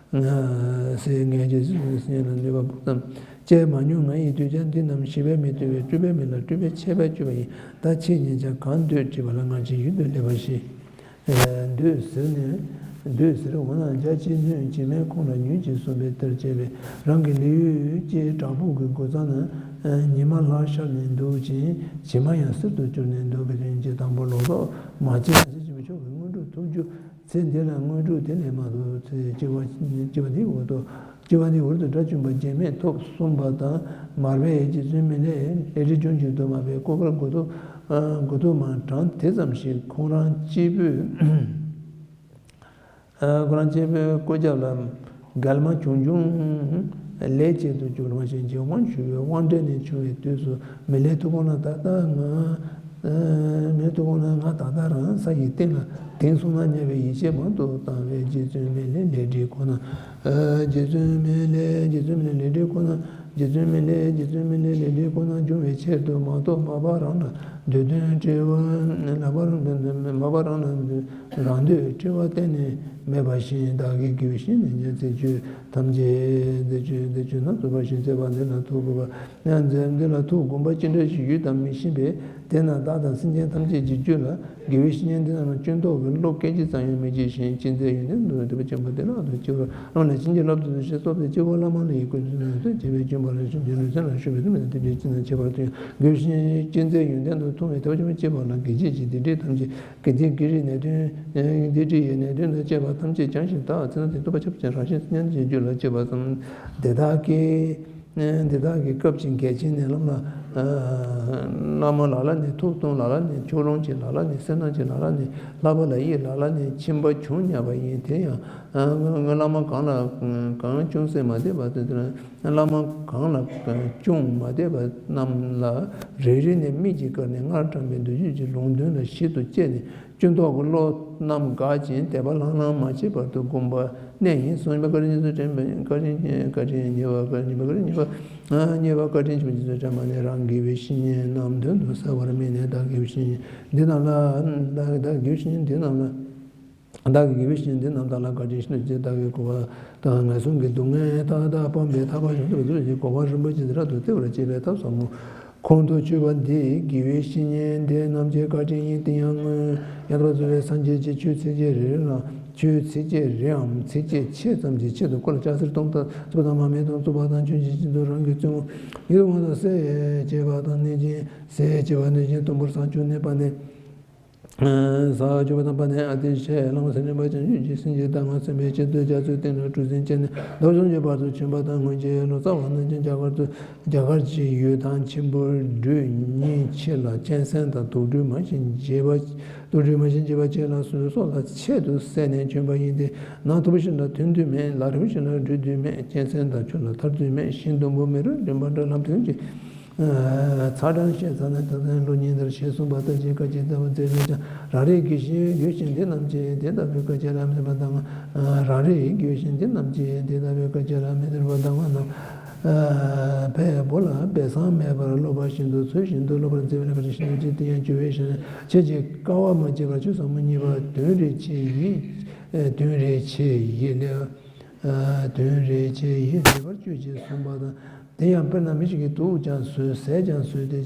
ཟེར་ངས་རྗེ་བཙུན་སྙན་ལ་ནུས་པ་ཕུགས་བསམ་བཅས་མ་མྱོང་། ང་ཡི་གདུལ་བྱ་འདི་རྣམས་ཤེས་པས་མི་ཐུལ་བས་སྤྲུལ་པའི་མིང་ལ་སྤྲུལ་པའི་ཆད་པས་གཅོད་པ་ཡིན། ད་ཁྱེད་ཉིད་ཀྱང་གང་འདོད་དྲིས་པ་ལ། ང་ཕྱིར་ཡུལ་དུ་སླེབས་པར་ཞུ། འདོད་ཟེར་ནས། འདོད་ཟེར། འོ་ན་བརྒྱ་བྱིན་ནོན་གྱིས་མེད་ཁོང་ལ་ཉོན་ཅིག་གསུངས་པས་དེར་བྱས་པས་རང་གི་ལུས་ཀྱི་བྲག་ཕུག་གི་སྒོ་རྩ་ན་ཉི་མ་ལྷག་ཤར་ནས་འདུག་ཅིང་བྱེ་མ་ཡང་གསེར་དུ་གྱུར་ནས་འདུག་པའི་དོན་གྱི་དང་པོ་ལོག་རྟོག་མ་བྱེད་ན་ཞེས་བྱ་བའི་ཕྱོགས་ཀྱི་དངོས་གྲུབ་ཐོབ་རྒྱུ། ཚེ་འདི་ལ་དངོས་གྲུབ་དེ་ལས་མ་ཐོབ་ཚེ་སྐྱེ་བ་སྐྱེ་བ་འདིའི་འོག་ཏུ་སྐྱེ་བ་འདིའི་འོག་ཏུ་དགྲ་བཅོམ་པ་འཇིགས་མེད་ཐོབ་གསུངས་པ་དང་། མར་པས་རྗེ་བཙུན་མི་ལས་ལས་འབྲས་ལྗོངས་ཀྱི་དུ་མ་པའི་སྐུ་མཁར་དགུ་ཐོག་དགུ་ཐོག་མ་དྲངས་དེ་ཙམ་ཞིག་ཁོང་རང་སྐྱེས་བུ། ཁོ་རང་སྐྱེས་བུའི་སྐུ་རྒྱབ་ལ་མགལ་མ་ཆུང་ཆུང་ལས་བྱེད་དུ་གྱུར་མ་བྱིན་གྱིས་དབང་ཞུ་བའི་དབང་གྲལ་ནས་བྱུང་བའི་དུས་སུ་མི་ལའི་ཐུགས་དགོངས་ལ་ད་ལྟ་ང་། མི་ལའི་ཐུགས་དགོངས་ལ་ང་ད་ལྟ་རང་ས་ཡི་སྟེང་ལ་དེང་སོང་ན་སྙམ་པའི་ཡིད་ཆེས་མང་དུ་བཏང་བས་རྗེ་བཙུན་མི་ལའི་ལས་འབྲས་ཁོ་ན། རྗེ་བཙུན་མི་ལའི་རྗེ་བཙུན་མི་ལའི་ལས་འབྲས་ཁོ་ན། རྗེ་བཙུན་མི་ལའི་རྗེ་བཙུན་མི་ལའི་ལས་འབྲས་ཁོ་ན་འབྱུང་བའི་ཕྱིར་དུ་མ་གཏོགས་མ་པ་རང་ལ་འདོད་དོན་དྲི་བ་ལ་པ་རང་མ་པ་རང་ལ་རང་འདོད་དྲི་བ་གཏན་ནས་མེད་པ་བཞིན་བདག་གི་དགེ་བའི་བཤེས་གཉེན་ཚིག་བརྗོད་ཐམས་ཅད་མཛད་བརྗོད་མཛད་བརྗོད་ན་ཐུབ་པ་བཞིན་མཛད་པ་འདི་ལ་ཐུགས་དགོངས་པ་ཡང་མཛད་འདི་ལ་ཐུགས་དགོངས་པ་ཅི་འདྲ་ཞིག་ཡོད་དམ་མི་ཤེས་པས། དེས་ན་བདག་དང་སེམས་ཅན་ཐམས་ཅད་ཀྱི་རྒྱུད་ལ་དགེ་བའི་བཤེས་གཉེན་འདི་རྣམས་ལ་སྐྱོན་རྟོག་གི་བློ་སྐད་ཅིག་ཙམ་ཡང་མི་སྐྱེ་ཞིང་ཅི་མཛད་ཡོན་ཏན་དུ་འདོད་པ་ཆེན་པོ་དེ་ལ་ཐུགས་ཆེ་བར་བླངས་ནས་བྱིན་གྱིས་བརླབ་ཏུ་ཞེས་གསོལ་ཏེ་སྤྱི་བོར་བླ་མ་ལ་ཡི་གུ་འཛིན་ཏེ་བྱས་པའི་སྐྱོན་པ་ལ་ཞིང་གི་ལུས་སེམས་ལ་ཞུགས་པའི་ཐུགས་ཉིད་དེ་འདྲའི་ཅི་ན་ཁྱད་པར་དུ་ཡང་དགེ་བའི་བཤེས་གཉེན་ཅི་མཛད་ཡོན་ཏན་དུ་མཐོང་བའི་ཐེག་པ་ཆེན་པོ་སྐྱེ་བ་ལ་དགེ་བྱེད་ཀྱི་སྡིག་སྒྲིབ་ཐམས་ཅད་ཀྱི་སྡིག་སྒྲིབ་ཡི་གནད་དོན་སྡིག་སྒྲིབ་ཡི་གནད་དོན་དང་བཅས་པ་ཐམས་ཅད་བྱང་ཞིང་དག་ཚེ་ན་དེ་ཐུབ་པ་ཁྱབ་ཅིང་རང་བཞིན་སྙན་ཞིང་བརྗོད་ལ་བྱེད་པ་ཙམ་དེ་དག་གིས། འདི་དག་གི་སྐབས་ཀྱི་འགལ་རྐྱེན་ནི་བླ་མ་ལ་བླ་མ་ལ་ལ་ནི་ཐུགས་གཏོང་ལ་ལ་ནི་ཕྱོགས་ལྷུང་ཅན་ལ་ལ་ནི་སེར་སྣ་ཅན་ལ་ལ་ནི་ལྷག་པ་ལ་ཡི་ལ་ལ་ནི་ཕྱིན་པ་བྱུང་སྙམ་པ་ཡིན། དེ་ཡང་བླ་མ་གང་ལ་གང་ཅུང་ཟད་མ་བསྡད་པ་དེ་ལྟར་བླ་མ་གང་ལ་ཅུང་མ་བསྡད་པ་རྣམས་ལ་རེ་རེ་ནས་མིག་གིས་བཀར་ནས་སྔར་དྲངས་པའི་མདོ་རྒྱུད་ཀྱི་ལུང་དོན་ལ་ཞིབ་ཏུ་དཔྱད་ནས། སྐྱོན་རྟོག་གི་བློ་རྣམས་འགག་ཅིང་དད་པ་ལྷང་ལྷང་མ་བྱེད་པར་དུ་བསྒོམ་པ་གནད་ཡིན་གསུངས། བཀའ་དྲིན་ཅན་དུ་དྲན་པའི་བཀའ་དྲིན་བཀའ་དྲིན་ཉེ་བ་བཀའ་དྲིན་བཀའ་དྲིན་ཉེ་བ་ཉེ་བ་བཀའ་དྲིན་ཅན་དུ་དྲན་པ་ནི་རང་དགེ་བའི་བཤེས་གཉེན་རྣམས་དོན་དུ་གསལ་བར་སྨྲས་ནས་བདག་དགེ་བའི་བཤེས་གཉེན་འདི་རྣམས་ལ་བདག་བདག་དགེ་བའི་བཤེས་གཉེན་འདི་རྣམས་ལ་བདག་གི་དགེ་བའི་བཤེས་གཉེན་འདི་རྣམས་དག་ལ་བཀའ་དྲིན་ཤིན་ཏུ་ཆེ། བདག་གི་གོ་བ་དང་ངན་སོང་གི་སྡུག་བསྔལ་དག་དག་སྤངས་པའི་ཐར་པ་ཡོངས་སུ་རྫོགས་ཀྱི་གོ་འཕང་རིན་པོ་ཆེ་དེ་རབ་ཏུ་བརྩེ་བར་བྱེད་པའི་ཐབས་ཟབ་མོ། ཁོང་དུ་ཆུད་པ་འདི་དགེ་བའི་བཤེས་གཉེན་དེ་རྣམས་ཀྱི་བཀའ་དྲིན་ཡིན། དེ་ཡང་སྔོན་ཡང་དག་པར་རྫོགས་པའི་སངས་རྒྱས་ཀྱིས་ཆོས་ཚིགས་བཅད་རེ་རེ་ལ་ཆོས་ཚིགས་བཅད་རེའམ་ཚིགས་བཅད་ཕྱེད་ཙམ་གྱི་ཆེད་དུ་སྐུ་ལ་ལྕགས་གཟེར་སྟོང་ཕྲག་གཅིག་པ་དང་མར་མེ་སྟོང་བཙུགས་པ་དང་། ཆོས་ཀྱི་སྤྱི་དུ་རང་གི་བཙུན་མོ་ཡིད་དུ་འོང་དང་གསལ་བྱེད་པ་དང་། གནོད་སྦྱིན་གསལ་བྱེད་པ་གནོད་སྦྱིན་དུམ་བུར་ས་བཅུ་གནས་པ་ནས། ས་བཅུ་པ་དང་པ་ནས་ཨ་ཏི་ཤའི་གླང་པོ་ཆེ་འདྲེན་པ་བྱང་ཆུབ་ཀྱི་སེམས་ཀྱི་ཟླ་ལྔ་སེམས་དཔའི་སྤྱི་དུ་རྒྱ་མཚོའི་སྟེང་ན་གྲུ་གཟིངས་བཅད་ནས་འདབ་ཆུང་གི་བར་དུ་ཕྱིན་པ་དང་། སྔོན་གྱི་ལོ་ཙཱ་བ་རྣམས་ཀྱང་རྒྱ་གར་དུ་རྒྱ་གར་གྱི་ཡུལ་དང་མཆིམས་ཕུའི་སྦྲུལ་གཉིས་ཕྱེད་ལ་གཅན་གཟན་དང་དུག་སྦྲུལ་མ་བཞིན་འབྱེད་པ་དུག་སྦྲུལ་མ་བཞིན་འབྱེད་པ་བཅས་ལ་སོ་སོ་ལ་ཆེད་དུ་བསད་ནས་བྱོན་པ་ཡིན་ཏེ། ནགས་མཐོ་པོ་ཞིག་ལ་ཐོན་དུས་མེད། ལ་རི་བོ་ཞིག་ལ་བགྲོད་དུས་མེད། གཅན་གཟན་དང་ཆུ་ལ་ཐར་དུས་མེད། ཤིང་སྡོང་པོ་མེ་རུ་ལྗོན་པ་འདྲ་ལམ་མཐུན་གྱི། ཚ་གྲང་ཞེས་ཚ་ནི་ཐག་ཚན་ལོ་ཉིན་ལྟར་ཞེས་གསུངས་པ་ལྟར་གྱི་བཀའ་བཅད་ལྟ་བུ་མཛད་པས་ཀྱང་རང་རེའི་དགེ་བཤེས་དགེ་བཤེས་འདི་རྣམས་ཀྱིས་དེ་ལྟ་བུའི་བཀའ་བཅད་ལ་མི་མཐུན་པ་དང་། རང་རེའི་དགེ་བཤེས་འདི་རྣམས་ཀྱིས་དེ་ལྟ་བུའི་བཀའ་བཅད་ལ་མི་མཐུན་པ་དང་། ང་རྣམས་ཕས་བུ་ལ་སྦས་གསང་མེད་པར་སློབ་པ་བཞིན་དུ་ཚུལ་བཞིན་དུ་སློབ་པར་མཛད་པའི་བཀའ་དྲིན་ཤིན་ཏུ་ཆེ། དེ་ཡང་སྤྱོད་པའི་ཞིང་ཁྱེད་ཀྱིས་དཀའ་བ་མ་བྱས་པར་ཆོས་ཟབ་མོ་གཉིས་པ་དོན་རེ་ཆེ་ཡིས་དོན་རེ་ཆེ་ཡིས་ལས། དོན་རེ་ཆེ་ཡིས་ལེགས་པར་སྤྱོད་ཅེས་གསུངས་པ་དང་། དེ་ཡང་དཔེར་ན་མི་ཞིག་གིས་དུག་ཀྱང་ཟོས་ཟས་ཀྱང་ཟོས་ཏེ།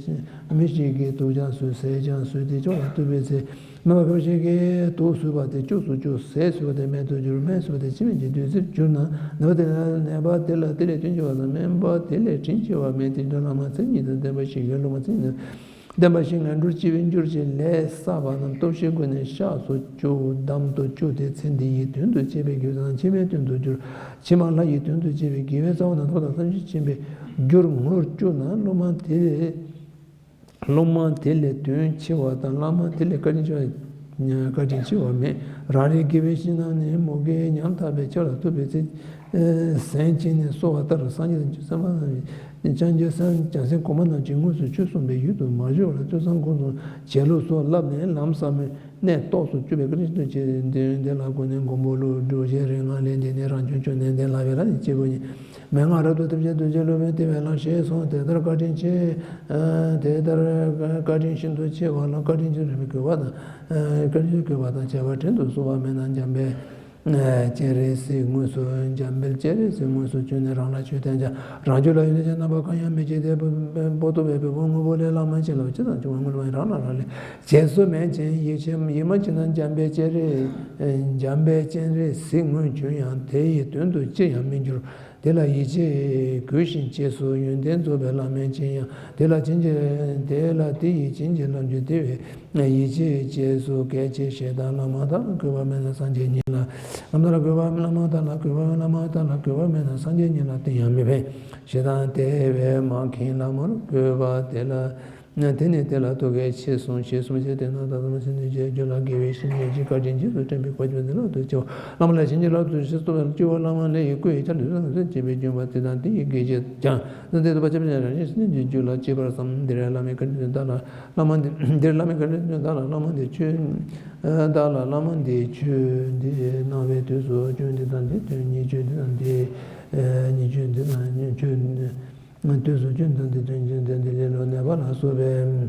མི་ཞིག་གིས་དུག་ཀྱང་ཟོས་ཟས་ཀྱང་ཟོས་ཏེ་སྐྱོ་ལ་གཏུབ་པའི་ཚེ། སྨན་པ་ཁ་ཤས་ཀྱིས་དུག་ཟོས་པ་དེ་སྐྱུགས་སུ་བཅུག་ཟས་ཟོས་པ་དེ་སྨན་དུ་བསྒྱུར། སྨན་ཟོས་པ་དེ་འཆི་མེད་ཀྱི་བདུད་རྩིར་གྱུར་ན། ནད་པ་དེ་ལ་ནད་པ་དེ་ལ་དེ་ལས་དོན་ཆེ་བ་དང་སྨན་པ་དེ་ལས་དྲིན་ཆེ་བ་མེད་དེ། འདྲ་བླ་མ་མཚན་ཉིད་དང་ལྡན་པ་ཞིག་ཡོད། སློབ་མ་མཚན་ཉིད་དང་ བདེན་པ་བཞི་ངན་འགྲོར་སྐྱེ་བའི་རྒྱུར་བྱས། ལས་བསགས་པ་རྣམས་སྟོབས་བཞིའི་སྒོ་ནས་བཤགས་སུ་བཅུག་དམ་དུ་བཅུག་སྟེ། ཚེ་འདི་ཡི་དོན་དུ་བྱས་པའི་དགེ་བའི་བསགས་ནམས་ཕྱི་མའི་དོན་དུ་འགྱུར། ཕྱི་མ་ལྷ་ཡི་དོན་དུ་བྱས་པའི་དགེ་བའི་བསགས་པ་རྣམས་ཐོབ་དང་ཐམས་ཅད་མཁྱེན་པའི་རྒྱུར་ངོར་བཅུག་ན། སློབ་མ་དེ་ལས། སློབ་མ་དེ་ལས་དོན་ཆེ་བ་དང་། བླ་མ་དེ་ལས་བཀའ་དྲིན་ཆེ་བ། བཀའ་དྲིན་ཆེ་བ་མེད། རང་རེའི་དགེ་བའི་བཤེས་གཉེན་ནི་མུ་གེ་ཉམ་ཐག་པའི་ཆ་ལ་ཐུག་པའི་ཚེ། ཟན་བཅད་ནས་གསོལ་བ་ལྟར། སངས་རྒྱས་སམ་བྱང་སེམས་གོང་མ་རྣམས་ཀྱིས་དངོས་སུ་ཆོས་གསུངས་པའི་ཡུལ་དུ་མ་བཞུགས་པར་ཐོས་བསམ་སྒོམ་གསུམ་བྱེད་ལུགས་སོགས་བསླབས་ནས། ལམ་ཟབ་མོའི་གནས་རྟོགས་སུ་བཅུག་པའི་བཀའ་དྲིན་ཆེན་པོ་ཆེ། དེ་ཡང་དེ་ལ་གུས་ནས་མགོན་པོ་ཀླུ་སྒྲུབ་ཀྱི་རིག་སྔགས་ལས་འདས་ནས། རང་བྱུང་བཅོམ་ལྡན་འདས་ལ་ཕྱག་འཚལ་ལོ། སྐྱེས་བུ་ཉིད་མན་ངག་རབ་ཏུ་ཐེབས་ཤིང་གདུལ་བྱའི་སློབ་དཔོན་བསྟེན་པའི་ལམ་ཞེས་གསུངས། དེ་ལྟར་བཀའ་དྲིན་ཆེ། དེ་ལྟར་བཀའ་དྲིན་ཤིན་ཏུ་ཆེ་བ་ལ། བཀའ་དྲིན་ཆེ་རིང་མོའི་གུས་པ་དང་། བཀའ་དྲིན་ཆེ་གུས་པ་དང་བྱ་བ་དྲིན་དུ་གསོལ་བ་སྨོན་ན། འཇམ་དཔལ་སྤྱན་རས་གཟིགས་དངོས་སུ། འཇམ་དཔལ་སྤྱན་རས་གཟིགས་དངོས་སུ་བྱོན་ནས་རང་ལ་ཆོས་བསྟན་ཀྱང་། རང་རྒྱུད་ལ་ཡོན་ཏན་ཅན་རྣམ་པ་གང་ཡང་མི་མཆིས་ཏེ། པོ་ཏོ་བའི་བུ་མོ་དངོས་པོ་ལས་བླ་མ་མཆིས་ལ། ཅི་དང་ཅི་བ་དངོས་ལ་རང་ལ་རང་ལས་བྱེད་སྲོལ་མེད་ཅིང་། ཡིད་ཆེས་ཡིད་མ་ཆེས་ན། འཇམ་དཔལ་སྤྱན་རས། འཇམ་དཔལ་སྤྱན་རས་གཟིགས་དངོས་བྱོན་ཡང་། དེ་ཡི་དོན་དུ་ཅི་ཡང་མི་འགྱུར། དེ་ལ་ཡིད་ཆེས་གུས་ཤིང་བྱས་སོ། ཡོན་ཏན་རྫོགས་པའི་བླ་མ་མཁྱེན་ཡང་། དེ་ལ་བྱིན་གྱིས། དེ་ལ་དེ་ཡི་བྱིན་གྱིས་བརླབ་གྱུར། དེ་བས་ཡིད་ཆེས་བྱས་སོ། གལ་ཆེ་ཞེ་སྡང་བླ་མ་དག་ལ་གུས་པ་མེད་ན། སངས་རྒྱས་ཉིད་ལ། བླ་མ་དག་ལ་གུས་པ། བླ་མ་དག་ལ་གུས་པ། བླ་མ་དག་ལ་གུས་པ་མེད་ན། སངས་རྒྱས་ཉིད་ལ་དེ་ཡང་མི་ཕན། ཞེ་སྡང་དེ་བས་མ་མཁྱེན་བླ་མར་གུས་པ། དེ་ལ། དེ་ནས་དེ་ལ་ཐུགས་ཁས་ཆེ་གསུངས། ཞེས་གསུངས་ཤིང་། དེ་ན་ད་ལྟ་མ་ཟིན་ནས་རྗེས་སུ་ལ་དགེ་བའི་བཤེས་གཉེན་གྱིས་བཀའ་དྲིན་རྗེས་སུ་དྲན་པའི་བཀའ་བརྒྱུད་འདི་ལ་ཐུགས་ཆེ་བ། བླ་མ་ལ་བྱིན་གྱིས་བརླབ་ཏུ་གསོལ་བ། སློབ་མ་ལས་ཀྱི་སྐུ་ཡི་ཆ་ལུས་སུ་ཚེ་སྐྱེ་བའི་འབྱུང་བ་དེ་དང་དེ་ཡི་དགེ་བྱེད་ཀྱང་། དེ་ལྟ་བུ་ཆ་བྱད་རང་བཞིན་སེམས་ཉིད་ཀྱི་རྒྱུད་ལ་སྐྱེས་པར་བསམ། འདིར་བླ་མའི་བཀའ་དྲིན་དག་ལ་བླ་མ་འདི། འདིར་བླ་མའི་བཀའ་དྲིན་དག་ལ་བླ་མ་འདི་ཆོས། དག་ལ་བླ་མ་འདི་ཆོས་འདི་གནང་བའི་དུས་སུ་ཆོས་འདི་དང་འདི་དོན་གཉིས། ཆོས་འདི་དང་འདི་གཉིས། ཆོས་འདི་དང་ཆོས། དུས་སུ་ཆོས་དང་དེ་དོན་ཅན་དེ་དེ་ལས་ལོ་ནད་པ་ལ་སོགས་པའི།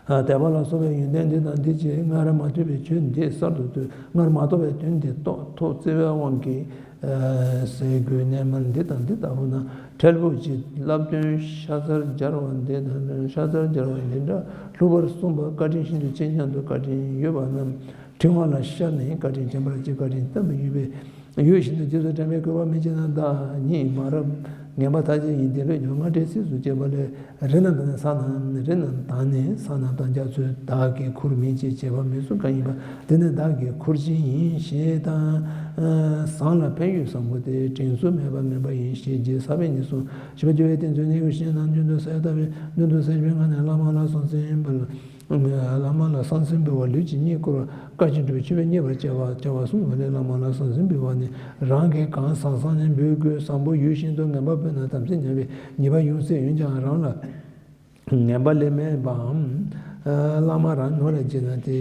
དད་པ་ལ་སོགས་པའི་ཡོན་ཏན་འདི་དང་འདི་བཅས་སྔར་མ་ཐོས་པའི་ཆོས་འདི་གསར་དུ་ཐོས། སྔར་མ་རྟོགས་པའི་དོན་འདི་རྟོགས་ཐོག་བརྩེ་བའི་དབང་གིས། ཟས་གོས་གནས་མལ་འདི་དང་འདི་ལྟ་བུ་ན་འཕྲལ་ཕུགས་ཀྱི་བསླབ་སྟོན་ཤ་ཚར་སྦྱར་བ་འདི་དང་ཤ་ཚར་སྦྱར་བ་འདི་འདྲ་ལྷུག་པར་གསུངས་པ་བཀའ་དྲིན་ཤིན་ཏུ་ཆེ་སྙམ་དུ། བཀའ་དྲིན་ཡོད་པ་རྣམས་ཕྲེང་བ་ལ་ཤར་ནས་བཀའ་དྲིན་ཆེན་པོར་གྱིས། བཀའ་དྲིན་བསྟན་པ་ཡོད་པའི། ཡོད་བཞིན་དུ་རྗེས་སུ་དྲན་པའི་གུས་པ་མི་བྱེད་ན། བདག་ཉིད་མ་རབས་ངན་པ་ཐམས་ཅད་ཡིན། དེ་ལས་ཀྱང་སྔར་འདྲའི་ཚིགས་སུ་བཅད་པ་ལས། རི་རྣམས་དང་ས་རྣམས། རི་རྣམས་དང་ནི་ས་རྣམས་དང་རྒྱ་མཚོའི། བདག་གིས་ཁུར་མིན་ཅེས་བྱ་བ་མི་གསུང་གང་ཡིན་པ། དེ་ནི་བདག་གིས་ཁུར་བཞིན་ཡིན་ཞེས་དང་། བཟང་ལ་ཕན་ཡོན་བཟང་པོ་སྟེ། དྲིན་གཟོ་མེད་པ་ངན་པ་ཡིན་ཞེས་རྗེས་ཟབ་པའི་གཉིས་གསུངས། བཞི་པ་རྒྱལ་བའི་བསྟན་འཛིན་ནི་ཡུལ་ཤིང་རྣམས་རྒྱུན་དུ་ཟ་ཡང་ལྟ་བའི་རྒྱུན་དུ་ཟ་བའི་ངང་ནས་བླ་མ་ལ་གསང་སེམས་འབུལ། བླ་མ་ལ་གསང་སེམས་འབུལ་བ་ལུས་ཀྱི་གཉིད་བསྐུར་བ། བཀའ་བཞིན་སྒྲུབ་པའི་མཆོད་པའི་མཉེས་པར་བྱ་བ་བྱ་བ་གསུམ་ལས་བླ་མ་ལ་གསང་སེམས་འབུལ་བ་ནི། རང་གིས་གང་བཟང་བཟང་ནས་འབུལ་དགོས། བཟང་པོ་ཡུལ་ཤིང་དུ་ངན་པ་སྤོས་ན་དམ་སྲི་ཉམས་པའི་ཉེས་པ་ཡོང་སྲིད། འོན་ཀྱང་རང་ལ་ངན་པ་ལས་མེད་པའམ། བླ་མ་རང་ངོ་ལ་བྱེད་ན་དེ་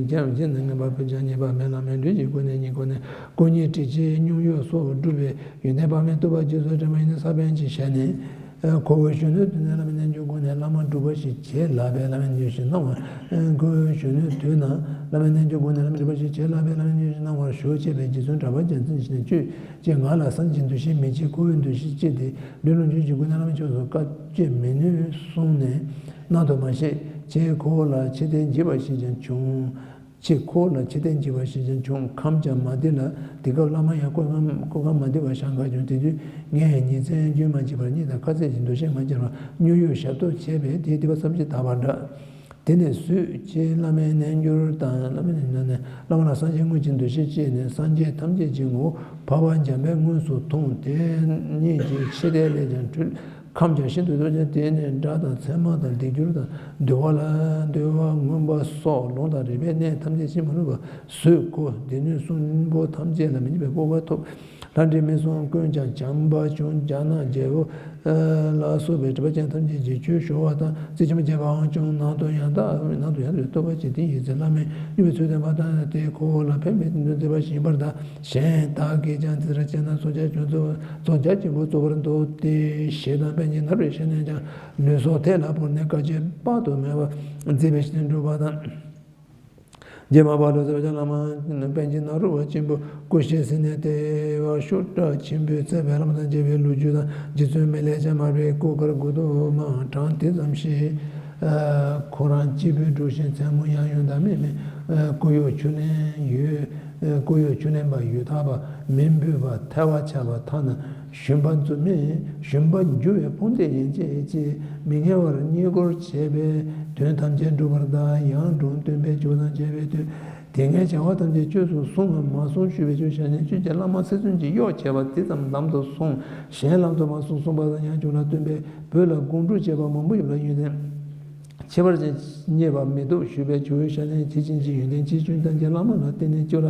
རྒྱམ་བྱེད་ན་ངན་པ་སྤོས་ཀྱང་ཉེས་པ་མེད་ལ། མཎྜལ་གྱི་སྒོ་ནས་ཉིད་ཁོ་ནས་སྐུ་གཉིས་དྲི་ཆུའི་སྙོམས་གཡོག་སོགས་སྒྲུབ་པའི་ཡོན་ཏན་དཔག་མེད་ཐོབ་པ་རྗེས་སུ་དྲན་པ་ཡིན་ན་ས་བོན་གྱི་ཞལ་ནས། ཁོ་བོའི་གཞོན་ནུའི་དུས་ནས་བླ་མའི་རྣལ་འབྱོར་སྒོ་ནས་བླ་མ་སྒྲུབ་པ་ཞིག་བྱེད་ལགས་པས། བླ་མའི་རྣལ་འབྱོར་ཞིག་གནང་བ། ཁོ་བོའི་གཞོན་ནུའི་དུས་ན་བླ་མའི་རྣལ་འབྱོར་སྒོ་ནས་བླ་མ་སྒྲུབ་པ་ཞིག་བྱེད་ལགས་པས། བླ་མའི་རྣལ་འབྱོར་ཞིག་གནང་བར་ཞུ་ཅེས་པའི་རྗེ་བཙུན་གྲགས་པ་རྒྱལ་མཚན་ཞིག་ནས་ཁྱོད་ཀྱིས་ང་ལ་སངས་རྒྱས་ཀྱི་འདུ་ཤེས་མི་བྱེད། ཁོ་བོའི་འདུ་ཤེས་བསྐྱེད་དེ་ལུས་ལོངས་སྤྱོད་ཀྱི་སྒོ་ནས་བླ་མའི་ཕྱོགས་སུ་བཀའ་བཅད་མི་ནུས་གསུངས་ནས་གནང་དུ་མ་བཤད། ཁྱེད་ཁོ་བོ་ལ་ཕྱིར་ལྟས་འཇིགས་པ་ཞིག་ཀྱང་བྱུང་། ཁྱེད་ཁོ་བོ་ལ་ཕྱིར་ལྟས་འཇིགས་པ་ཞིག་ཀྱང་བྱུང་། ཁམས་ཀྱང་མ་བདེ་ལ། དེ་སྐབས་བླ་མ་ཡང་སྐུ་ཁམས་སྐུ་ཁམས་མ་བདེ་བར་གཤགས་འགག་བྱུང་། དེ་དུས་ངས་ཉིན་མཚན་རྒྱུན་མ་ཆད་པར་གཉིད་དང་ཁ་ཟས་ཀྱི་འདུ་ཤེས་མ་སྐྱེས་པར་སྙོམས་ཡུལ་ཞབས་ཏོག་བྱས་པས་དེའི་སྡིག་པ་བསམ་གྱིས་དག་པ་འདྲ། དེ་ནས་སུས་ཁྱེད་བླ་མའི་རྣལ་འབྱོར་དང་བླ་མའི་རྣལ་འབྱོར་ནས་བླ་མ་ལ་སངས་རྒྱས་དངོས་ཀྱི་འདུ་ཤེས་སྐྱེས་ནས་སངས་རྒྱས་ཐམས་ཅད་ཀྱི་ངོ་བོ་འཕགས་པ་འཇམ་དཔལ་དངོས་སུ་མཐོང་། དེ་ཉིད་ཀྱི་ཕྱིར་དེ་ལས་ཀྱང་འཁྲུལ། ཁམས་ཀྱང་ཤིན་ཏུ་རྫོགས་ཀྱང་། དེ་ནས་དགྲ་དང་མཚན་མ་དང་སྡིག་སྦྱོར་དང་འདུལ་བ་ལ་འདུལ་བ་མངོན་པ་སོགས་ལུང་དང་རིགས་པའི་གནས་ཐམས་ཅད་ཤེས་མ་ལུས་པ་བཟོད་དགོས། སྡེ་སྣོད་གསུམ་པོ་ཐམས་ཅད་ལ་མི་མཉམ་པའི་སྤོབས་པ་ཐོབ། ལྷ་འདྲེ་མི་གསུམ་ཀུན་ཀྱང་བྱམས་པ་བྱུང་། ཕྱག་ན་རྒྱལ་པོ་ལ་སོགས་པའི་གྲུབ་པ་ཅན་ཐམས་ཅད་ཀྱིས་ཆོས་ཞུ་བ་དང་། རྩིས་ཆེན་པོ་བྱེད་པའང་བྱུང་། ནང་དུ་ཡང་དག་ནང་དུ་ཡང་དག་པའི་རྟོགས་པ་ཅན་དེ་ཡི་ཚེ་བླ་མའི་སྙོམས་པའི་ཚུལ་བསྟན་པ་དང་། དེས་ཁོ་བོ་ལ་ཕན་པའི་དོན་མཛད་པ་ཞིག་ཡིན་པར་གདའ། གཞན་དག་གིས་ཀྱང་དེ་ལྟར་བྱས་ན་ཚོགས་རྒྱ་ཆེན་པོ་ཚོགས་རྒྱ་ཆེན་པོ་རྫོགས་པར་འདུག་སྟེ། ཞེ་སྡང་པཎ་ཆེན་ནཱ་རོ་པའི་ཞལ་ནས་ཀྱང་ལུས་སྲོག་ཐལ་ལ་བོར་ནས་དཀའ་སྤྱད་དཔག་ཏུ་མེད་པ་མཛད་པའི་ཞལ་ནས་སྒྲུབ་པ་དང་། རྗེ་མར་པ་ལོ་ཙཱ་བྱང་བླ་མ་པཎ་ཆེན་ནཱ་རོ་པ་ཆེན་པོ་སྐུ་གཤེགས་ཟིན་ནས་ལྟེ་བ་ཤུགས་དྲག་ཆེན་པོས་གཙེས་པའི་བླ་མ་དང་མཇལ་བའི་ལོ་རྒྱུས་དང་། རྗེ་བཙུན་མི་ལས་ཀྱང་མར་པའི་སྐུ་དཀར་མགུ་ཏོ་མང་དྲངས་དེ་ཙམ་ཞིག་ཁོ་རང་སྐྱེས་བུ་འགྲོགས་ཤིང་མཚན་མོ་ཡང་ཡང་དང་མི་མིན། སྐུ་གཡོག་ཆུ་ལེན་ཡོད། སྐུ་གཡོག་ཆུ་ལེན་པ་ཡོད་ཐག་པ་མིན་འབུད་པ་ཐལ་བ་ཆགས་པ་ཐ་ན་ ཞུམ་པ་འཛུམ་མེད་ཞུམ་པར་འགྱུར་བའི་ཕུང་འདི་ཡན་ཆད་ཀྱིས། མི་ཉལ་བར་བསྙེན་བཀུར་བྱས་པས། དོན་ཐམས་ཅད་འགྲུབ་པར་གདའ། ཡང་འགྲོ་འདུན་པས་ཆོག་དང་བྱས་པའི་དུས། དེ་སྔའི་བྱ་བ་ཐམས་ཅད་ཆོས་སུ་གསུངས་པ་མ་གསུངས་ཞུས་པའི་ཆོས་བྱ་ནས་ཆོས་ཀྱི་བླ་མ་ཚིག་བཙུན་གྱིས་གཡོག་བྱས་པ་དེ་ཙམ་ལམ་དུ་སོང་། གཞན་ལམ་དུ་མ་སོང་གསུངས་པ་དང་ཡང་ཆོས་ལ་སྟོན་པས་བོད་ལ་དགོངས་སྒྲུབ་བྱས་པ་མང་པོ་ཡོད་ལ། ཡོན་ཏན་ཁྱད་པར་ཅན་རྙེད་པ་མི་འདུག་ཞུས་པས་ཆོས་བྱ་ནས་ཆེས་ཆེན་གྱི་ཡོན་ཏན་ཆེ་ཆུང་ཐམས་ཅད་བླ་མ་ལ་བརྟེན་ནས་ཆོས་ལ་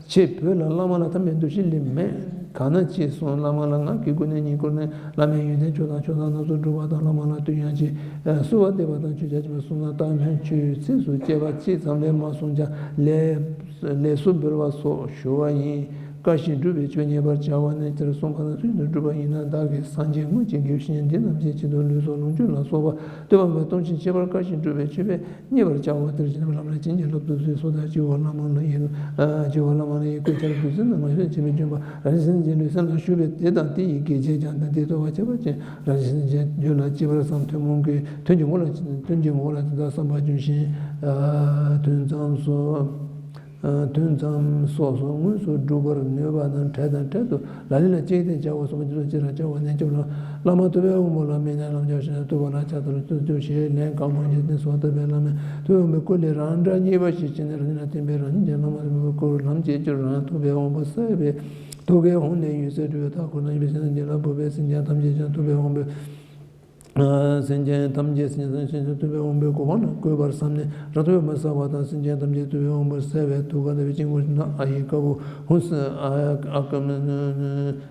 ཆེས་བོད་ལ་བླ་མ་ལ་ཐ་མའི་འདུ་ཤེས་ལས་མེད། གང་ན་ཅི་སོང་བླ་མ་ལ་ང་གི་སྒོ་ནས་བསྙེན་བཀུར་ནས་བླ་མའི་ཡོན་ཏན་ཆོས་དང་ཆོས་དང་སྣ་ཚོགས་སྒྲུབ་པ་དང་བླ་མ་ལ་བསྟོད་ཡང་ཅི་གསོལ་བ་འདེབས་པ་དང་ཆོས་ཆ་ཅི་མ་གསུངས་ན་ད་སྔོན་ཆོས་ཚིགས་སུ་བཅད་པ་གཅིག་ཙམ་ལས་མ་གསུངས་ཀྱང་ལས་ལས་སུ་འབུལ་བ་སོགས་ཞུ་བ་ཡིན། བཀའ་བཞིན་སྒྲུབ་པའི་ཆོས་རྙེད་པར་བྱ་བ་ནི་སྤྱིར་གསུངས་པ་ན་ཚུལ་དུ་སྒྲུབ་པ་ཡིན་ན་བདག་གིས་སངས་རྒྱས་དངོས་ཀྱི་དགེ་བའི་བཤེས་གཉེན་འདི་རྣམས་ཀྱི་ཆེད་དུ་ལུས་སྲོག་ལོངས་སྤྱོད་ལ་སོགས་པ་བསྟོད་པ་མེད་གཏོང་ཕྱིར་ཁྱད་པར་བཀའ་བཞིན་སྒྲུབ་པའི་ཆོས་པས། རྙེད་པར་བྱའོ། དེར་བྱེད་པའི་ལམ་ལ་བྱིན་གྱིས་བརླབ་ཏུ་གསོལ། སོ་ཐར་སྤྱི་བོར་བླ་མ་ལ་ཡི་རང་། སྤྱི་བོར་བླ་མ་ལ་ཡི་བསྐུལ་བྱར་དུས་ཚོད་ན་མ་ཤོད་བྱེད་པའི་ལྗོན་པ་རང་བཞིན་གྱི་ལུས་སེམས་ལ་ཞུགས་པས་དེ་དང་དེ་ཡི་དགེ་བྱས་ཀྱང་དང་དེའི་ཐོབ་པ་ཁྱད་པར་ཅན་རང་བཞིན་གྱི་རྒྱུད་ལ་སྐྱེ་བར་བསམ། ཐུན་མོང་གི་དོན་གྱི་ངོ་ལ་དོན་གྱི་ངོ་ལ་དེ་དག་བསམ་པ་བྱུང་ཞིང་། དོན་ཙམ་སོགས་དོན་ཙམ་སོགས་སུ་དངོས་སུ་སྒྲུབ་པར་ནུས་པ་རྣམས་འཕྲལ་དང་འཕྲལ་དུ་ལ་ལུས་ལ་ཅི་སྟེ་བྱའོ་གསུངས་པ་དེ་ཚོ་ཅི་རང་བྱ་བ་ནས་སྐྱོབ་ལ། བླ་མ་ཐུབ་པའི་དབང་པོ་ལ་དམིགས་ནས་ལམ་རྒྱགས་ཤིང་ཐུབ་པ་ལ་ཕྱག་འཚལ་ལོ། ཐུབ་ཐུབ་ཞེས་ལན་གང་མང་བརྒྱབ་སྟེ་གསོལ་བ་བཏབ་པས་བླ་མས་ཐུབ་པའི་དབང་པོའི་སྐུ་ལས་རང་སྒྲ་རྙེད་པ་ཞིག་བྱས་ནས་རང་ཉིད་ལ་བརྟེན་པའི་རང་ཉིད་ཀྱི་བླ་མ་ཐུབ་པའི་སྐུར་ལམ་གྱི་རྒྱུར་རང་ཐུབ་པའི་དབང་པོ་གསལ་བས་ཐུགས་ཀའི་ཧཱུྃ་ནས་འོད་ཟེར་སྤྲོས་པས་མཐའ་འཁོར་ན་ཡོད་པའི་སེམས་ཅན་ལ་ཕོག་པས་སེམས་ཅན་ཐམས་ཅད་ཀྱང་ཐུབ་པའི་དབང་པོའི་སེམས་ཅན་ཐམས་ཅད་སེམས་ཅན་ཐམས་ཅད་ཐུབ་པའི་དབང་པོའི་གོ་འཕང་ལ་བཀོད་པར་བསམས་ནས་རང་ཐུབ་པས་མ་བསལ་བ་དང་སེམས་ཅན་ཐམས་ཅད་ཐུབ་པའི་དབང་པོས་བསལ་བས་ཐུགས་ཀ་ནས་སྤྱི་བོར་ཨ་ཡི་དཀར་པོ་ཧཱུྃ་ཨ་ཨ་ཨ་ཀ་མ་ན་ན།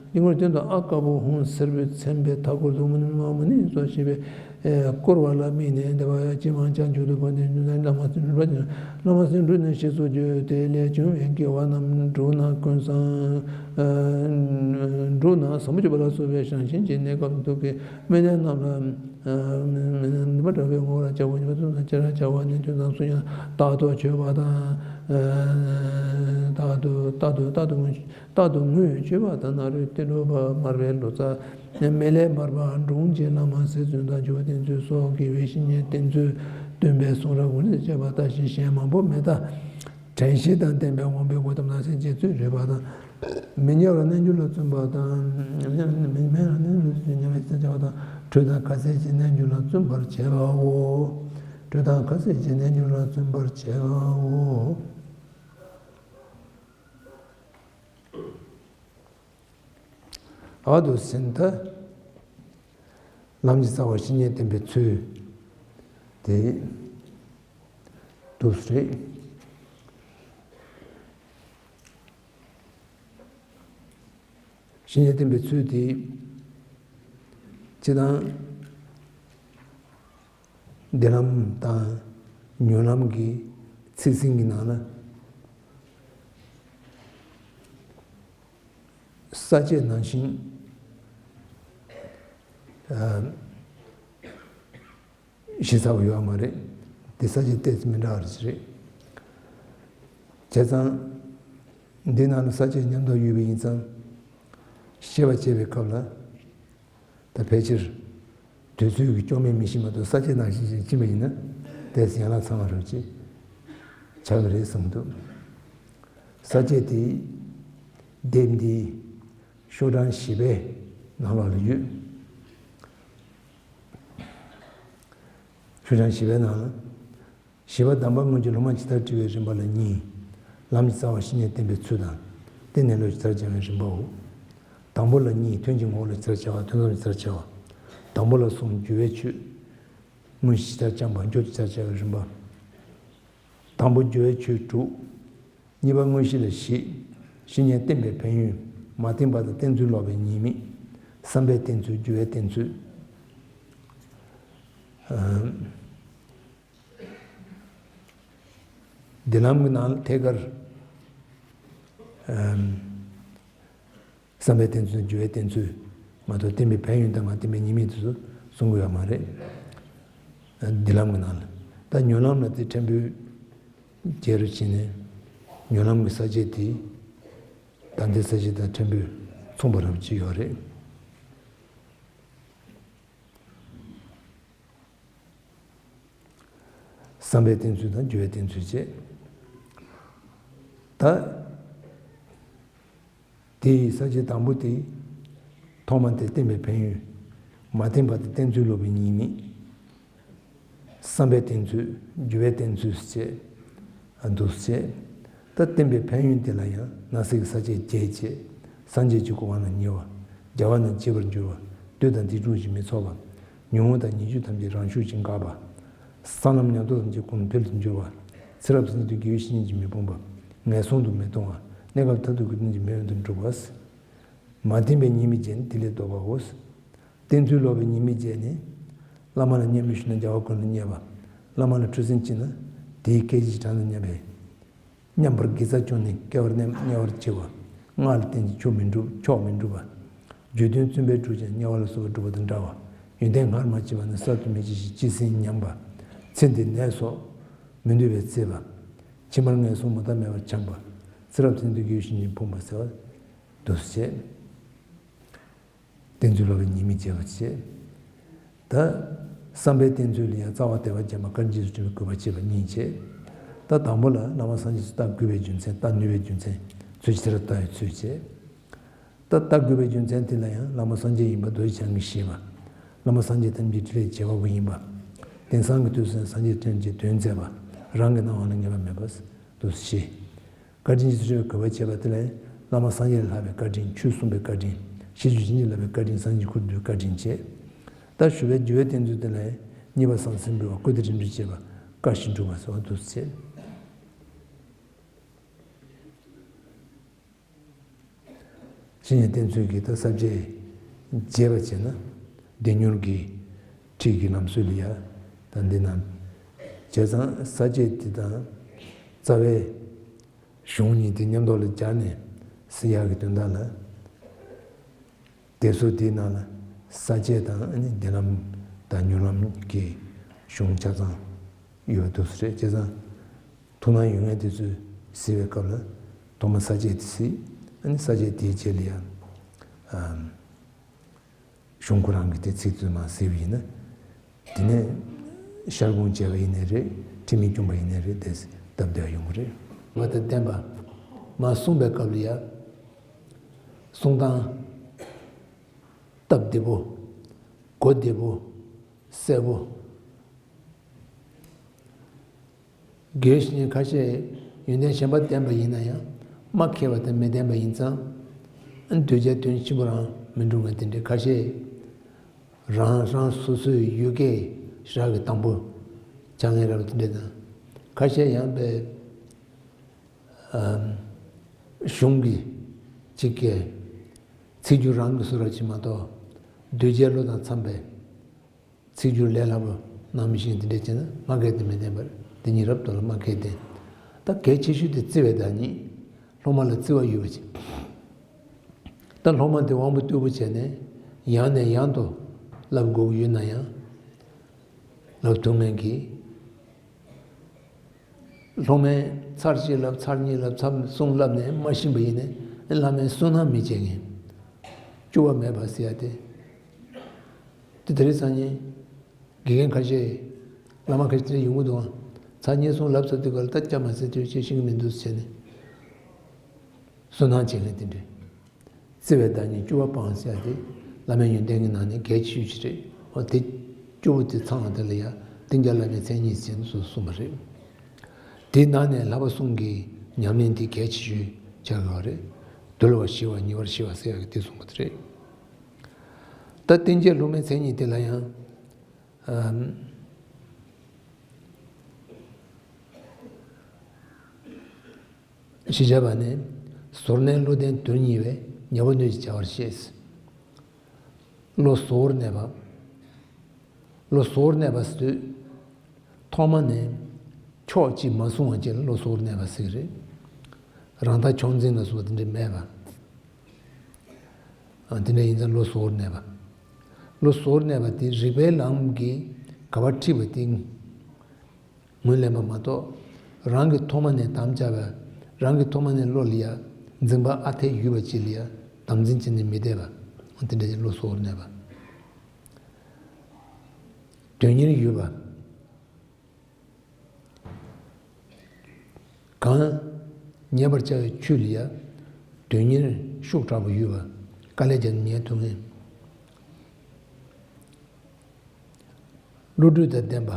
སྙིང་པོར་སྟོན་དུ་ཨ་དཀར་པོ་ཧཱུྃ་སེར་པོས་མཚན་པའི་མཐའ་སྐོར་དུ་མུ་ནེ་མུ་ནེ་སོགས་ཞེས་པས་བསྐོར་བ་ལ་དམིགས་ནས་བཟླས་པ་ཡང་ཅི་མང་ཅང་འཇུག་ཏུ་བཀོད་ནས་བླ་མ་སེམས་འགྲུབ་པ་བླ་མ་སེམས་འགྲུབ་ནས་ཞེས་སོགས་བརྗོད། དེ་ལས་བྱུང་བའི་དགེ་བ་རྣམས་འགྲུབ་ན་ཀུན་བཟང་འགྲུབ་ན་བཟང་པོ་སྤྱོད་པ་ལ་སོགས་པའི་བྱང་ཆུབ་ཀྱི་གནས་སྐབས་ཐུགས་ཀྱི་དམིགས་རྣམ་རྣམས་ལ་ནུས་པ་དྲག་པོའི་ངོ་བོ་ལ་བྱ་བ་ཉིད་པ་ཐུགས་སུ་ཅི་རང་བྱ་བ་ནི་དོན་དམ་སུ་ཡང་རྟག་ཏུ་མཆོད་པ་དང་རྟག་ཏུ་རྟག་ཏུ་རྟག་ཏུ་དངོས། རྟག་ཏུ་དངོས་མཆོད་པ་དང་ན་རོའི་ཏེ་དྲོ་པ་མར་པའི་ལོ་ཙཱ་མེ་ལྷའི་མར་པ་འབྲོང་གཅིག་བླ་མ་ཟས་བཙུན་དང་ཇོ་བོ་བསྟེན་ཚུལ་སོགས་དགེ་བའི་བཤེས་གཉེན་བསྟེན་ཚུལ་སྟོན་པའི་གསུང་རབ་ཀུན་ལས་བཤད་པ་ལྟ་ཞིང་གཞན་མང་པོ་མེད་ལྟ། དྲན་ཤེས་དང་ལྡན་པའི་དབང་པོའི་སྒོ་ཐམས་ཅད་སེམས་ཅན་བརྩོན་འགྲུས་པ་དང་མི་ཉལ་བར་རྣལ་འབྱོར་ལ་བརྩོན་པ་དང་མི་ཉལ་བར་རྣལ་འབྱོར་ལ་བརྩོན་པ་དང་དྲོད་དང་ཁ་ཟས་ཀྱི་རྣལ་འབྱོར་ལ་བརྩོན་པར་བྱེད་པའོ། དྲོད་དང་ཁ་ཟས་ཀྱི་རྣལ་འབྱོར་ལ་བརྩོན་པར་བྱེད་པའོ། ཨ་དུ་སེན་ཐ། ལམ་གྱི་རྩ་བ་བཤེས་གཉེན་བསྟེན་པའི་ཚུལ་དེ་དུས་རེད། བཤེས་གཉེན་བསྟེན་པའི་ཚུལ་དེ་སྤྱི་དང་། བདེ་ལམ་དང་ཉོན་ལམ་གྱི་ཚིག་ཟིན་གྱི་ནང་ལ་ས་བཅད་ནང་བཞིན་ཞིབ་ཚགས་པོ་ཡོད་མ་རེད། དེ་ས་བཅད་ཏོག་ཙམ་མི་འདྲ་བ་ཞིག་རེད། བྱས་ཙང་འདི་ནང་ལ་ས་བཅད་མཉམ་དུ་ཡོད་པ་ཡིན་ཙང་བཤད་པ་བྱེད་པའི་སྐབས་ལ། ད་ཕལ་ཆེར་དུས་ཚོད་ཀྱི་སྐྱོན་མེད་མི་ཤེས་མ་གཏོགས་ས་བཅད་ནང་བཞིན་ཞིག་ཕྱིན་པ་ཡིན་ན་དེ་ཡན་ལག་ཚང་བ་རོགས་ཅིག་ཆགས་ཀྱི་རེད་བསམ་གྱི་འདུག་ས་བཅད་དེ་དེབ་འདིའི་ཤོག་གྲངས་བཞི་པའི་ནང་ལོགས་ལ་ཡོད། ཤོག་གྲངས་བཞི་པའི་ནང་ལ། བཞི་པ་དམ་པ་སྔོན་གྱི་སློབ་མ་ཇི་ལྟར་བཀྲི་བའི་རིམ་པ་ལ་གཉིས། ལམ་གྱི་རྩ་བ་བཤེས་གཉེན་བསྟེན་པའི་ཚུལ་དང་། བསྟེན་ནས་བློ་ཇི་ལྟར་སྦྱང་བའི་རིམ་པའོ། དང་པོ་ལ་གཉིས། དོན་གྱི་ངོ་བོ་ལ་ཇི་ལྟར་བྱ་བ། དོན་དམ་ཇི་ལྟར་བྱ་བ། དང་པོ་ལ་གསུམ། རྒྱུ་བའི་ཆོས། དངོས་གཞི་ཇི་ལྟར་བཅངས་པ། རྒྱུ་ཇི་ལྟར་བྱ་བའི་རིམ་པ། དང་པོ་རྒྱུ་བའི་ཆོས་དྲུག་གཉིས་པ་དངོས་གཞི་ལ་བཞི། བཤེས་གཉེན་བསྟེན་པའི་ཕན་ཡོན། མ་བསྟེན་པ་དང་བསྟེན་ཚུལ་ལོག་པའི་ཉེས་དམིགས། བསམ་པའི་བསྟེན་ཚུལ། རྒྱུ་བའི་བསྟེན་ཚུལ། འདི་ལམ་གྱི་ནང་ཐད་ཀར་བསམ་པའི་བསྟེན་ཚུལ། རྒྱུ་བའི་བསྟེན་ཚུལ་མ་གཏོགས་བསྟེན་པའི་ཕན་ཡོན་དང་མ་བསྟེན་པའི་ཉེས་དམིགས་དེ་ཚོ་གསུང་གི་ཡོད་མ་རེད། འདི་ལམ་གྱི་ནང་ལ་ད་ཉོན་ལམ་ལ་དེ་ཕྲན་བུ་རྒྱས་རུ་ཕྱིན་ནས་ཉོན་ལམ་གྱི་ས་བཅད་དེ་ད་ལྟའི་ས་བཅད་དང་ཕྲན་བུ་མཚུངས་པ་རབ་ཅིག་ཡོད་རེད། བསམ་པའི་བསྟེན་ཚུལ་དང་རྒྱུ་བའི་བསྟེན་ཚུལ་བཅས། ད་དེ་ཡི་ས་བཅད་དང་པོ་དེ་ ཐོག་མ་དེ་བསྟན་པའི་ཕན་ཡོན། མ་བསྟན་པ་དེ་བསྟན་ཚུལ་སློབ་པའི་ཉེས་དམིགས། བསམ་པའི་བསྟན་ཚུལ། འགྱུ་བའི་བསྟན་ཚུལ་བཅས། འདུ་བྱེད། ད་བསྟན་པའི་ཕན་ཡོན་དེ་ལ་ཡང་ན་སྲིད་ཀྱི་ས་བཅད་བརྒྱད་བཅས། སངས་རྒྱས་ཀྱི་གོ་འཕང་ལ་ཉེ་བ། རྒྱལ་བ་རྣམས་གཅེས་པར་འགྱུར་བ། བདུད་དང་སྡིག་སྒྲིབ་ཀྱིས་མི་ཚོར་བ། ཉོན་མོངས་དང་ཉེས་སྤྱོད་ཐམས་ཅད་རང་ཤུགས་ཀྱིས་འགག་པ། སྲང་ལམ་ཉམས་རྟོགས་ཐམས་ཅད་གོང་འཕེལ་དུ་འགྱུར་བ། ཚེ་རབས་གསུམ་དུ་དགེ་བའི་བཤེས་གཉེན་གྱིས་མི་ཕོངས་པ། ངན་སོང་དུ་མི་ལྟུང་བ། གནས་སྐབས་མཐར་ཐུག་གི་དོན་གྱི་མི་འོན་དུ་འགྲུབ་པ། མ་བསྟན་པའི་ཉེས་དམིགས་བརྒྱད་ནི་དེ་ལས་བཟློག་པའོ། བསྟན་ཚུལ་སློབ་པའི་ཉེས་དམིགས་བརྒྱད་ནི། བླ་མ་ལ་མཉམ་པར་ཞུགས་ན་རྒྱལ་བ་ཀུན་ལ་མཉེས་པ། བླ་མ་ལ་ཁྲུས་གསོལ་བྱས་ན་དེའི་སྐད་ཅིག་གྲངས་དང་མཉམ་པའི། མཉམ་པར་དགེ་རྩ་སྐྱོང་ནས་སྐལ་བ་མཉམ་མཉེས་པར་བྱེད་པ། སྔགས་ལ་བརྟེན་ཅིང་མཆོག་མི་འགྲུབ་མཆོག་མི་འགྲུབ་པ། བརྗོད་དོན་བཙུན་པས་གྲུབ་ཀྱང་དམྱལ་བ་ལ་སོགས་པ་སྒྲུབ་པ་དང་འདྲ་བ། ཡོན་ཏན་སྔར་མ་མཆིས་པ་ནི་གསར་དུ་མི་མཆིས་ཤིང་སྤྱི་སྲིད་ཉམས་པ། ཚེ་འདིར་ནད་སོགས་མི་འདོད་པས་གཙེས་པ། ཕྱི་མར་ངན་སོང་མུ་མཐའ་མེད་པར་འཁྱམས་པ། ཚེ་རབས་གསུམ་དུ་དགེ་བའི་བཤེས་གཉེན་ཕོངས་པ་ཟེར་བ་འདུ་བྱེད། བསྟན་ཚུལ་སློབ་པའི་ཉེས་དམིགས་བརྗེད་པར་བྱེད། ད། བསམ་པའི་བསྟན་ཚུལ་ལ་ཡང་རྩ་བ་དད་པ་བརྒྱ་མ་བཀའ་དྲིན་རྗེས་སུ་དྲན་པའི་གུས་པ་བསྐྱེད་པ་གཉིས་བྱེད། ད་དང་པོ་ལ་བླ་མ་སངས་རྒྱས་སུ་བལྟ་དགོས་པའི་རྒྱུ་མཚན་བལྟ་ནུས་པའི་རྒྱུ་མཚན་ཚུལ་ཇི་ལྟར་བལྟ་བའི་ཚུལ་བྱེད། ད་བལྟ་དགོས་པའི་རྒྱུ་མཚན་དེ་ལ་ཡང་བླ་མ་སངས་རྒྱས་ཡིན་པ་རྡོ་རྗེ་འཆང་གིས་བཞེད་པ། བླ་མ་སངས་རྒྱས་ཐམས་ཅད་ཕྲིན་ལས་བྱེད་པ་པོ་ཡིན་པ། དེང་སང་གི་དུས་སུ་སངས་རྒྱས་ཐམས་ཅད་དོན་མཛད་པ། རང་གི་སྣང་བ་ལ་ངེས་པ་མེད་པ་དུ་བཞེད། བཀའ་དྲིན་རྗེས་སུ་དྲན་པའི་གུས་པ་བྱེད་པ་དེ་ལས་བླ་མ་སངས་རྒྱས་ལ་ལྷག་པའི་བཀའ་དྲིན། ཆོས་གསུངས་པའི་བཀའ་དྲིན། ཤེས་རྒྱུད་ཇི་སྙེད་བསླབ་པའི་བཀའ་དྲིན། སངས་རྒྱས་ཁུར་འདུའི་བཀའ་དྲིན་བཅས། ད་ཞུ་བའི་འགྱུར་བའི་བསྟན་ཚུལ་དེ་ལས་གཉིས་པ་གསང་སེམས་འབུལ་བ། བཀུར་སྟི་རིམ་གྲོ་བྱེད་པ། བཀའ་བཞིན་སྒྲུབ་པ་སོགས་འདུ་བྱེད། བཤེས་གཉེན་བསྟེན་ཚུལ་གྱི་ད་ས་བཅད་རྒྱས་པ་བྱས་ན། བདེ་མྱུར་གྱི་ཁྲིད་ཀྱི་ལམ་སྲོལ་ལ་ཡ་ད་འདི་ན་བྱས་ཙང་ས་བཅད་འདི་དང་རྩ་བའི་གཞུང་གཉིས་དེ་མཉམ་དུ་ལ་སྦྱར་ནས་ཟེར་ཡག་གི་དོན་དག་ལ། དེབ་གཟུགས་དེའི་ནང་ལ་ས་བཅད་དང་ཨ་ནི་བདེ་ལམ་དང་མྱུར་ལམ་གྱི་གཞུང་ཆ་ཚང་ཡོད་འདུག་ཟེར། བྱས་ཙང་ཐུགས་སྣང་ཡོད་མཁན་དེ་ཚོས་གཟིགས་པའི་སྐབས་ལ་ཐོག་མར་ས་བཅད་དེ་གཟིགས། ཨ་ནི་ས་བཅད་དེའི་རྗེས་ལ་ཡང་ཨམ། གཞུང་ཁོ་རང་གི་དེ་ཚིག་ཚུལ་མར་གཟིགས་པ་ཡིན་ན། དེ་ནས་ཤར་སྒོམ་བྱས་པ་ཡིན་ནའི་རེད། ཁྲིད་མིག་བསྐྱུངས་པ་ཡིན་ནའི་རེད། དེ་སྟབས་བདེ་བ་ཡོང་གི་རེད། ང་དང་ལྡན་པ་མར་གསུངས་པའི་སྐབས་ལ་ཡ། གསུང་སྟངས་སྟབས་བདེ་པོ། གོ་བདེ་པོ། གསལ་པོ། དགེ་བའི་བཤེས་གཉེན་ཁ་ཤས་ཡོན་ཏན་གཞན་པ་ལྡན་པ་ཡིན་ན་ཡང་མ་མཁས་པ་དང་མི་ལྡན་པ་ཡིན་ཙང་། གདུལ་བྱ་དོན་ཆེན་པོ་རང་མི་འགྲུབ་མཁན་དེ་འདྲའི་ཁ་ཤས། རང་རང་སོ་སོའི་ཡུལ་སྐད་ཞག་གི་དང་པོ་སྦྱང་མཁན་རབ་དེ་འདྲ་དང་། ཁ་ཤས་ཡང་པའི་གཞུང་གི་གཅིག་གི་ཚིག་སྦྱོར་རང་གི་བཟོ་འདྲ་ཅིག་མ་གཏོགས། གདུལ་བྱའི་བློ་དང་འཚམས་པའི་ཚིག་སྦྱོར་ལས་སླ་པོ་གནང་མི་ཤེས་དེ་འདྲ་བྱས་ན་མ་མཁས་དང་མི་ལྡན་པ་རེད། དེ་གཉིས་རབ་ཏུ་ལ་མ་མཁས་ལྡན། ད་གལ་ཆེ་ཤོས་དེ་བརྩེ་བའི་བདག་ཉིད། སློབ་མ་ལ་བརྩེ་བ་ཡོད་པ་ཅིག་ད་སློབ་མ་དེ་དབང་པོ་རྟུལ་པོ་བྱས་ནས་ཡང་ནས་ཡང་དུ་བསླབ་དགོས་ཀྱི་ཡོད་ན་ཡང་། བསླབ་ཐུབ་མཁན་གྱི། སློབ་མས་ཚར་གཅིག་བསླབ། ཚར་གཉིས་བསླབ། ཚར་གསུམ་བསླབ་ནས་མ་ཤེས་པ་ཡིན་ནའི་བླ་མའི་བསོད་ནམས་མི་བརྗེད་མཁན། སྐྱོ་བ་མེད་པ་ཟེར་ཡ་དེ། དེ་དེ་རིང་སང་ཉིན་དགེ་རྒན་ཁ་ཤས། བླ་མ་ཁ་ཤས་དེ་འདྲ་ཡོང་གི་འདུག་ཨང་། ཚར་གཉིས་གསུམ་བསླབ་ཚར་དུས་སྐབས་ལ་ད་སྐྱབས་མ་ཟེར་དུས་ཁྱེད་ཤེས་ཀྱི་མི་འདུག་ཟེར་ནས། བསོད་ནམས་བྱེད་མཁན་དེ་འདྲ། བརྩེ་བའི་བདག་ཉིད་སྐྱོ་བ་སྤངས་ཟེར་ཡ་དེ། བླ་མའི་ཡོན་ཏན་གྱི་ནང་ནས་གལ་ཆེ་ཤོས་ཅིག་རེད། འོ་དེ། སྐྱོ་བོ་དེ་ཚང་བ་དེ་ལ་ཡ། བསྟན་རྒྱས་བླ་མའི་མཚན་ཉིད་ཟེར་ནས་སུ་གསུངས་པ་རེད། དེའི་ནང་ནས་བསླབ་པ་གསུམ་གྱི་ཉམས་ལེན་དེ་གལ་ཆེ་ཤོས་ཆགས་ཡོད་རེད། དུལ་བ་ཞི་བ་ཉེ་བར་ཞི་བ་ཟེར་ཡ་གི་དེ་གསུངས་པ་དེ་རེད། ད་བསྟན་རྒྱས་སློབ་མའི་མཚན་ཉིད་དེ་ལ་ཡང་། ཨམ། ཞེས་བྱ་བ་ནི། ཟོར་གནས་བློ་ལྡན་དོན་གཉེར་བས། ཉེ་བར་གནོད་ཅེས་བྱ་བར་བཤད། བློ་ཟོར་གནས་པ། བློ་ཟོར་གནས་པ་ཟེར་དུས། ཐོག་མ་ནས་ཕྱོགས་གཅིག་མ་བཟུང་བ་ཅིག་ལ་བློ་ཟོར་གནས་པ་ཟེར་གྱི་རེད། རང་ལྟ་ཕྱོགས་འཛིན་ལ་སོགས་པ་དེ་འདྲ་མེད་པ། ཨ། དེ་འདྲ་ཡིན་ཙང་བློ་ཟོར་གནས་པ། བློ་ཟོར་གནས་པ་དེ་རིགས་པའི་ལམ་གྱིས་ག་པར་ཁྲིད་པ་དེ། ངོས་ལེན་པ་མ་གཏོགས། རང་གིས་ཐོག་མ་ནས་དམ་བཅའ་བ། རང་གིས་ཐོག་མ་ནས་བློ་ལ་ཡ་འཛིན་པ་ཨ་འཐས་ཡོད་པ་ཅིག་ལ་ཡ་དམ་འཛིན་བྱས་ནས་མི་བསྡད་པ། དེ་འདྲ་ཅིག་བློ་ཟོར་གནས་པ། དོན་གཉེར་ཡོད་པ། གང་། ཉན་པར་བྱ་བའི་ཆོས་ལ་ཡ་དོན་གཉེར་ཤུགས་དྲག་པོ་ཡོད་པ། དཀའ་ལས་བརྒྱབ་ནས་ཉན་ཐུབ་མཁན། བློ་གྲོས་དང་ལྡན་པ།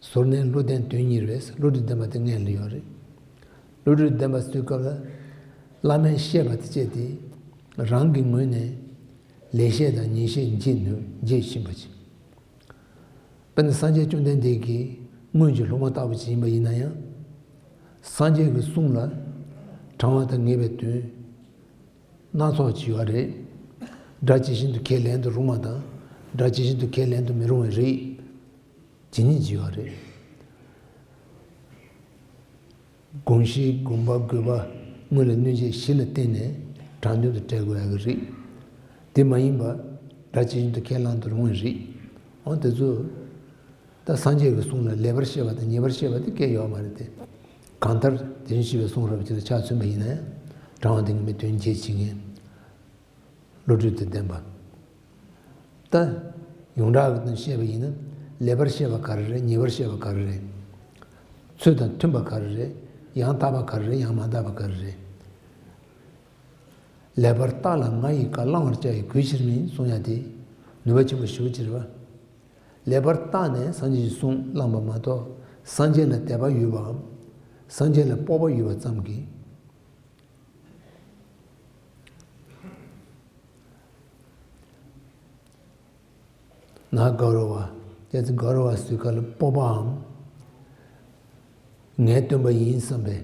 ཟུར་ནས་བློ་ལྡན་དོན་གཉེར་བས། བློ་གྲོས་ལྡན་པ་དེ་སྔོན་ལ་ཡོད་རེད། བློ་གྲོས་ལྡན་པ་ཟེར་སྐབས་ལ། བླ་མས་བཤད་པ་དེ་བྱས་ཏེ། རང་གི་ངོས་ནས་ལེགས་བཤད་དང་ཉེས་བཤད་འབྱེད་ནུས། འབྱེད་ཤེས་པ་ཅིག་དཔེར་ན་སངས་རྒྱས་བཅོམ་ལྡན་འདས་ཀྱི་སྔོན་གྱི་སློབ་མ་ལྟ་བུ་ཅིག་ཡིན་པ་ཡིན་ན་ཡང་། སངས་རྒྱས་ཀྱི་གསུང་ལ་དྲང་བ་དང་ངེས་པའི་དོན་སྣ་ཚོགས་ཅིག་ཡོད་རེད། སྒྲ་ཇི་བཞིན་དུ་ཁས་ལེན་དུ་རུང་བ་དང་། སྒྲ་ཇི་བཞིན་དུ་ཁས་ལེན་དུ་མི་རུང་བ་རེད། ཇི་སྙེད་ཅིག་ཡོད་རེད། དགོངས་གཞི་དགོངས་པ་དགོས་པ་དངོས་ལ་གནོད་བྱེད་གཞི་ལ་བརྟེན་ནས་དྲང་དོན་དུ་བཀྲལ་དགོས་ཡག་གི་རེད། དེ་མ་ཡིན་པ་སྒྲ་ཇི་བཞིན་དུ་ཁས་བླངས་དུ་རུང་བ་རེད། འོ་དེ་ཚོ། ད་སངས་རྒྱས་ཀྱི་གསུང་ལ་ལེགས་པར་བཤད་པ་དང་ཉེས་པར་བཤད་པ་དེ་སྐད་ཡོད་མ་རེད་དེ། གང་ལྟར་དེ་བཞིན་གཤེགས་པའི་གསུང་རབ་ཅིག་ལ་ཆ་མཚོན་པ་ཡིན་ན་ཡང་དྲང་བ་དེ་ངེས་མེད་དོན་འབྱེད་བྱེད་མཁན། བློ་གྲོས་དང་ལྡན་པ། ད། ཡོངས་གྲགས་ཀྱི་དོན་བཤད་པ་ཡིན་ན། ལེགས་པར་བཤད་པ་ག་རེ་རེད། ཉེས་པར་བཤད་པ་ག་རེ་རེད། ཚུལ་དང་མཐུན་པ་ག་རེ་རེད། ཡང་དག་པ་ག་རེ་རེད། ཡང་མ་དག་པ་ག་རེ་རེད། ལེགས་པར་བརྟགས་ལ་ང་ཡི་བཀའ། བླང་བར་བྱ་ཡི་གུས་ཕྱིར་མིན་གསུང་ཡ་དེ་ནུས་པ་ཆེན་པོ་ཞེ་པོ་ཅིག་རེད་པ། ལེགས་པར་བརྟགས་ནས་སངས་རྒྱས་ཀྱི་གསུང་བླངས་པ་མ་གཏོགས་སངས་རྒྱས་ལ་དད་པ་ཡོད་པའམ། སངས་རྒྱས་ལ་སྤོབས་པ་ཡོད་པ་ཙམ་གྱིས། ན་གའུ་ར་བ། ཏྱ་ཚི་གའུ་ར་བ་ཟེར་སྐབས་ལ་སྤོབས་པའམ། ངའི་སྟོན་པ་ཡིན་བསམ་པའི་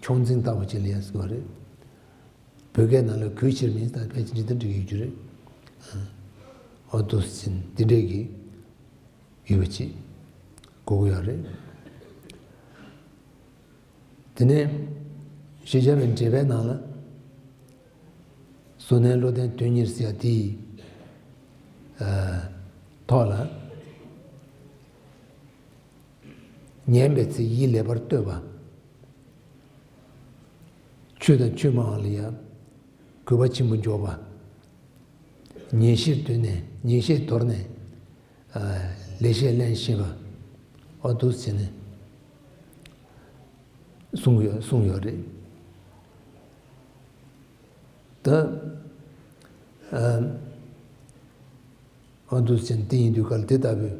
ཕྱོགས་འཛིན་ལྟ་བུ་ཅིག་ལ་ཡ་ཟེར་བ་རེད། བོད་སྐད་ནང་ལ་གུས་ཕྱིར་མིན་ད་ཕལ་ཆེར་འབྲི་སྟངས་འབྲི་གི་ཡོད་རྒྱུ་རེད། ཨ་དུ་ཟིན་འདི་འདྲས་ཀྱི་ཡོད་པ་ཅིག་གོ་གི་ཡོད་རེད། དེ་ནས་ཞེས་བྱ་བའི་འགྲེལ་པའི་ནང་ལ། ཟུར་ནས་བློ་ལྡན་དོན་གཉེར་ཟེར་ཡ་དེའི་ཨ་ཐོག་ལ། ཉན་པའི་ཚེ་ཡིད་ལེགས་པར་གཏོད་པ། ཆོས་དང་ཆོས་མིན་པ་ལ་ཡང་གུས་པ་ཆེན་པོ་འཇོག་པ། ཉེས་བཤད་དོར་ནས། ཉེས་བཤད་དོར་ནས་ཨ་ལེགས་བཤད་ལེན་ཤེས་པ། ཨོ་འདུག་ཟེར་ནས་གསུངས་ཡོད། གསུངས་ཡོད་རེད། ད་ཨ་ཨོ་འདུག་ཟེར་ནས་དེ་ཡིན་དུས་ག་ལ་དེ་ལྟ་བུའི།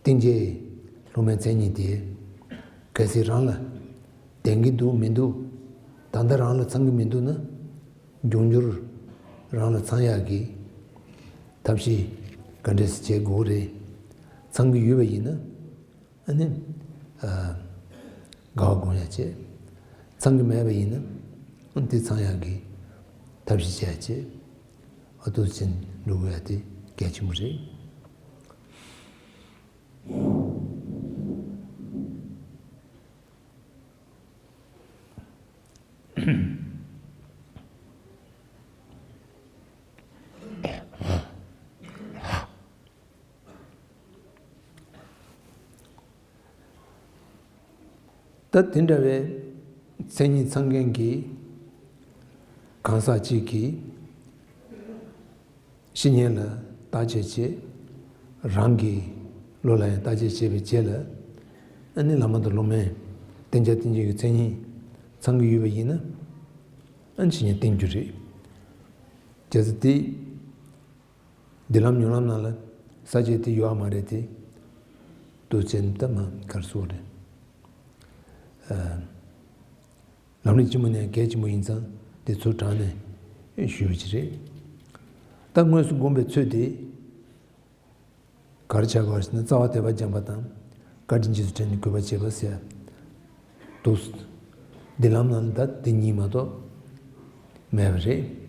གཏིང་སྐྱེས་སློབ་མའི་མཚན་ཉིད་དེ། གལ་སྲིད་རང་ལ་ལྡན་གྱི་འདུག་མི་འདུག་ད་ལྟ་རང་ལ་ཚང་གི་མི་འདུག་ན། འབྱུང་འགྱུར་རང་ལ་ཚང་ཡག་གི་ཐབས་ཤེས་ག་འདྲས་སེ་བྱེད་དགོས་རེད། ཚང་གི་ཡོད་པ་ཡིན་ན། ཨ་ནི། ཨ་དགའ་བ་སྒོམ་ཡག་བྱེད། ཚང་གི་མེད་པ་ཡིན་ན། ཨ་ནི་དེ་ཚང་ཡག་གི་ཐབས་ཤེས་བྱེད་ཡག་བྱེད། ཨ་འདུག་ཟེར་ནས་འགྲོ་དགོས་ཡག་དེ་གལ་ཆེན་པོ་རེད། ད་དེ་འདྲ་བའི་མཚན་ཉིད་ཚང་མཁན་གྱི་གང་ཟག་ཅིག་གིས། བཤེས་གཉེན་ལ་བརྟག་དཔྱད་བྱེད། རང་གི་བློ་ལ་ཡང་བརྟག་དཔྱད་བྱས་པའི་རྗེས་ལ། ཨ་ནི་བླ་མ་དང་སློབ་མའི་བསྟེན་བྱ་བསྟེན་བྱེད་ཀྱི་མཚན་ཉིད་ཚང་གི་ཡོད་པ་ཡིན་ན། ཨ་ནི་བཤེས་གཉེན་བསྟེན་རྒྱུ་རེད། བྱས་ཙང་དེ། འདི་ལམ་ཉོན་ལམ་ནང་ལ་ས་བཅད་དེ་ཡོད་མ་རེད་དེ། འདུག་ཟེར་ནས་ད་མ་གར་སོང་རེད། ཨ། ལམ་རིམ་ཆེན་མོ་ནས་གལ་ཆེན་པོ་ཡིན་ཙང་དེ་ཚུར་དྲངས་ནས་ཞུས་པ་ཅིག་རེད། ད་དངོས་སུ་བསྒོམ་པའི་ཚུལ་དེ། ག་རེ་བྱ་དགོས་ཟེར་ན་རྩ་བ་དད་པ་སྦྱང་བ་དང་། བཀའ་དྲིན་རྗེས་སུ་དྲན་ནས་གུས་པ་བྱེད་པ་ཟེར། འདུག་འདི་ལམ་ནང་ལ་ད་འདི་གཉིས་མ་གཏོགས་མེད་པ་རེད།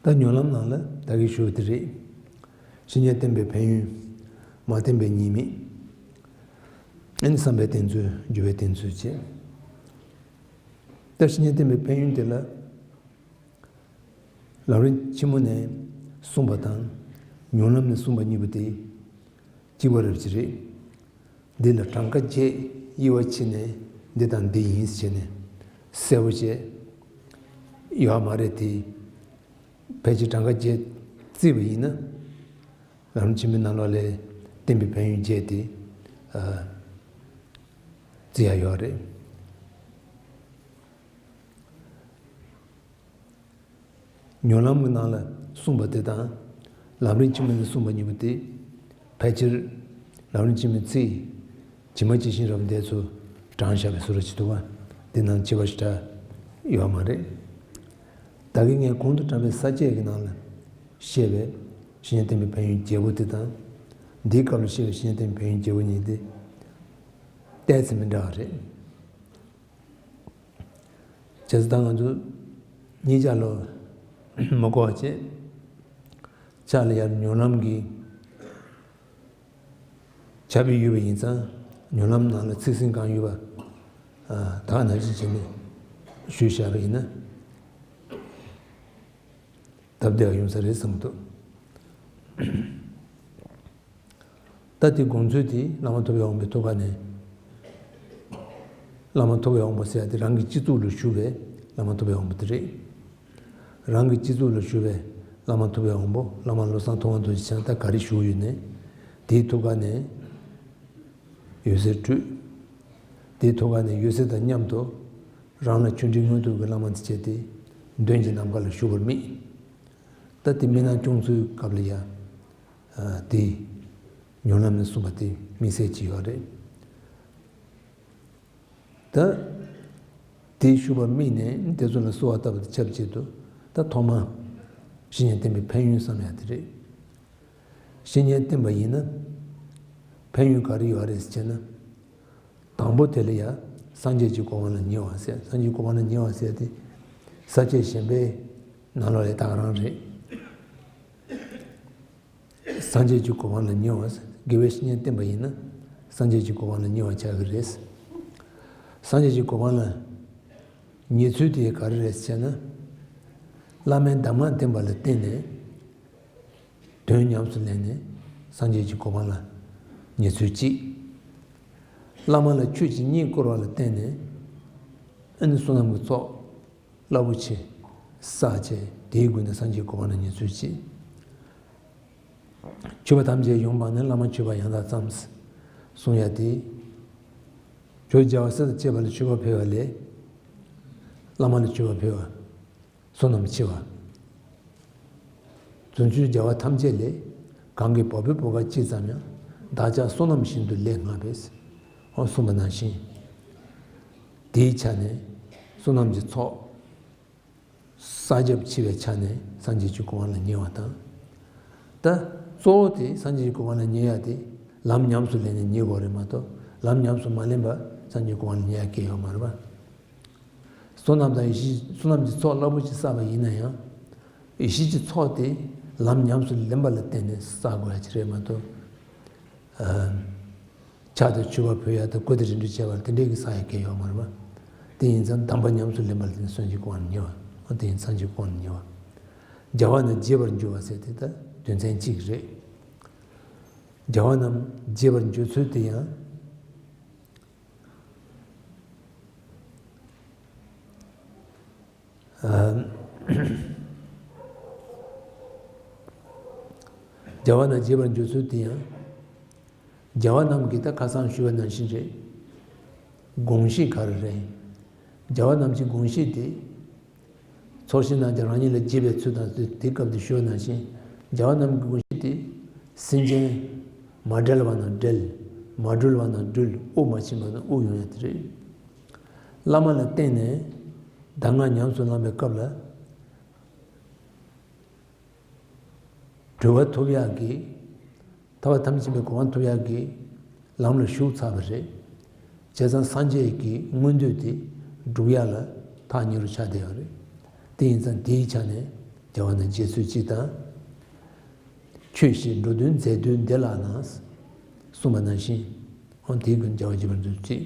ད་ཉོན་ལམ་ནང་ལ་ད་གིན་ཞུས་པ་དེ་རེད། བཤེས་གཉེན་བསྟེན་པའི་ཕན་ཡོན། མ་བསྟེན་པའི་ཉེས་དམིགས། ཨ་ནི་བསམ་པའི་བསྟེན་ཚུལ། འགྱུར་བའི་བསྟེན་ཚུལ་བཅས། ད་བཤེས་གཉེན་བསྟེན་པའི་ཕན་ཡོན་དེ་ལ། ལམ་རིམ་ཆེན་མོ་ནས་གསུངས་པ་དང་། ཉོན་ལམ་ནས་གསུངས་པ་གཉིས་པོ་དེ་གཅིག་པ་རབ་ཅིག་རེད། འདི་ལ་གྲངས་ཀ་བརྒྱད་དབྱེ་བ་ཕྱེ་ནས་ འདི་དང་འདི་ཡིན་ཟེར་ནས་གསལ་པོ་བྱས་ཡོད་མ་རེད། དེ་ཕལ་ཆེར་གྲངས་ཀ་བརྒྱད་བརྩིས་པ་ཡིན་ན། ལམ་རིམ་ཆེན་མོའི་ནང་ལོགས་ལ་བསྟན་པའི་ཕན་ཡོན་བརྒྱད་དེ་ཨ་བརྩི་ཡ་ཡོད་རེད། ཉོན་ལམ་གྱི་ནང་ལ་གསུངས་པ་དེ་དང་། ལམ་རིམ་ཆེན་མོ་ནས་གསུངས་པ་གཉིས་པོ་དེ། ཕལ་ཆེར་ལམ་རིམ་ཆེན་མོའི་ཚིག་ཇི་མ་ཇི་བཞིན་རབ་འདས་ཚོ་དྲངས་བཞག་པའི་བཟོ་འདྲ་ཅིག་འདུག་པ། དེ་ནང་ཁྱད་པར་ཞེ་དྲག་ཡོད་མ་རེད། ད་གིན་ངས་གོང་དུ་དྲངས་པའི་ས་བཅད་ཀྱི་ནང་ལ་བཤད་པའི་བཤེས་གཉེན་བསྟེན་པའི་ཕན་ཡོན་བརྒྱད་པོ་དེ་དང་། འདིའི་སྐབས་ལ་བཤད་པའི་བཤེས་གཉེན་བསྟེན་པའི་ཕན་ཡོན་བརྒྱད་པོ་གཉིས་དེ་ཏོག་ཙམ་མི་འདྲ་བ་རེད། བྱས་ཙང་ད་ང་ཚོ་གཉིས་ཆ་ལོ་མ་གོ་བ་བྱས། ཕྱག་ལ་ཡར་ཉོན་ལམ་གྱི་ཕྱག་དཔེ་ཡོད་པ་ཡིན་ཙང་། ཉོན་ལམ་ནང་ལ་ཚིག་ཟིན་གང་ཡོད་པ་ད་ག་ནང་བཞིན་བྱས་ནས་ཞུས་བཞག་པ་ཡིན་ན། སྟབས་བདེ་བ་ཡོང་ས་རེད་བསམ་གྱི་འདུག། ད་དེ་དགོངས་ཚུལ་དེ་བླ་མ་ཐུབ་པའི་དབང་པོའི་ཐུགས་ཀ་ནས། བླ་མ་ཐུབ་པའི་དབང་པོ་ཟེར་ཡ་དེ་རང་གི་སྤྱི་གཙུག་ལ་བཞུགས་པའི་བླ་མ་ཐུབ་པའི་དབང་པོ་དེ་རེད། རང་གི་སྤྱི་གཙུག་ལ་བཞུགས་པའི་བླ་མ་ཐུབ་པའི་དབང་པོ། བླ་མ་བློ་བཟང་ཐུབ་དབང་རྡོ་རྗེ་འཆང་ད་ག་རེ་བཞུགས་ཡོད་ནའི། དེའི་ཐུགས་ཀ་ནས་འོད་ཟེར་འཕྲོས། དེའི་ཐུགས་ཀ་ནས་འོད་ཟེར་དང་མཉམ་དུ་རང་ལ་ཆོས་འབྲེལ་མངོན་ཐུབ་ཀྱི་བླ་མ་དེ་བྱས་ཏེ་མདུན་གྱི་ནམ་མཁའ་ལ་བཞུགས་པར་དམིགས། ད་དེ་མི་སྣང་སྐྱོང་ཚུལ་སྐབས་ལ་ཡ། ཨ་དེ་ཉོན་ལམ་ནས་གསུངས་པ་དེ་དམིགས་བསལ་གྱི་ཡོད་རེད། ད་དེ་བཞུགས་པར་དམིགས་ནས་དེ་ཚོ་ལ་གསོལ་བ་བཏབ་པ་དང་ཆབས་ཅིག་ཏུ། ད་ཐོག་མ་བཤེས་གཉེན་བསྟེན་པའི་ཕན་ཡོན་བསམ་ཡ་དེ་རེད། བཤེས་གཉེན་བསྟེན་པ་ཡིན་ན་ཕན་ཡོན་ག་རེ་ཡོད་རེད་ཟེར་ན། དང་པོ་དེ་ལ་ཡ་སངས་རྒྱས་ཀྱི་གོ་འཕང་ལ་ཉེ་བ་ཟེར། སངས་རྒྱས་ཀྱི་གོ་འཕང་ལ་ཉེ་བ་ཟེར་དེ་ས་བཅད་གཞན་པའི་ནང་ལོགས་ལ་ད་ག་རང་རེད། སངས་རྒྱས་ཀྱི་གོ་འཕང་ལ་ཉེ་བ། དགེ་བའི་བཤེས་གཉེན་བསྟེན་པ་ཡིན་ན་སངས་རྒྱས་ཀྱི་གོ་འཕང་ལ་ཉེ་བ་ཆགས་ཀྱི་རེད། སངས་རྒྱས་ཀྱི་གོ་འཕང་ལ་ཉེ་ཚུལ་དེ་ག་རེ་རེད་ཟེར་ན། བླ་མའི་གདམས་ངག་བསྟེན་པ་ལ་བརྟེན་ནས་དོན་ཉམས་སུ་ལེན་ནས་སངས་རྒྱས་ཀྱི་གོ་འཕང་ལ་ཉེ་ཚུལ་གཅིག། བླ་མ་ལ་ཆོས་ཀྱི་བརྙན་བསྐུར་བ་ལ་བརྟེན་ནས་ཨ་ནི་བསོད་ནམས་ཀྱི་ཚོགས་རླབས་པོ་ཆེ་བསགས་བྱས། དེའི་སྒོ་ནས་སངས་རྒྱས་གོ་འཕང་ལ་ཉེ་ཚུལ་གཅིག། མཆོད་པ་ཐམས་ཅད་ཡོངས་སྤངས་ནས། བླ་མ་མཆོད་པ་ཡང་དག་བརྩམས། གསུང་ཡ་དེ། ཇོ་བོ་རྒྱལ་བ་སྲས་དང་བཅས་པ་ལ་མཆོད་པ་ཕུལ་བ་ལས། བླ་མ་ལ་མཆོད་པ་ཕུལ་བ། བསོད་ནམས་ཆེ་བ། བྱང་ཆུབ་རྒྱལ་བ་ཐམས་ཅད་ལས། གང་གི་བ་སྤུའི་བུ་ག་གཅིག་ཙམ་ཡང་། བདག་ཅག་བསོད་ནམས་ཤིན་ཏུ་ལེགས་བསྔགས་པས། འོ་གསུངས་པ་ནང་བཞིན། དེའི་ཆ་ནས་བསོད་ནམས་ཀྱི་ཚོགས་བསགས་རྒྱབ་ཆེ་བའི་ཆ་ནས་སངས་རྒྱས་ཀྱི་གོ་འཕང་ལ་ཉེ་བ་དང་། ད་གཙོ་བོ་དེ་སངས་རྒྱས་ཀྱི་གོ་འཕང་ལ་ཉེ་ཡ་དེ་ལམ་ཉམས་སུ་ལེན་ནས་ཉེ་དགོས་རེད་མ་གཏོགས། ལམ་ཉམས་སུ་མ་ལེན་པ་སངས་རྒྱས་གོ་འཕང་ལ་ཉེ་ཡ་གང་ཡང་ཡོད་མ་རེད་པ། བསོད་ནམས་དང་ཡེ་ཤེས། བསོད་ནམས་ཀྱི་ཚོགས་རླབས་པོ་ཆེ་བསགས་པ་ཡིན་ན་ཡང་། ཡེ་ཤེས་ཀྱི་ཚོགས་དེ་ལམ་ཉམས་སུ་ལེན་པ་ལ་བརྟེན་ནས་བསགས་དགོས་ཡ་ཅིག་རེད་མ་གཏོགས། ཨ། ཕྱག་དང་མཆོད་པ་ཕུལ་ཡ་དང་། སྐུ་དེ་རིན་བྲིས་བྱས་པ་དེ་འདྲའི་གི་བསགས་ཡ་གང་ཡང་ཡོད་མ་རེད་པ། དེ་ཡིན་ཙང་གདམས་པ་ཉམས་སུ་ལེན་པ་ལ་བརྟེན་ནས་སངས་རྒྱས་གོ་འཕང་ལ་ཉེ་བ། འོ་དེ་ཡིན་ཙང་སངས་རྒྱས་གོ་འཕང་ལ་ཉེ་བ། རྒྱལ་བ་རྣམས་དགྱེས་པར་འགྱུར་བ་ཟེར་དེ་ད་དོན་ཚན་གཅིག་རེད། རྒྱལ་བ་རྣམས་དགྱེས་པར་འགྱུར་ཚུལ་དེ་ཡང་། ཨ། རྒྱལ་བ་རྣམས་དགྱེས་པར་འགྱུར་ཚུལ་དེ་ཡང་། རྒྱལ་བ་རྣམས་ཀྱི་ད་ཁ་སང་ཞུས་པ་ནང་བཞིན་རེད། དགོངས་གཞི་ག་རེ་རེད། རྒྱལ་བ་རྣམས་ཀྱི་དགོངས་གཞི་དེ། ཚོགས་ཞིང་རྣམས་ཀྱིས་རང་ཉིད་ལ་དགྱེས་པའི་ཚུལ་དང་། དེ་སྐབས་དེ་ཞུས་པ་ནང་བཞིན། རྒྱལ་བ་རྣམས་ཀྱི་དགོངས་གཞི་དེ། སེམས་ཅན་མ་བསྒྲལ་བ་རྣམས་བསྒྲལ། མ་གྲོལ་བ་རྣམས་གྲོལ། དབུགས་མ་ཕྱིན་པ་རྣམས་དབུགས་དབྱུང་ཡ་དེ་རེད། བླ་མ་ལ་བརྟེན་ནས་གདམས་ངག་ཉམས་སུ་བླངས་པའི་སྐབས་ལ། གྲོལ་བ་ཐོབ་ཡག་གི། ཐར་པ་ཐམས་ཅད་མཁྱེན་པའི་གོ་འཕང་ཐོབ་ཡག་གི་ལམ་ལ་ཞུགས་ཚར་བ་རེད། བྱས་ཙང་སངས་རྒྱས་ཀྱི་མངོན་འདོད་དེ་སྒྲུབ་ཡག་ལ་ཐག་ཉེ་རུ་ཆགས་བསྡད་ཡོད་རེད། དེ་ཡིན་ཙང་དེའི་ཆ་ནས་རྒྱལ་བ་རྣམས་དགྱེས་ཚུལ་གཅིག་དང་། ཆོས་བཞིན་འགྲོ་དོན་མཛད་དུས་འདི་ལགས་ན། གསུངས་པ་ནང་བཞིན། འོ་དེའི་སྒོ་ནས་རྒྱལ་བ་དགྱེས་པར་འགྱུར་ཚུལ་གཅིག།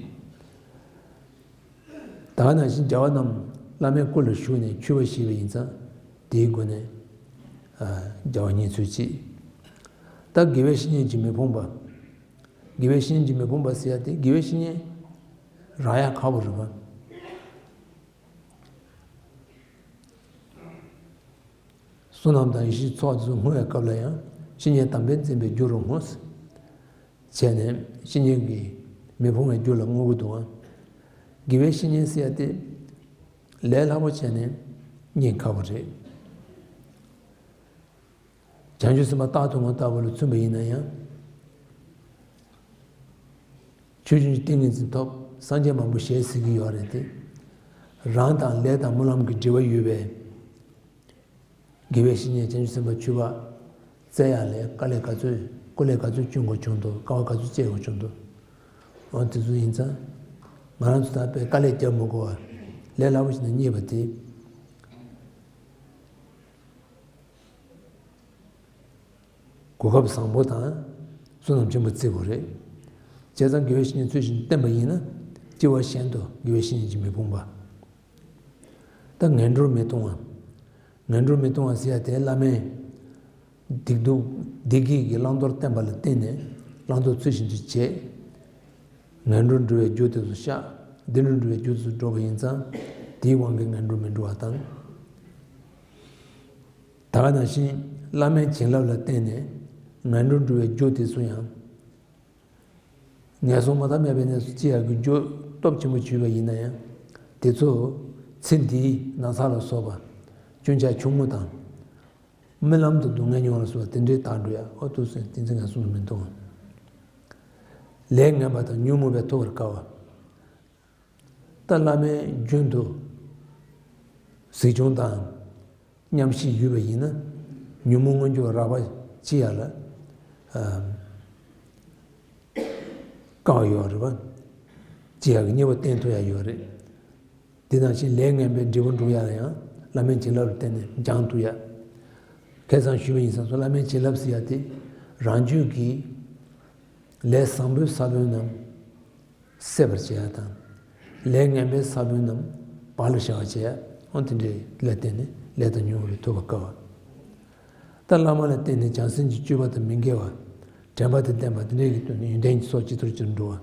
ད་ག་ནང་བཞིན་རྒྱལ་བ་རྣམས་བླ་མའི་སྐུ་ལ་བཞུགས་ནས་མཆོད་པ་ཞུས་པ་ཡིན་ཙང་། དེའི་སྒོ་ནས་ཨ་རྒྱལ་བ་ཉེ་ཚུལ་གཅིག། ད་དགེ་བའི་བཤེས་གཉེན་གྱིས་མི་ཕོངས་པ། དགེ་བའི་བཤེས་གཉེན་གྱིས་མི་ཕོངས་པ་ཟེར་ཡ་དེ། དགེ་བའི་བཤེས་གཉེན་ རག་ཡ་ཁག་པོ་རེད་པ། བསོད་ནམས་དང་ཡེ་ཤེས་ཚོགས་དེ་ཚོ་བསྔོ་བའི་སྐབས་ལ་ཡང་བཤེས་གཉེན་དམ་པས་མཛད་པའི་རྒྱུ་རུ་བསྔོ། བྱས་ནས་བཤེས་གཉེན་གྱིས་མི་ཕུང་བའི་རྒྱུ་ལ་བསྔོ་གི་འདུག་ཨང་། དགེ་བའི་བཤེས་གཉེན་ཟེར་ཡ་དེ་ལས་སླ་པོ་བྱས་ནས་རྙེད་ཁག་པོ་རེད། བྱང་ཆུབ་སེམས་དཔའ་རྟག་ཏུ་ངོ་ལྟ་བུ་ལ་མཚོན་པ་ཡིན་ན་ཡང་། ཆོས་ཀུན་གྱི་ཏིང་ངེ་འཛིན་ཐོབ། སངས་རྒྱས་མང་པོ་ཞེས་ཟེར་གྱི་ཡོད་རེད་དེ། རང་དང་ལས་དང་སྨོན་ལམ་གྱི་འབྲེལ་བ་ཡོད་པའི་དགེ་བའི་བཤེས་གཉེན་བྱང་ཆུབ་སེམས་དཔའ་ཆོས་པ་བཙལ་ཡག་ལ་དཀའ་ལས་ག་ཚོད་སྐུ་ལས་ག་ཚོད་གཅུན་དགོས་བྱུང་འདུག་དཀའ་བ་ག་ཚོད་སྤྱད་དགོས་བྱུང་འདུག་འོ་དེ་ཚོ་ཡིན་ཙང་། ང་རང་ཚོ་ད་དཔེ་དཀའ་ལས་རྒྱབ་མི་དགོས་པ། ལས་སླ་པོ་ཞིག་ནས་རྙེད་པ་དེ། གོ་སྐབས་བཟང་པོ་དང་བསོད་ནམས་ཆེན་པོ་བརྩི་དགོས་རེད། བྱས་ཙང་དགེ་བའི་བཤེས་གཉེན་ཚུལ་བཞིན་བསྟེན་པ་ཡིན་ན་སྐྱེ་བ་གཞན་དུ་དགེ་བའི་བཤེས་གཉེན་གྱིས་མི་ཕུང་པ། ད་ངན་འགྲོར་མི་ལྟུང་བ། ངན་འགྲོར་མི་ལྟུང་བ་ཟེར་ཡ་དེ་བླ་མས་སྡིག་སྡུག་བདེ་སྐྱིད་ཀྱི་བླང་དོར་བསྟན་པ་ལ་བརྟེན་ནས་བླང་དོར་ཚུལ་བཞིན་དུ་བྱས། ངན་འགྲོར་འགྲོ་བའི་རྒྱུ་དེ་ཚོ་བཤགས། བདེ་འགྲོར་འགྲོ་བའི་རྒྱུ་དེ་ཚོ་སྒྲོག་པ་ཡིན་ཙང་དེའི་དབང་གིས་ངན་འགྲོར་མི་འགྲོ་བ་དང་། ད་ག་ནང་བཞིན་བླ་མའི་བྱིན་རླབས་ལ་བརྟེན་ནས་ངན་འགྲོར་འགྲོ་བའི་རྒྱུ་དེ་ཚོ་ཡང་། ངན་སོང་མུ་མཐའ་མེད་པའི་གནས་སུ་སྐྱེ་ཡག་གི་རྒྱུ་སྟོབས་ཆེན་པོ་བྱུང་བ་ཡིན་ན་ཡང་། དེ་ཚོ་ཚེ་འདིའི་ན་ཚ་ལ་སོགས་པ། སྐྱོན་ཆ་ཆུང་ངུ་དང་། རྨི་ལམ་དུ་སྡུག་བསྔལ་མྱོང་ལ་སོགས་པ་དེ་འདྲའི་དག་འགྲོ་ཡ། ཨོ་ཐུགས་སེམས་བསྟན་འཛིན་ངན་སོང་དུ་མི་ལྟུང་བ། ལས་ངན་པ་དང་ཉོན་མོངས་པས་ཐུབ་པར་དཀའ་བ། ད་བླ་མའི་རྒྱུན་དུ་གཟིགས་སྐྱོང་དང་མཉམ་ཞུགས་ཡོད་པ་ཡིན་ན་ཉོན་མོངས་མངོན་གྱུར་རགས་པ་ཅི་ཡ་ལ་ཨམ་དཀའ་བ་ཡོད་རེད་པ། ཅི་ཡ་གི་གཉེར་པ་བསྟེན་ཐུབ་ཡ་ཡོད་རེད། དེ་ནང་བཞིན་ལས་ངན་པའི་འབྲས་བུ་འགྲུབ་ཡ་ལ་ཡང་བླ་མའི་བྱིན་རླབས་ལ་བརྟེན་ནས་སྦྱང་ཐུབ་ཡ། ཁ་སང་ཞུས་པ་ཡིན་ཙང་སོ་བླ་མའི་བྱིན་རླབས་ཟེར་ཡ་དེ་རང་རྒྱུད་ཀྱི་ལས་བཟང་པོའི་ས་བོན་རྣམས་སད་པར་བྱེད་ཡ་དང་། ལས་ངན་པའི་ས་བོན་རྣམས་བག་ལ་ཞ་བར་བྱེད་ཡ། འོ་དེ་འདྲའི་ལ་བརྟེན་ནས་ལས་དང་ཉོན་མོངས་པས་ཐུབ་པར་དཀའ་བ། ད་བླ་མ་ལ་བརྟེན་ནས་བྱང་སེམས་ཀྱི་སྤྱོད་པ་དང་མི་འགལ་བ། དྲན་པ་དང་ལྡན་པ་དེ་འདྲའི་གི་དོན་ནི་ཡོན་ཏན་གྱི་ཚོགས་ཇི་ལྟར་ཅིར་འགྲོ་བ།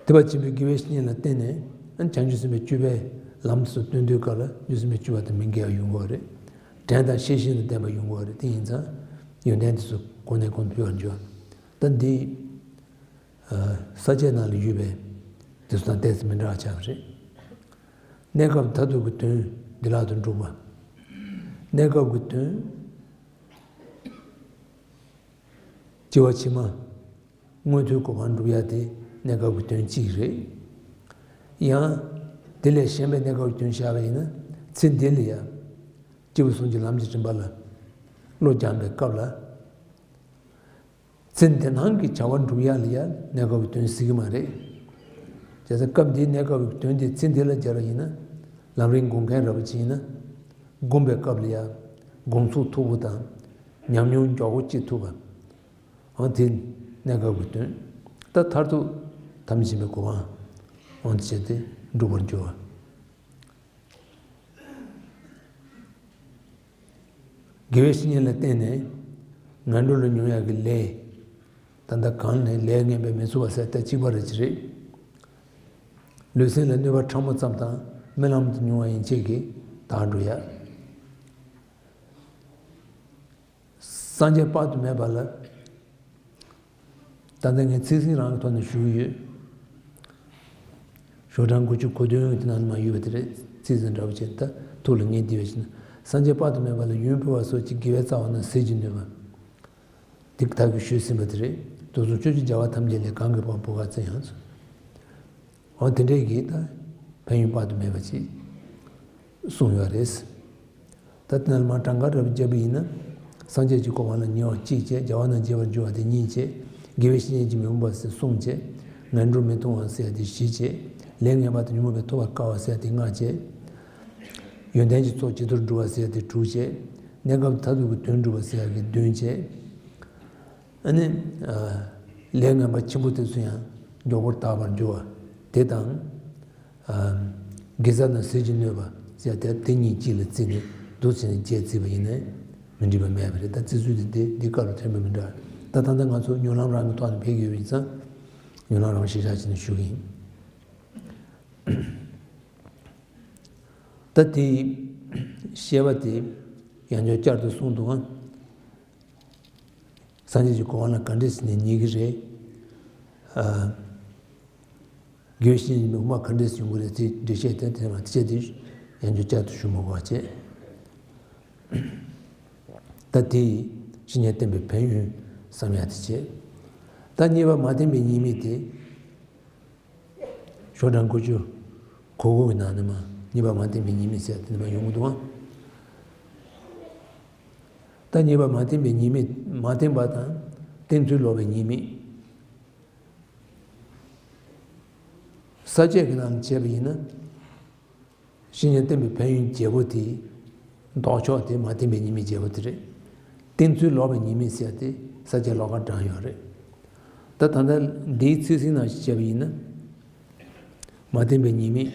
ཐེག་པ་ཆེན་པོའི་དགེ་བའི་བཤེས་གཉེན་ལ་བརྟེན་ནས་བྱང་ཆུབ་སེམས་དཔའི་སྤྱོད་པའི་ལམ་སོགས་སྟོན་དུས་སྐབས་ལ་བྱང་ཆུབ་སེམས་དཔའི་སྤྱོད་པ་དང་མི་འགལ་བ་ཡོང་གི་ཡོད་རེད། དྲན་དང་ཤེས་བཞིན་དུ་ལྡན་པ་ཡོང་གི་ཡོད་རེད། དེ་ཡིན་ཙང་ཡོན་ཏན་དེ་ཚོ་གོང་ནས་གོང་དུ་འཕེལ་བར་འགྱུར། ད་འདི་ས་བཅད་ནང་ལ་ཡོད་པའི་དེ་ཚོ་དང་ཏོག་ཙམ་མི་འདྲ་བ་ཆགས་པ་རེད། གནས་སྐབས་མཐར་ཐུག་གི་དོན་བདེ་བླག་ཏུ་འགྲུབ་པ། གནས་སྐབས་ཀྱི་དོན། སྐྱེ་བ་ཕྱི་མ་མངོན་མཐོའི་གོ་འཕང་སྒྲུབ་ཡ་དེ་གནས་སྐབས་ཀྱི་དོན་གཅིག་རེད། ཡང་དེ་ལས་གཞན་པའི་གནས་སྐབས་ཀྱི་དོན་བཞག་པ་ཡིན་ན་ཚེ་འདི་ལ་ཡང་སྐྱེས་བུ་གསུམ་གྱི་ལམ་གྱི་རིམ་པ་ལ་བློ་སྦྱངས་པའི་སྐབས་ལ། ཚེ་འདི་སྣང་གི་བྱ་བ་འགྲུབ་ཡ་ལ་ཡ་གནས་སྐབས་ཀྱི་དོན་ཟེར་གྱི་མ་རེད། བྱས་ཙང་སྐབས་འདིའི་གནས་སྐབས་ཀྱི་དོན་དེ་ཚེ་འདི་ལ་སྦྱར་བ་ཡིན་ན། ལམ་རིམ་སྒོམ་མཁན་ར་བ་ཅིག་ཡིན་ན། སྒོམ་པའི་སྐབས་ལ་ཡ་སྒོམ་ཚུགས་མཐུག་པོ་དང་ཉམས་མྱོང་མགྱོགས་པོ་སྐྱེ་ཐུབ་པ། འོ་དེ་གནས་སྐབས་ཀྱི་དོན། ད་མཐར་ཐུག་ཐམས་ཅད་མཁྱེན་པའི་གོ་འཕང་། འོ་དེ་བྱས་ཏེ་འགྲུབ་པར་འགྱུར་བ། དགེ་བའི་བཤེས་གཉེན་ལ་བརྟེན་ནས་ངན་འགྲོ་ལ་མྱོང་ཡག་གི་ལས། ད་ལྟ་གང་ནས་ལས་ངན་པས་མི་ཚུགས་པ་ཟེར་ད་གཅིག་པ་རེད་ཅི་རེད། ལུས་སེམས་ལ་གནོད་པ་ཕྲ་མོ་ཙམ་དང་རྨི་ལམ་དུ་མྱོང་བ་ཡན་ཆད་ཀྱིས་དག་འགྲོ་ཡ། སངས་རྒྱས་དཔག་ཏུ་མེད་པ་ལ། ད་ལྟ་ངས་ཚིག་ཟིན་རང་གི་ཐོག་ནས་ཞུ་གི་ཡོད། ཤོག་གྲངས་དགུ་བཅུ་གོ་བདུན་དེ་ནང་ལ་མ་ཡོད་པ་དེ་རེད། ཚིག་ཟིན་འདྲ་བོ་བྱས་ད་ཐུགས་ལ་ངེས་བསྡད་པ་ཞིག་ན། སངས་རྒྱས་དཔག་ཏུ་མེད་པ་ལ་ཡོན་ཕུལ་བ་སོགས་ཀྱི་དགེ་བའི་རྩ་བ་རྣམས་ཟད་ཀྱི་ནུས་པ། དེ་ད་གིན་ཞུས་ཟིན་པ་དེ་རེད། དུག་གསུམ་སྤྱོད་ཕྱིར་བྱ་བ་ཐམས་ཅད་ལས། གང་གིས་སྤངས་བུ་ག་ཙམ་ཡང་། འོ་དེ་འདྲས་ཀྱིས་ད་ཕན་ཡོན་དཔག་ཏུ་མེད་པ་ཅིག་གསུངས་ཡོད་རེད། ད་དེ་ནང་ལ་མར་གྲངས་ཀ་རེ་བརྒྱབ་པ་ཡིན་ན། སངས་རྒྱས་ཀྱི་གོ་འཕང་ལ་ཉེ་བ་གཅིག་བྱས། རྒྱལ་བ་རྣམས་རྒྱས་པར་འགྱུར་བ་དེ་གཉིས་བྱས། དགེ་བའི་བཤེས་གཉེན་གྱིས་མི་ཕམ་པ་ཟེར་གསུམ་བྱས། ངན་འགྲོར་མི་ལྟུང་བ་ཟེར་ཡ་དེ་བཞི་བྱས། ལས་ངན་པ་དང་ཉོན་མོངས་པས་ཐུབ་པར་དཀའ་བ་ཟེར་ཡ་དེ་ལྔ་བྱས། ཡོན་ཏན་གྱི་ཚོགས་ཇི་ལྟར་འགྲུབ་པ་ཟེར་ཡ་དེ་དྲུག་བྱས། གནས་སྐབས་མཐར་ཐུག་གི་དོན་འགྲུབ་པ་ཟེར་ཡ་གི་བདུན་བྱས། ཨ་ནི། ལས་ངན་པ་ཆེན་པོ་དེ་ཚོ་ཡང་མགྱོགས་པོར་དག་པར་འགྱུར་བ་དེ་དང་། དགེ་རྩ་དང་ཟས་ཀྱི་གནོད་པ་ཟེར་དེ་དེ་གཉིས་གཅིག་ལ་བརྩིས་ནས་འདུག་བྱས་ནས་བརྒྱད་བརྩིས་པ་ཡིན་ནའི་མི་འགྲིག་པ་མེད་པ་རེད། ད་བརྩི་ཚུལ་དེ་དེ་འདི་སྐབས་ལ་ཐོན་པ་མི་འདྲ། ད་ད་ལྟ་ང་ཚོ་མྱུར་ལམ་རང་གི་ཐོག་ནས་ཕེབས་ཀྱི་ཡོད་པ་ཡིན་ཙང་། ཉོན་ལ་རང་ཞིག་བཞག་བྱས་ནས་ཞུ་གི་ཡིན། ད་དེའི་བཤད་པ་དེ་ཡང་བསྐྱར་བསྐྱར་དུ་གསུངས་འདུག་ཨ། སངས་རྒྱས་ཀྱི་གོ་འཕང་ལ་ག་འདྲས་ཟེར་ནས་ཉེ་གི་རེད། ཨ། དགེ་བའི་བཤེས་གཉེན་གྱི་མི་དབུ་མ་ག་འདྲས་ཡོང་གི་རེད་ཟེར་འགྲེལ་བཤད་དེ་དེ་མ་དེ་བྱས་དེ་ཡང་བསྐྱར་བསྐྱར་དུ་ཞུ་མི་དགོས་པ་བྱས། ད་དེ་ཡིས་བཤེས་གཉེན་བསྟེན་པའི་ཕན་ཡོན་བསམ་ཡག་དེ་བྱས། ད་གཉིས་པ་མ་བསྟེན་པའི་ཉེས་དམིགས་དེ། ཤོག་གྲངས་དགུ་བཅུ་གོ་དགུ་གི་ནང་ནས་མ་གཉིས་པ་མ་བསྟེན་པའི་ཉེས་དམིགས་ཟེར་དེ་ནས་མ་ཡོང་གི་འདུག་ཨང་། ད་གཉིས་པ་མ་བསྟེན་པའི་ཉེས་དམིགས། མ་བསྟེན་པ་དང་བསྟེན་ཚུལ་ལོག་པའི་ཉེས་དམིགས། ས་བཅད་ཀྱི་ནང་ལ་བྱས་པ་ཡིན་ན། བཤེས་གཉེན་བསྟེན་པའི་ཕན་ཡོན་བརྒྱད་པོ་དེ། ལྡོག་ཕྱོགས་དེ་མ་བསྟེན་པའི་ཉེས་དམིགས་བརྒྱད་པོ་དེ་རེད། བསྟེན་ཚུལ་ལོག་པའི་ཉེས་དམིགས་ཟེར་ཏེ་ས་བཅད་ལོགས་ཀ་དྲངས་ཡོད་རེད། ད་ད་ལྟ་འདིའི་ཚིག་ཟིན་ནང་བཞིན་བྱས་པ་ཡིན་ན། མ་བསྟེན་པའི་ཉེས་དམིགས་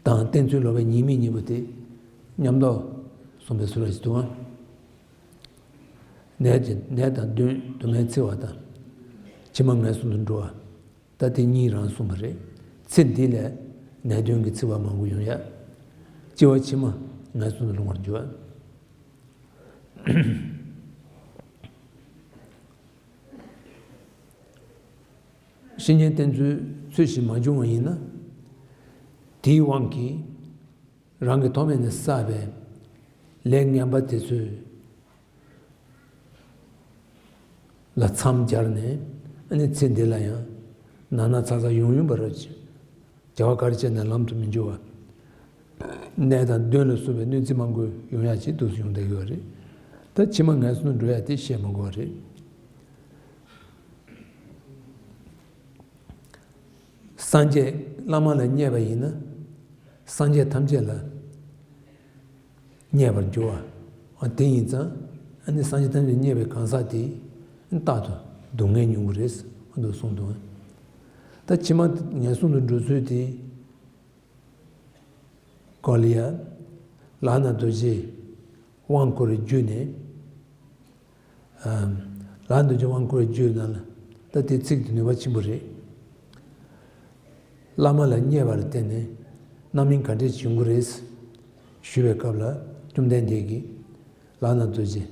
དང་བསྟེན་ཚུལ་ལོག་པའི་ཉེས་དམིགས་གཉིས་པོ་དེ་མཉམ་དུ་གསུངས་པའི་ཚུལ་ལ་ཞིག་འདུག་ཨང་། ནད་ཀྱི་ནད་དང་གདོན་དུ་མས་འཚེ་བ་དང་། ཕྱི་མ་ངན་སོང་དུ་འགྲོ་བ། ད་དེ་གཉིས་རང་གསུངས་པ་རེད། ཚེ་འདི་ལ་ནད་གདོན་གྱིས་འཚེ་བ་མང་པོ་ཡོང་ཡ། སྐྱེ་བ་ཕྱི་མ་ངན་སོང་དུ་ལྷུང་བར་འགྱུར་བ། བཤེས་གཉེན་བསྟེན་ཚུལ་ཚུལ་བཞིན་མ་བྱུང་བ་ཡིན་ན། དེའི་དབང་གིས། རང་གིས་ཐོག་མེད་ནས་བསགས་པའི་ལས་ངན་པ་དེ་ཚོ་ལ་མཚམས་སྦྱར་ནས། ཨ་ནི་ཚེ་འདི་ལ་ཡང་ན་ན་ཚ་ཚ་ཡོང་ཡོང་བར་བྱ་བ་ག་རེ་བྱས་ན་ལམ་དུ་མི་འགྱུར་བ། ནད་དང་གདོན་ལ་སོགས་པའི་གནོད་འཚེ་མང་པོ་ཡོང་ཡ་ཅིག་འདུག་སེ་ཡོང་བསྡད་ཡོད་རེད། ད་ཕྱི་མ་ངན་སོང་དུ་འགྲོ་ཡ་དེ་བཤད་མ་དགོས་པ་རེད། སངས་རྒྱས་བླ་མ་ལ་མཉེས་པ་ཡིན་ན། སངས་རྒྱས་ཐམས་ཅད་ལ་མཉེས་པར་འགྱུར་བ། དེ་ཡིན་ཙང་། ཨ་ནི་སངས་རྒྱས་ཐམས་ཅད་མཉེས་པའི་གང་ཟག་དེ་རྟག་ཏུ་སྡུག་བསྔལ་མྱོང་གི་རེད། འདུག་གསུངས་འདུག་ད་ཕྱི་མ་ངན་སོང་དུ་འགྲོ་ཚུལ་དེ། ཀོ་ལི་ཡ། ལག་ན་རྡོ་རྗེ་དབང་བསྐུར་བརྒྱུད་ནས། ལག་ན་རྡོ་རྗེ་དབང་བསྐུར་བརྒྱུད་ནང་ལ། ད་དེ་ཚིག་དེ་ནུས་པ་ཆེན་པོ་རེད། བླ་མ་ལ་མཉེས་པ་ལ་བརྟེན་ནས་རྣམ་སྨིན་ག་འདྲས་བྱུང་གི་རེད། ཞུ་བའི་སྐབས་ལ་བཅོམ་ལྡན་འདས་ཀྱིས། ལག་ན་རྡོ་རྗེ་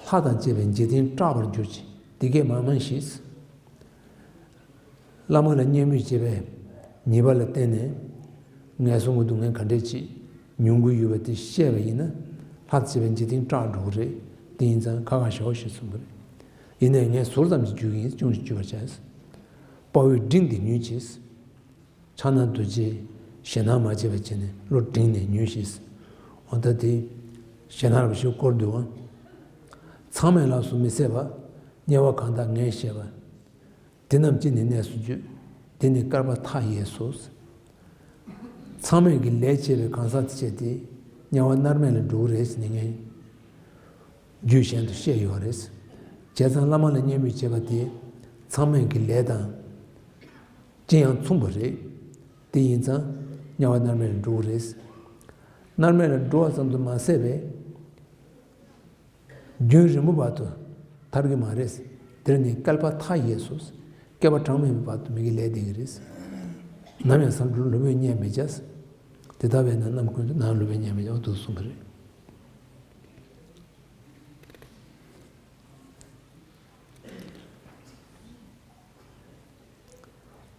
ལྷ་དང་བཅས་པའི་འཇིག་རྟེན་སྐྲག་པར་གྱུར་ཅིག་འདི་སྐད་མ་སྨྲ་ཞིག་བླ་མ་ལ་མཉེས་མོས་བྱེད་པའི་ཉེས་པ་ལ་བརྟེན་ནས་ངན་སོང་གི་སྡུག་བསྔལ་ག་འདྲས་ཅིག་མྱོང་གི་ཡོད་པ་དེ་བཤད་པ་ཡིན་ན། ལྷ་བྱེད་པའི་འཇིག་རྟེན་སྐྲག་འགྲོ་གི་རེད། དེ་ཡིན་ཙང་ཁ་ཁ་ཞོག་ཞེས་གསུངས་པ་རེད། ཡིན་ནའི་ངས་ཟུར་ཙམ་ཞིག་བརྗོད་ཀྱི་ཡིན། ཅུང་ཞིག་བརྗོད་པར་བྱ། དཔའ་བོས་འབྲིང་འདི་ཉོན་ཅིག་ཕྱག་ན་རྡོ་རྗེ་ཞེད་སྣང་མ་བྱས་པ་བྱས་ནས་བློ་འབྲིང་ནས་ཉོན་ཞིག་འོ་ད་དེ་ཞེད་སྣང་རུ་ཞིག་བསྐོར་འདུག་ཨང་། ཚང་མས་ལགས་སོ་མི་བཟད་པ། དམྱལ་བ་གང་དག་ངས་བཤད་པ། དེ་རྣམས་ཀྱི་ནི་གནས་སུ་འགྱུར། དེ་ནི་བསྐལ་པ་མཐའ་ཡས་སོ། ཚང་མས་ཀྱི་ལས་བྱས་པའི་གང་ཟག་དེ་བྱས་ཏེ་དམྱལ་བ་མནར་མེད་ལ་འགྲོ་གི་རེད་ཟེར་ནས་ངས་རྒྱུད་གཞན་དུ་བཤད་ཡོད་རེད། བྱས་ཙང་བླ་མ་ལ་མཉེས་མོས་བྱེད་པ་དེ་ཚང་མས་ཀྱི་ལས་དང་ཅི་ཡང་མཚུངས་པ་རེད། དེ་ཡིན་ཙང་དམྱལ་བ་མནར་མེད་ལ་འགྲོ་གི་རེད། མནར་མེད་ལ་འགྲོ་བ་ཙམ་དུ་མ་ཟད་པའི། རྒྱུན་རིང་པོ་བར་དུ་ཐར་གྱི་མ་རེད། དེར་ནི་བསྐལ་པ་མཐའ་ཡས་སོ། བསྐལ་པ་གྲངས་མེད་པའི་བར་དུ་མི་གི་ལས་བསྡད་ཀྱི་རེད། ནམ་ཡང་བསམ་གྲུབ་ལུས་པོས་མཉེས་མི་བྱ། དེ་ལྟ་བས་ན་རྣམ་ཀུན་ཏུ་ནམ་ལུས་པོས་མཉེས་མི་བྱ་འོ་འདུག་གསུངས་པ་རེད།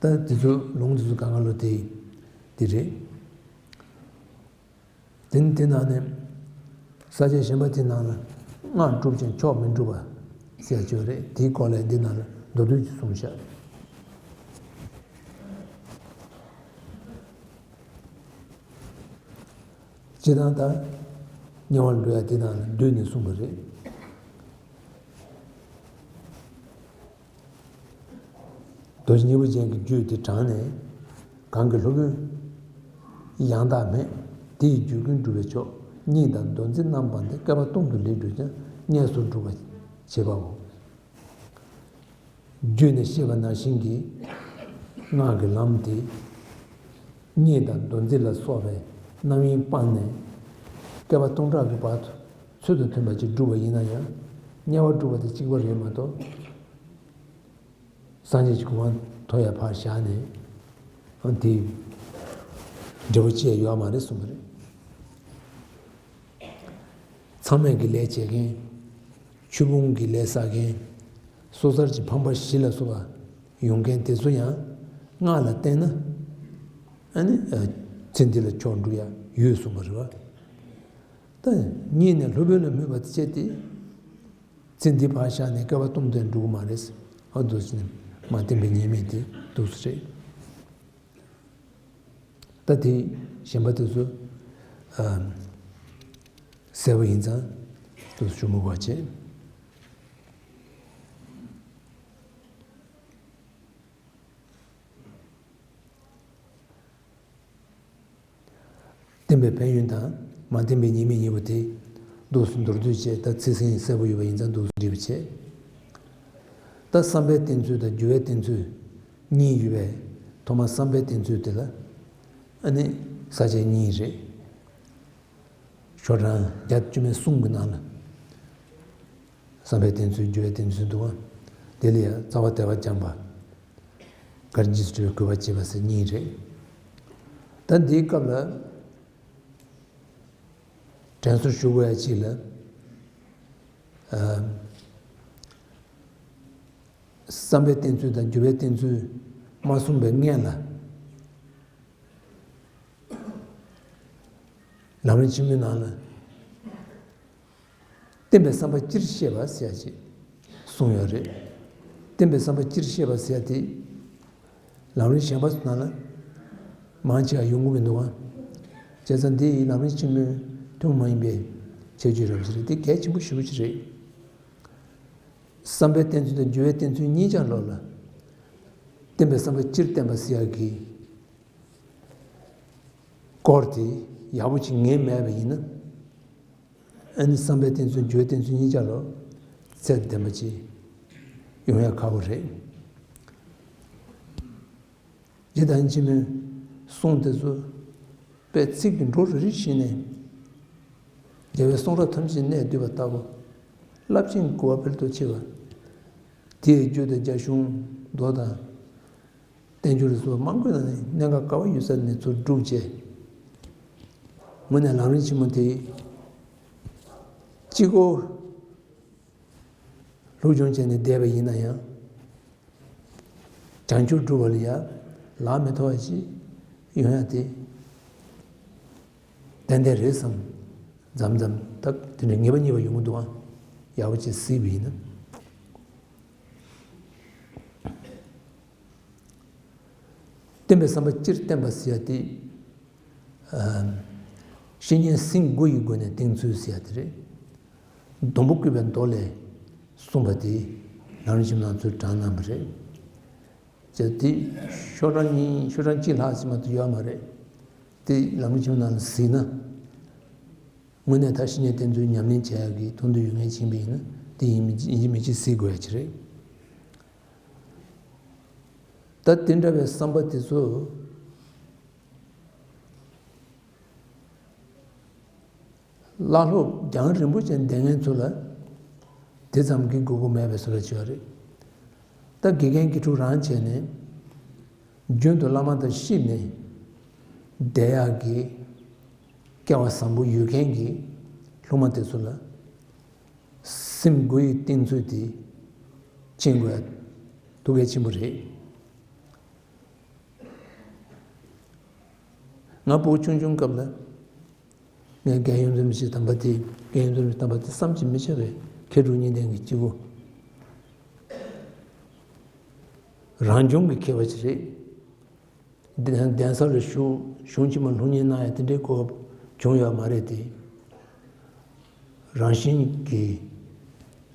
ད་དེ་ཚོ་ལུང་དེ་ཚོ་གང་ག་ལོ་དེ་དེ་རེད། དེ་ནི་དེ་ནང་ནས་ས་བཅད་གཞན་པ་དེ་ནང་ལ་སྔགས་གྲུབ་ཅིང་མཆོག་མི་འགྲུབ་པ་ཟེར་ཡ་ཅིག་ཡོད་རེད། དེའི་སྐོར་ལ་འདི་ནང་ལ་མདོར་བསྡུས་ཀྱིས་གསུངས་ཤག་སྤྱིར་བཏང་ད་དམྱལ་བར་འགྲོ་ཡ་དེ་ནང་ལ་བསྡུས་ནས་གསུངས་པ་རེད། རྡོ་རྗེ་སྙིང་པོ་ཅན་གྱི་རྒྱུད་དེ་དྲངས་ནས། གང་གི་སློབ་དཔོན་ཡང་དག་མེད། དེ་ཡི་རྒྱུད་ཀུན་འགྲུབ་པའི་མཆོག་གཉིད་དང་མདོ་འཛིན་རྣམ་པ་འདི། བསྐལ་པ་སྟོང་དུ་ལས་སྒྲོལ་ཀྱང་། གནས་སུ་སྒྲུབ་པར་བྱེད་པའོ། རྒྱུད་ནས་བཤད་པ་ནང་བཞིན་གྱི་སྔགས་ཀྱི་ལམ་དེ། གཉིད་དང་མདོ་འཛིན་ལ་སོགས་པའི་རྣམ་གཡེང་སྤངས་ནས། བསྐལ་པ་སྟོང་ཕྲག་གི་བར་དུ་ཚུལ་དང་མཐུན་པ་ཅིག་བསྒྲུབས་པ་ཡིན་ན་ཡང་། དམྱལ་བ་སྒྲུབ་པ་དང་གཅིག་པ་རེད་མ་གཏོགས། སངས་རྒྱས་ཀྱི་གོ་འཕང་ཐོབ་ཡ་ཕར་བཞག་ནས། ཨ་དེ་འབྲས་བུ་ཅི་ཡང་ཡོད་མ་རེད་གསུངས་པ་རེད། ཚང་མས་ཀྱི་ལས་བྱེད་མཁན། ཆོས་ཕུང་གི་ལས་བསགས་མཁན། སོ་སོར་གྱི་ཕམ་པ་བཞི་ལ་སོགས་པ་ཡོང་མཁན་དེ་ཚོ་ཡང་སྔགས་ལ་བརྟེན་ན། ཨ་ནི་ཨ་ཚེ་འདི་ལ་མཆོག་འགྲུབ་ཡ་ཡོད་གསུངས་པ་རེད་བ། ད་གཉིས་ནས་སློབ་དཔོན་ལ་སྨོད་པ་བྱས་ཏེ། ཚེ་འདི་ཕར་བཞག་ནས་བསྐལ་པ་སྟོང་དུ་འགྲོ་གི་མ་རེད། ཨ་འདུག་ཟེར་ནས་མ་བསྟན་པའི་ཉེས་དམིགས་དེ་འདུག་སེ་རེད། ད་དེ་གཞན་པ་དེ་ཚོ་ཨ་གསལ་པོ་ཡིན་ཙང་འདུག་སེ་ཞུ་མི་དགོས་པ་བྱས། བསྟན་པའི་ཕན་ཡོན་དང་མ་བསྟན་པའི་ཉེས་དམིགས་གཉིས་པོ་དེ་འདུག་སེ་མདོར་བསྡུས་བྱས། ད་ཚིག་ཟིན་གསལ་པོ་ཡོད་པ་ཡིན་ཙང་འདུག་སེ་འགྲིག་པ་བྱས། ད་བསམ་པའི་བསྟེན་ཚུལ་དང་འགྱུར་བའི་བསྟེན་ཚུལ་གཉིས་ཡོད་པས། ཐོག་མར་བསམ་པའི་བསྟེན་ཚུལ་དེ་ལ་ཨ་ནི་ས་བཅད་གཉིས་རེད། ཤོག་གྲངས་བརྒྱད་ཅུ་མའི་གསུམ་གྱི་ནང་ལ་བསམ་པའི་བསྟེན་ཚུལ་འགྱུར་བའི་བསྟེན་ཚུལ་འདུག་ག་དེ་ལ་ཡང་རྩ་བ་དད་པ་སྦྱངས་པ། གར་འཇིགས་སུ་བྲལ་བའི་གུས་པ་བསྐྱེད་པ་ཟེར་གཉིས་རེད། ད་འདིའི་སྐབས་ལ་དྲན་གསོ་ཞུ་དགོས་ཡ་གཅིག་ལ། ཨ་བསམ་པའི་བསྟེན་ཚུལ་དང་འགྱུར་བའི་བསྟེན་ཚུལ་མ་གསུངས་པའི་སྔོན་ལ། ལམ་རིམ་ཆེན་མོའི་ནང་ལ། བསྟེན་པའི་བསམ་པ་སྤྱིར་བཤད་པ་ཟེར་ཡ་ཅིག་གསུངས་ཡོད་རེད། བསྟེན་པའི་བསམ་པ་སྤྱིར་བཤད་པ་ཟེར་ཡ་དེ། ལམ་རིམ་གཞན་པ་ཚོ་ནང་ལ་མང་ཆེ་བ་ཡོང་གི་མི་འདུག་ག་བྱས་ཙང་འདི་ལམ་རིམ་ཆེན་མོའི་ཐུན་མོང་མ་ཡིན་པའི་ཁྱད་ཆོས་རབ་ཅིག་རེད། དེ་གལ་ཆེན་པོ་ཞེ་པོ་ཅིག་རེད། བསམ་པའི་བསྟེན་ཚུལ་དང་འགྱུར་བའི་བསྟེན་ཚུལ་གཉིས་ཆར་ལོགས་ལ། བསྟེན་པའི་བསམ་པ་སྤྱིར་བསྟེན་པ་ཟེར་ཡ་གི་སྐོར་དེ་ཡག་པོ་ཅིག་ངེས་མེད་པ་ཡིན་ན། ཨ་ནི་བསམ་པའི་བསྟེན་ཚུལ་འགྱུར་བའི་བསྟེན་ཚུལ་གཉིས་ཆར་ལོགས་ཚད་ལྡན་པ་ཅིག་ཡོང་ཡ་ཁག་པོ་རེད། རྗེ་བདག་ཉིད་ཆེན་མོའི་གསུང་དེ་ཚོ་དཔེ་ཚིག་གི་འགྲོ་རུ་རི་བཞིན་ནས། རྒྱལ་བའི་གསུང་རབ་ཐམས་ཅད་གནས་བསྡུས་པ་ལྟ་བུ། རླབས་ཆེན་གོ་བ་འཕེལ་དུ་མཆི་བ། དེའི་རྒྱུད་དུ་རྒྱ་གཞུང་མདོ་དང་། བསྟན་འགྱུར་སོགས་མང་པོའི་ནང་ནས་གནད་འགག་ག་བ་ཡོད་ས་ནས་ཚུར་བསྒྲུབས་བྱས། དངོས་གནས་ལམ་རིམ་ཆེན་མོ་དེ་གཅིག་པོ་སློབ་སྦྱོང་བྱས་ནས་བསྡད་པ་ཡིན་ན་ཡང་། བྱང་ཆུབ་སྒྲུབ་པ་ལ་ཡང་ལག་མི་ཐོགས་པ་ཞིག་ཡོང་ཡ་དེ་ཏན་ཏན་རེད་བསམ། མཚམས་མཚམས་ད་དེ་འདྲ་ངེས་པ་རྙེད་པ་ཡོང་གི་འདུག་ཨང་། ཡག་པོ་ཅིག་གཟིགས་པ་ཡིན་ན། བསྟེན་པའི་བསམ་པ་སྤྱིར་བསྟེན་པ་ཟེར་ཡ་དེ། ཨ་བཤེས་གཉེན་སེམས་དགུ་ཡི་སྒོ་ནས་བསྟེན་ཚུལ་ཟེར་ཡ་དེ་རེད། སྡོང་པོ་བཀོད་པའི་མདོ་ལས་གསུངས་པ་དེ་ལམ་རིམ་ཆེན་མོའི་ནང་ཚུར་དྲངས་གནང་བ་རེད། ཅེས་དེ་ཤོག་གྲངས་གཉིས་ཤོག་གྲངས་གཅིག་ལྷག་ཙམ་མ་གཏོགས་ཡོད་མ་རེད། དེ་ལམ་རིམ་ཆེན་མོའི་ནང་ལ་གཟིགས་ན། དངོས་གནས་ད་བཤེས་གཉེན་བསྟེན་ཚུལ་ཉམས་ལེན་བྱེད་ཡག་གི་དོན་དུ་ཡོད་མཁན་ཅིག་ཡིན་པ་ཡིན་ན་དེ་ཡིན་མི་ཡིན་གཅིག་མིན་གཅིག་གཟིགས་དགོས་ཡ་ཅིག་རེད། ད་དེ་འདྲ་བའི་བསམ་པ་དེ་ཚོ་བླ་སློབ་རྒྱང་རིང་པོ་ཅན་བསྡད་མཁན་ཚོ་ལ་དེ་ཙམ་གྱི་དགོས་མཁོ་མེད་པའི་བཟོ་འདྲ་ཅིག་ཡོད་རེད། ད་དགེ་རྒན་དགེ་ཕྲུག་རང་བྱས་ནས་རྒྱུན་དུ་བླ་མ་དང་ཤི་ནས་བསྡད་ཡག་གི་སྐལ་བ་བཟང་པོ་ཡོད་མཁན་གྱི་སློབ་མ་དེ་ཚོ་ལ། སེམས་དགུ་ཡི་བསྟེན་ཚུལ་དེ་ཤེས་དགོས་ཡ་ཐུགས་གལ་ཆེན་པོ་རེད། ང་ཕྲུ་གུ་ཆུང་ཆུང་སྐབས་ལ་ངས་རྒན་ཡོལ་འཛོམས་ཞིག་དམ་པ་དེ་རྒན་ཡོལ་འཛོམས་ཞིག་དམ་པ་དེ་བསམ་གྱིས་མི་ཁྱབ་པའི་མཁས་གྲུབ་གཉིས་ལྡན་གྱི་སྐྱེས་བུ་རང་བྱུང་གི་མཁས་པ་ཞིག་རེད། གདན་གདན་ས་ལ་བཞུགས། གཞུང་ཆེན་མོ་སློབ་གཉེར་གནང་ཡ་དེ་འདྲའི་གོ་སྐབས་བྱུང་ཡོད་མ་རེད་དེ། རང་བཞིན་གྱིས་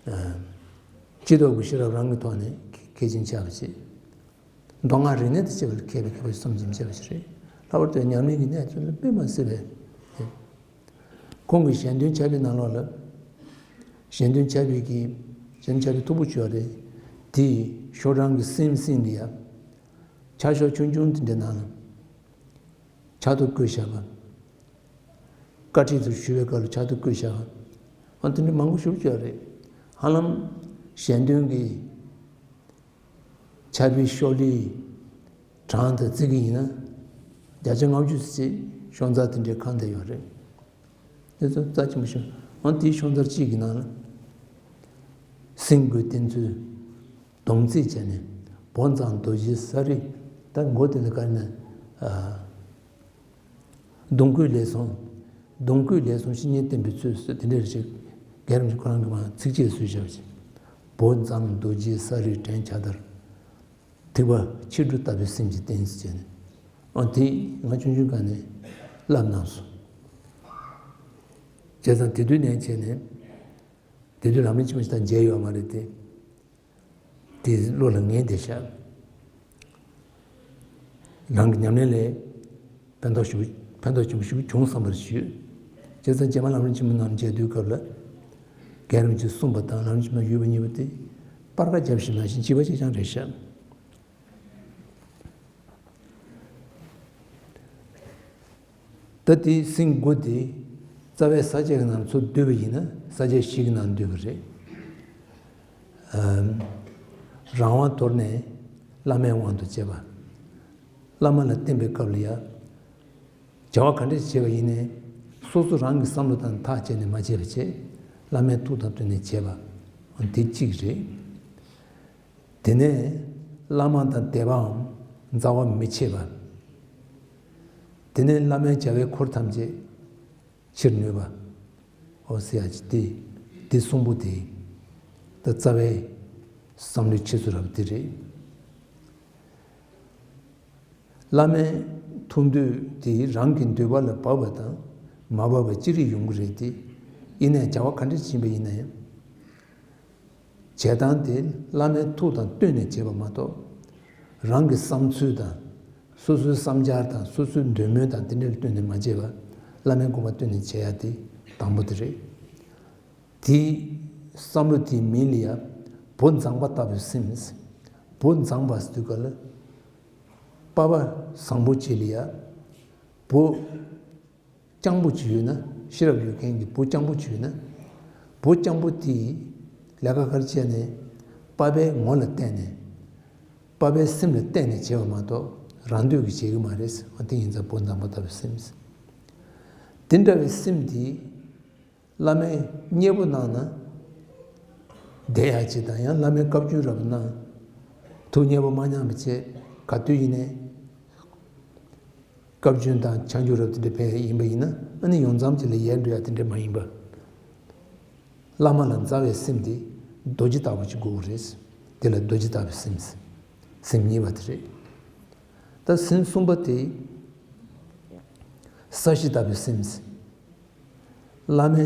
ཨ་སྤྱི་ཚོགས་ཀྱི་ཤེས་རབ་རང་གི་ཐོག་ནས་མཁས་ཅན་ཆགས་པ་ཞིག་མདོ་སྔགས་རིག་གནས་དང་བཅས་པ་ལ་མཁས་པའི་མཁས་པ་ཞིག་བསམ་གྱིས་མི་ཁྱབ་པ་ཞིག་རེད། ལྷག་པར་དུ་ཉམས་ལེན་གྱི་གནས་ཚུལ་ལ་དཔེ་མ་སྲིད་པའི། ཁོང་གི་གཞན་དོན་ཆ་བའི་ནང་ལོགས་ལ། གཞན་དོན་ཆ་བའི་གི་གཞན་དོན་ཆ་བའི་ཐུགས་ཕུགས་ཆོད་རེད། དེ་ཡི་ཤོག་གྲངས་ཀྱི་སེམས་སེམས་འདི་ཡ། ཆ་ཤོག་ཆུང་ཆུང་དེ་འདྲའི་ནང་ལ། ཕྱག་ཏུ་བཀོད་བཞག་པ། བཀའ་ཁྲིད་དུ་ཞུ་བའི་སྐབས་ལ་ཕྱག་ཏུ་བཀོད་བཞག་པ། ཨ་དེ་འདྲ་མང་པོ་ཞིག་ཡོད་རེད། ཧ་ལམ་གཞན་དོན་གྱི་ ཆར་པའི་ཤོག་ལེའི་གྲངས་དེ་བརྩི་གི་ཡིན་ན། བརྒྱ་ཆ་ལྔ་བཅུ་ཙམ་ཤོག་རྩ་དེ་འདྲའི་ཁེངས་བསྡད་ཡོད་རེད། དེ་ཚོ་རྩ་ཆེན་པོ་ཞིག་ཨང་། དེའི་ཤོག་རྩ་གཅིག་གི་ནང་ལ། སེམས་དགུ་བསྟན་ཚུལ་སྡོམ་རྩིས་བྱས་ནས། བོད་མཛངས་རྡོ་རྗེ་ས་རི། ད་མགོ་དེ་ལ་ག་རེ་ན། ཨ། གདུང་བརྒྱུད་ལས་གསུངས། གདུང་བརྒྱུད་ལས་གསུངས་བཤེས་གཉེན་བསྟེན་པའི་ཚུལ་ཟེར་དེ་འདྲ་ཞིག་རྒན་རིན་པོ་ཆེ་ཁོ་རང་གི་མར་ཚིགས་བཅད་བཟོས་བཞག་ཅིང་། བོད་མཛངས་རྡོ་རྗེ་ས་རི་བྲན་བྱ་ལྟར། ཐེག་པ་ཆེ་དྲུག་ལྟ་བུའི་སེམས་ཀྱིས་བསྟེན་ཟེར་བྱས་ནས། ཨ། དེ་ང་ཆུང་ཆུང་སྒང་ནས་བསླབ་གནང་སོང་། བྱས་ཙང་དེ་དུས་ནས་བྱས་ནས། དེ་དུས་ལམ་རིམ་ཆེན་མོ་ཞིག་དང་མཇལ་ཡོད་མ་རེད་དེ། དེ་བློ་ལ་ངེས་བསྡད་ཤག་རང་གི་ཉམས་ལེན་ལ་ཕན་ཐོགས་ཞིག་ཕན་ཐོགས་ཆེན་པོ་ཞིག་བྱུང་བསམ་པར་ཞུས། བྱས་ཙང་རྗེས་མ་ལམ་རིམ་ཆེན་མོ་ནང་མཇལ་དུས་སྐབས་ལ། རྒན་རིན་པོ་ཆེས་གསུངས་པ་དང་ལམ་རིམ་ཆེན་མོ་ཡོད་པ་གཉིས་པོ་དེ་སྤར་ཁ་བརྒྱབ་བཞིན་ནང་བཞིན་གཅིག་པ་གཅིག་རྐྱང་རེད་ཤག་ད་དེའི་སེམས་དགུ་དེ་རྩ་བའི་ས་བཅད་ཀྱི་ནང་ཚུར་བསྡུས་པ་ཡིན་ན་ས་བཅད་བཞི་གི་ནང་བསྡུས་པ་རེད། ཨམ། རང་དབང་དོར་ནས་བླ་མའི་དབང་དུ་བྱེད་པ། བླ་མ་ལ་བསྟེན་པའི་སྐབས་ལ་ཡང་བྱ་བ་ག་འདྲ་བྱེད་པ་ཡིན་ནའི་སོ་སོ་རང་གི་བསམ་བློ་དང་ཐག་བཅད་ནས་མ་བྱེད་པ་བྱས། བླ་མའི་ཐུགས་དང་བསྟུན་ནས་བྱེད་པ། འདི་གཅིག་རེད། དེ་ནས་བླ་མ་དང་དད་པའམ་མཛའ་བ་མི་ཕྱེད་པ། དེ་ནས་བླ་མའི་བྱ་བའི་ཁུར་ཐམས་ཅད་ཕྱིར་ནུས་པ། འོ་ཟེར་ཡ་ཅིག་དེ། དེ་གསུམ་པོ་དེ། ད་རྩ་བའི་བསམ་བློའི་འཆར་ཚུལ་རབ་དེ་རེད། བླ་མའི་ཐུགས་འདོད་དེ་རང་གི་འདོད་པ་ལ་བབས་པ་དང་མ་བབས་པ་ཅི་རིགས་ཡོང་གི་རེད་དེ། ཡིན་ནའི་བྱ་བ་ག་འདྲ་ཞིག་ཡིན་པ་ཡིན་ན་ཡང་། བྱེད་སྟངས་དེ་བླ་མའི་ཐུགས་དང་བསྟུན་ནས་བྱེད་པ་མ་གཏོགས། རང་གི་བསམ་ཚུལ་དང་། སོ་སོའི་བསམ་འཆར་དང་སོ་སོའི་འདོད་མོས་དང་དེ་འདྲ་ལ་བསྟུན་ནས་མ་བྱེད་པ། བླ་མའི་དགོངས་པ་བསྟུན་ནས་བྱེད་ཡ་དེ་དང་པོ་དེ་རེད། དེའི་བསམ་བློ་དེའི་མིང་ལ་ཡ། བོད་མཛངས་པ་ལྟ་བུའི་སེམས། བོད་མཛངས་པ་ཟེར་དུས་སྐབས་ལ། པ་ཕ་བཟང་པོ་ཅིག་ལ་ཡ། བུ་སྤྱང་པོ་ཅིག་ཡོད་ན། ཤེས་རབ་ཡོད་མཁན་གྱི་བུ་སྤྱང་པོ་ཅིག་ཡོད་ན། བུ་སྤྱང་པོ་དེས་ལས་ཀ་ག་རེ་བྱས་ནས་པ་ཕའི་ངོ་ལ་བལྟས་ནས། པ་ཕའི་སེམས་ལ་བལྟས་ནས་བྱས་པ་མ་གཏོགས་རང་འདོད་ཀྱིས་བྱེད་ཀྱི་མ་རེད། འོ་དེ་ཡིན་ཙང་བོད་མཛངས་པ་ལྟ་བུའི་སེམས། དེ་འདྲ་བའི་སེམས་དེ་བླ་མས་མཉེས་པོ་གནང་ན་བསྡད་ཡག་ཅིག་དང་། ཡང་བླ་མས་བཀའ་བཀྱོན་རབ་གནང་། ཐུགས་མཉེས་པོ་མ་མྱངས་པ་བྱས་ག་དུས་ཡིན་ནའི། བཀའ་བཀྱོན་དང་བྱ་འགྱུར་རབ་དེ་འདྲ་བས་ཡིན་པ་ཡིན་ན། ཨ་ནི་ཡོང་མཚམས་ཅིག་ལ་ཡལ་འགྲོ་ཡ་དེ་འདྲ་མ་ཡིན་པ། བླ་མ་ལ་མཛའ་བའི་སེམས་དེ་རྡོ་རྗེ་ལྟ་བུ་ཅིག་དགོས་ཀྱི་རེད། དེ་ལ་རྡོ་རྗེ་ལྟ་བུའི་སེམས། སེམས་གཉིས་པ་དེ་རེད། ད་སེམས་གསུམ་པ་དེ་ས་གཞི་ལྟ་བུའི་སེམས། བླ་མས་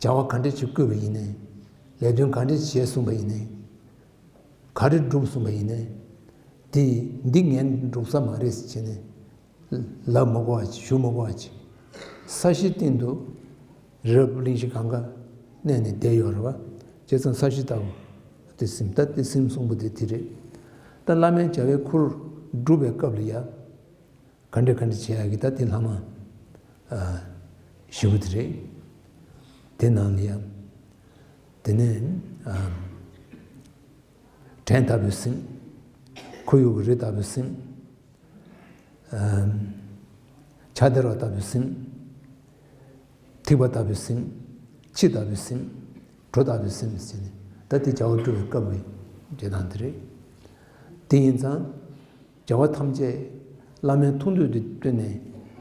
བྱ་བ་ག་འདྲ་ཅིག་བསྐུལ་བ་ཡིན་ནའི། ལས་དོན་ག་འདྲ་ཅིག་བྱེད་གསུངས་པ་ཡིན་ནའི། ག་རེ་སྒྲུབ་གསུངས་པ་ཡིན་ནའི། དེ་འདི་ངས་སྒྲུབ་ས་མ་རེད་ཟེར་བྱས་ནས་ལབ་མ་དགོས་པ་ཅིག་ཞུ་མ་དགོས་པ་ཅིག་ས་གཞིའི་སྟེང་དུ་རི་རབ་གླིང་བཞི་གང་ག་གནས་ནས་བསྡད་ཡོད་རེད་བ། བྱས་ཙང་ས་གཞི་ལྟ་བུ་དེ་སེམས། ད་དེ་སེམས་གསུམ་པོ་དེ་དེ་རེད། ད་བླ་མའི་བྱ་བའི་ཁུར་སྒྲུབ་པའི་སྐབས་ལ་ཡ། ག་འདྲ་ག་འདྲ་བྱེད་ཡག་གི་ད་དེ་ལྷག་མ་ཨ་བཞི་པོ་དེ་རེད། དེ་ནང་ལ་ཡང་དེ་ནས་ཨ་བྲན་ལྟ་བུའི་སེམས། ཁོར་ཡུག་གི་རི་ལྟ་བུའི་སེམས། ཨ་ཕྱག་བདེ་བ་ལྟ་བུའི་སེམས། ཐེག་པ་ལྟ་བུའི་སེམས། ཁྱི་ལྟ་བུའི་སེམས། གྲོ་ལྟ་བུའི་སེམས་ཟེར་ནས། ད་དེ་བྱ་བ་སྒྲུབ་པའི་སྐབས་ཀྱི་འབྲེལ་སྟངས་དེ་རེད། དེ་ཡིན་ཙང་། བྱ་བ་ཐམས་ཅད་བླ་མའི་ཐུགས་འདོད་དུ་བསྟུན་ནས་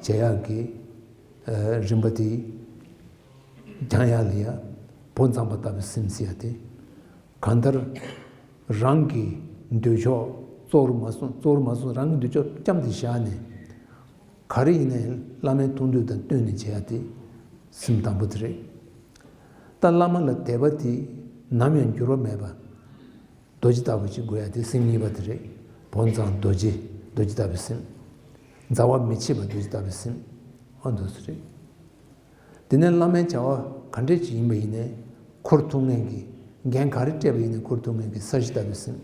བྱེད་ཡག་གི་ཨ་རིམ་པ་དེ་སྦྱང་ཡག་ལ་ཡ་བོད་མཛངས་པ་ལྟ་བུའི་སེམས་ཟེར་ཡ་དེ། གང་ལྟར་རང་གི་འདོད་ཕྱོགས་གཙོ་བོར་མ་བཟུང་། གཙོ་བོར་མ་བཟུང་། རང་གི་འདོད་ཕྱོགས་བཅམ་སྟེ་བཞག་ནས། ག་རེ་ཡིན་ནའི་བླ་མའི་ཐུགས་འདོད་དང་བསྟུན་ནས་བྱེད་ཡ་དེ་སེམས་དང་པོ་དེ་རེད། ད་བླ་མ་ལ་དད་པ་དེ་ནམ་ཡང་འགྱུར་བ་མེད་པ། རྡོ་རྗེ་ལྟ་བུ་ཅིག་དགོས་ཡ་དེ་སེམས་གཉིས་པ་དེ་རེད། བོད་མཛངས་རྡོ་རྗེ། རྡོ་རྗེ་ལྟ་བུའི་སེམས། མཛའ་བ་མི་ཕྱེད་པ་རྡོ་རྗེ་ལྟ་བུའི་སེམས། ཨ་འདུག་སེ་རེད། དེ་ནས་བླ་མའི་བྱ་བ་ག་འདྲས་ཅིག་ཡིན་པ་ཡིན་ནའི་འཁུར་ཐུབ་མཁན་གྱི། འགན་ག་རེ་སྤྲད་པ་ཡིན་ནའི་འཁུར་ཐུབ་མཁན་གྱི་ས་གཞི་ལྟ་བུའི་སེམས།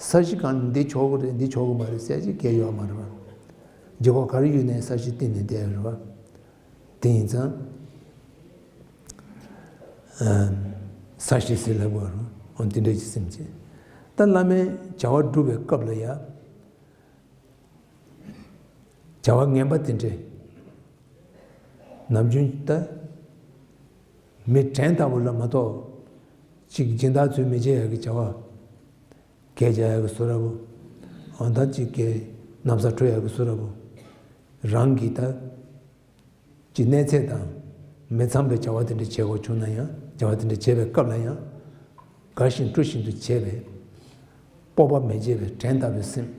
ས་གཞི་གང་འདི་ཆོག་གི་རེད། འདི་ཆོག་གི་མ་རེད་ཟེར་ཅིག་གལ་ཡོད་མ་རེད་བ། ལྗིད་ཁོག་ག་རེ་ཡོད་ནའི་ས་གཞི་བཏིང་ནས་བསྡད་ཡོད་རེད་བ། དེ་ཡིན་ཙང་། ཨ་ས་གཞི་ཟེར་ལབ་དགོས་རེད། འོ་དེ་འདྲ་ཅིག་སེམས་བྱེད། ད་བླ་མའི་བྱ་བ་སྒྲུབ་པའི་སྐབས་ལ་ཡང་བྱ་བ་ངན་པ་དེ་འདྲས་ནམ་རྒྱུན་ད་མི་བྲན་ལྟ་བུ་ལ་མ་གཏོགས་ཅིག་སྦྱིན་བདག་ཚོས་མི་བྱེད་ཡག་གི་བྱ་བ། གད་རྒྱག་ཡག་གི་བཟོ་འདྲ་པོ། འོ་ད་ཅིག་གི་ན་བཟའ་འཁྲུ་ཡག་གི་བཟོ་འདྲ་པོ། རང་གི་ད་ཀྱི་གནས་ཚད་དང་མི་འཚམ་པའི་བྱ་བ་དེ་འདྲ་བྱེད་དགོས་བྱུང་ན་ཡང་། བྱ་བ་དེ་འདྲ་བྱེད་པའི་སྐབས་ལ་ཡང་དགའ་བཞིན་སྤྲོ་བཞིན་དུ་བྱེད་པའི་སྤོབས་པ་མི་བྱེད་པའི་བྲན་ལྟ་བུའི་སེམས།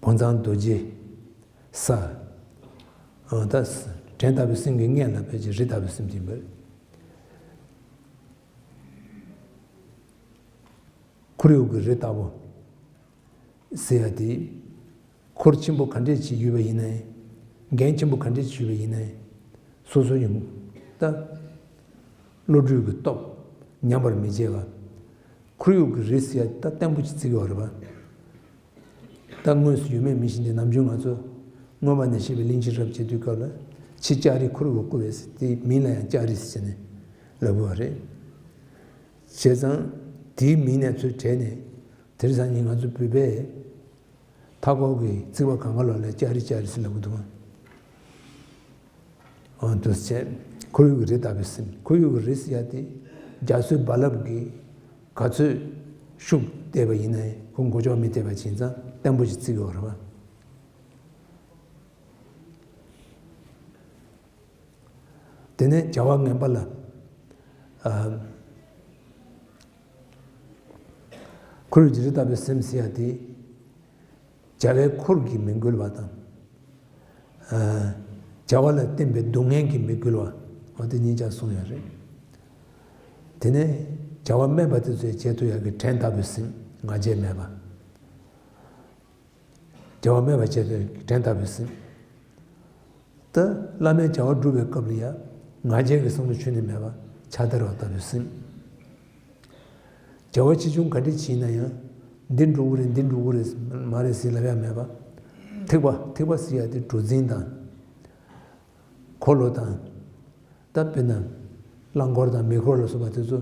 བོན་ཚང་རྡོ་རྗེ་ས། ཨ་ད་བྲན་ལྟ་བུའི་སེམས་ཀྱི་སྔོན་ལ་ཕལ་ཆེར་རི་ལྟ་བུའི་སེམས་ཀྱི་འབར། ཁོར་ཡུག་གི་རི་ལྟ་བུ་ཟེར་ཡ་དེ། འཁོར་ཆེན་པོ་ག་འདྲས་ཅིག་ཡོད་པ་ཡིན་ནའི། འགན་ཆེན་པོ་ག་འདྲས་ཅིག་ཡོད་པ་ཡིན་ནའི། སོ་སོ་ཡང་ད་བློ་གྲོས་ཀྱི་སྟོབས་ཉམས་པར་མི་བྱེད་པ། ཁོར་ཡུག་གི་རི་ཟེར་ཡ་ད་བརྟན་པོ་ཅིག་བརྩི་གི་ཡོད་རེད་པ། ད་དངོས་སུ་ཡོད་མེད་མི་ཤེས་ཏེ། ནམ་རྒྱུན་ང་ཚོ་མངོན་པ་ནས་བཤད་པའི་གླིང་ཆེན་རབ་བྱེད་དུས་སྐབས་ལ་ཕྱི་ལྕགས་རི་ཁོར་ཡུག་བསྐོར་བས་ཟེར། དེའི་མིང་ལ་ཡང་ལྕགས་རི་ཟེར་ནས་ལབ་དགོས་པ་རེད། བྱས་ཙང་དེའི་མིང་ནས་ཚུར་དྲས་ནས། དེང་སང་ཉིན་ང་ཚོ་བོད་པས་མཐའ་འཁོར་གྱི་རྩིག་པ་གང་ག་ལོག་ལ་ལྕགས་རི་ལྕགས་རི་ཟེར་ལབ་ཀྱི་འདུག་ག་འོ་འདུག་སེ་བྱས། ཁོར་ཡུག་གི་རི་ལྟ་བུའི་སེམས། ཁོར་ཡུག་གི་རི་ཟེར་ཡ་དེ་རྒྱ་མཚོའི་རྦ་རླབས་ཀྱིས་ག་ཚོད་ཤུགས་བཏེགས་པ་ཡིན་ནའི་ཁོ་མགོ་ལྕོག་མི་བཏེགས་པ་བྱས་ཙང་བརྟན་པོ་ཞིག་བརྩི་གི་ཡོད་རེད་པ། དེ་ནས་བྱ་བ་ངན་པ་ལ། ཨ། ཁོར་ཡུག་གི་རི་ལྟ་བུའི་སེམས་ཟེར་ཡ་དེ། བྱ་བའི་འཁོར་གྱིས་མི་འགུལ་བ་དང་། ཨ། བྱ་བ་ལ་བརྟེན་པའི་སྡུག་བསྔལ་གྱིས་མི་འགུལ་བ། འོ་དེ་གཉིས་ཀ་གསུངས་ཡོད་རེད། དེ་ནས་བྱ་བ་དམན་པ་དེ་ཚོའི་བྱེད་ཐུབ་ཡག་གི་བྲན་ལྟ་བུའི་སེམས། ང་རྒྱལ་མེད་པ། བྱ་བ་དམན་པ་བྱེད་པའི་བྲན་ལྟ་བུའི་སེམས། ད་བླ་མའི་བྱ་བ་སྒྲུབ་པའི་སྐབས་ལ་ཡང་ང་རྒྱལ་གྱི་བསམ་བློ་ཁྱོན་ནས་མེད་པ། ཆགས་སྡང་རོ་ལྟ་བུའི་སེམས། བྱ་བ་ཆེ་ཆུང་ག་འདྲ་བྱས་ན་ཡང་། འདི་འགྲོ་གི་རེད། འདི་འགྲོ་གི་རེད་མ་རེད་ཟེར་ལབ་ཡ་མེད་པ། ཐེག་པ། ཐེག་པ་ཟེར་ཡ་དེ་གྲུ་འཛིན་དང་། འཁོར་ལོ་དང་། ད་དཔེར་ན། རླངས་འཁོར་དང་མེ་འཁོར་ལ་སོགས་པ་དེ་ཚོ།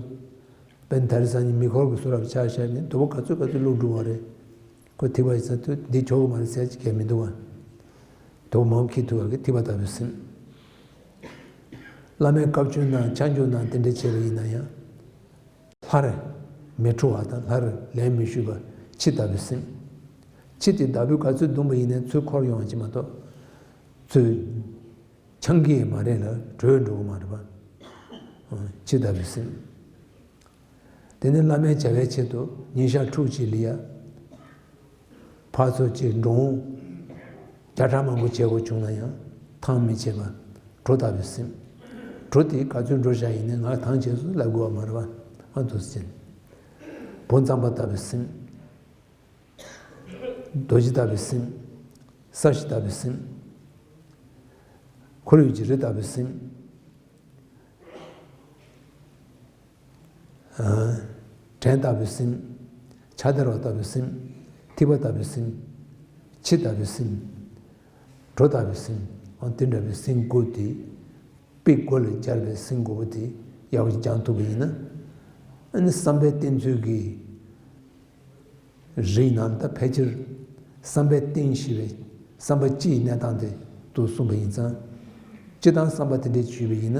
དཔེར་ན་དེང་སང་ཉིན་མེ་འཁོར་གྱི་བཟོ་འདྲ་ཆ་བཞག་ན་དོ་པོ་ག་ཚོད་ག་ཚོད་བླུགས་འགྲོ་བ་རེད། ཁོ་ཐེག་པ་ཡིན་ཙང་དུས་འདི་ཆོག་གི་མ་རེད་ཟེར་གྱི་མི་འདུག་བ། དོ་པོ་མང་པོ་འཁྱེར་ཐུབ་པ་གི་ཐེག་པ་ལྟ་བུའི་སེམས། བླ་མའི་བཀའ་བཀྱོན་དང་ཆ་འཇོག་དང་དེ་འདྲ་བྱས་པ་ཡིན་ན་ཡང་། སླར་མི་འཁྲུལ་བ་དང་སླར་ལན་མི་ཞུས་པ་ཕྱི་ལྟ་བུའི་སེམས། ཕྱི་དེ་བདག་པོས་ག་ཚོད་བརྡུངས་པ་ཡིན་ནའི་ཚུར་འཁོར་ཡོང་བ་ཅིག་མ་གཏོགས། ཚུར་འཆང་གི་མ་རེད་ལ་བྲོས་འགྲོ་གི་མ་རེད་པ། ཕྱི་ལྟ་བུའི་སེམས། དེ་ནི་བླ་མའི་བྱ་བའི་ཆེད་དུ་ཉིན་ཞག་ཕྲུགས་གཅིག་ལ་ཡ། ཕར་ཚུར་གཅིག་འགྲོ་འོང་བརྒྱ་ཕྲག་མང་པོ་བྱེད་དགོས་བྱུང་ན་ཡང་ཐང་མི་ཆད་པ། གྲོ་ལྟ་བུའི་སེམས། གྲོ་དེ་ག་ཚོད་འགྲོ་བཞག་ཡིན་ནའི་ང་ཐང་ཆད་སོང་ལབ་དགོས་པ་མ་རེད་པ། ཨ་འདུག་སེ་བྱས་ནས། བོན་གཙང་པ་ལྟ་བུའི་སེམས། རྡོ་རྗེ་ལྟ་བུའི་སེམས། ས་གཞི་ལྟ་བུའི་སེམས། ཁོར་ཡུག་གི་རི་ལྟ་བུའི་སེམས། ཨ། བྲན་ལྟ་བུའི་སེམས། ཆགས་སྡང་རོ་ལྟ་བུའི་སེམས། ཐེག་པ་ལྟ་བུའི་སེམས། ཕྱི་ལྟ་བུའི་སེམས། གྲོ་ལྟ་བུའི་སེམས། ཨ། དེ་འདྲ་བའི་སེམས་དགུ་དེ། དཔེ་དགུ་ལ་སྦྱར་བའི་སེམས་དགུ་པོ་དེ་ཡག་པོ་ཞིག་སྦྱང་ཐུབ་པ་ཡིན་ན། ཨ་ནི་བསམ་པའི་གཏིང་ཚུལ་གྱི་རིགས་ནང་ད་ཕལ་ཆེར་བསམ་པའི་གཏིང་ཞེས་པའི་བསམ་པ་སྤྱི་ཡི་གནས་སྟངས་དེ་དུ་གསུངས་པ་ཡིན་ཙང་། སྤྱི་དང་བསམ་པ་དེ་འདྲའི་ཞུས་པ་ཡིན་ན།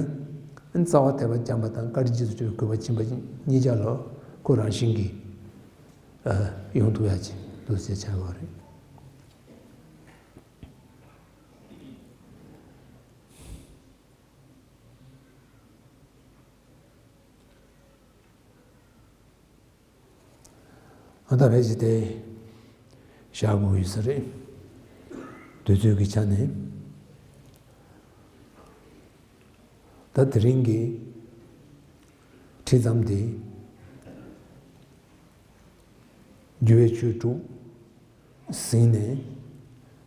ཨ་ནི་རྩ་བ་དད་པ་བྱམས་པ་དང་བཀའ་དྲིན་རྗེས་སུ་སྐྱོང་བའི་གུས་པ་ཆེན་པོ་གཉིས་ཆ་ལ་ཁོ་རང་བཞིན་གྱིས་ཨ་ཡོང་ཐུབ་ཡ་ཅིག་འདུག་ཟེར་བྱ་དགོས་རེད། ཨ་ད་ཕལ་ཆེར་དེ་བཞག་དགོས་ཡོད་ས་རེད། དུས་ཚོད་ཀྱི་ཆ་ནས། ད་དེ་རིང་གི་ཁྲིད་མཚམས་དེ། རྒྱུ་བའི་ཆོས་དྲུག་ཟིན་ནས།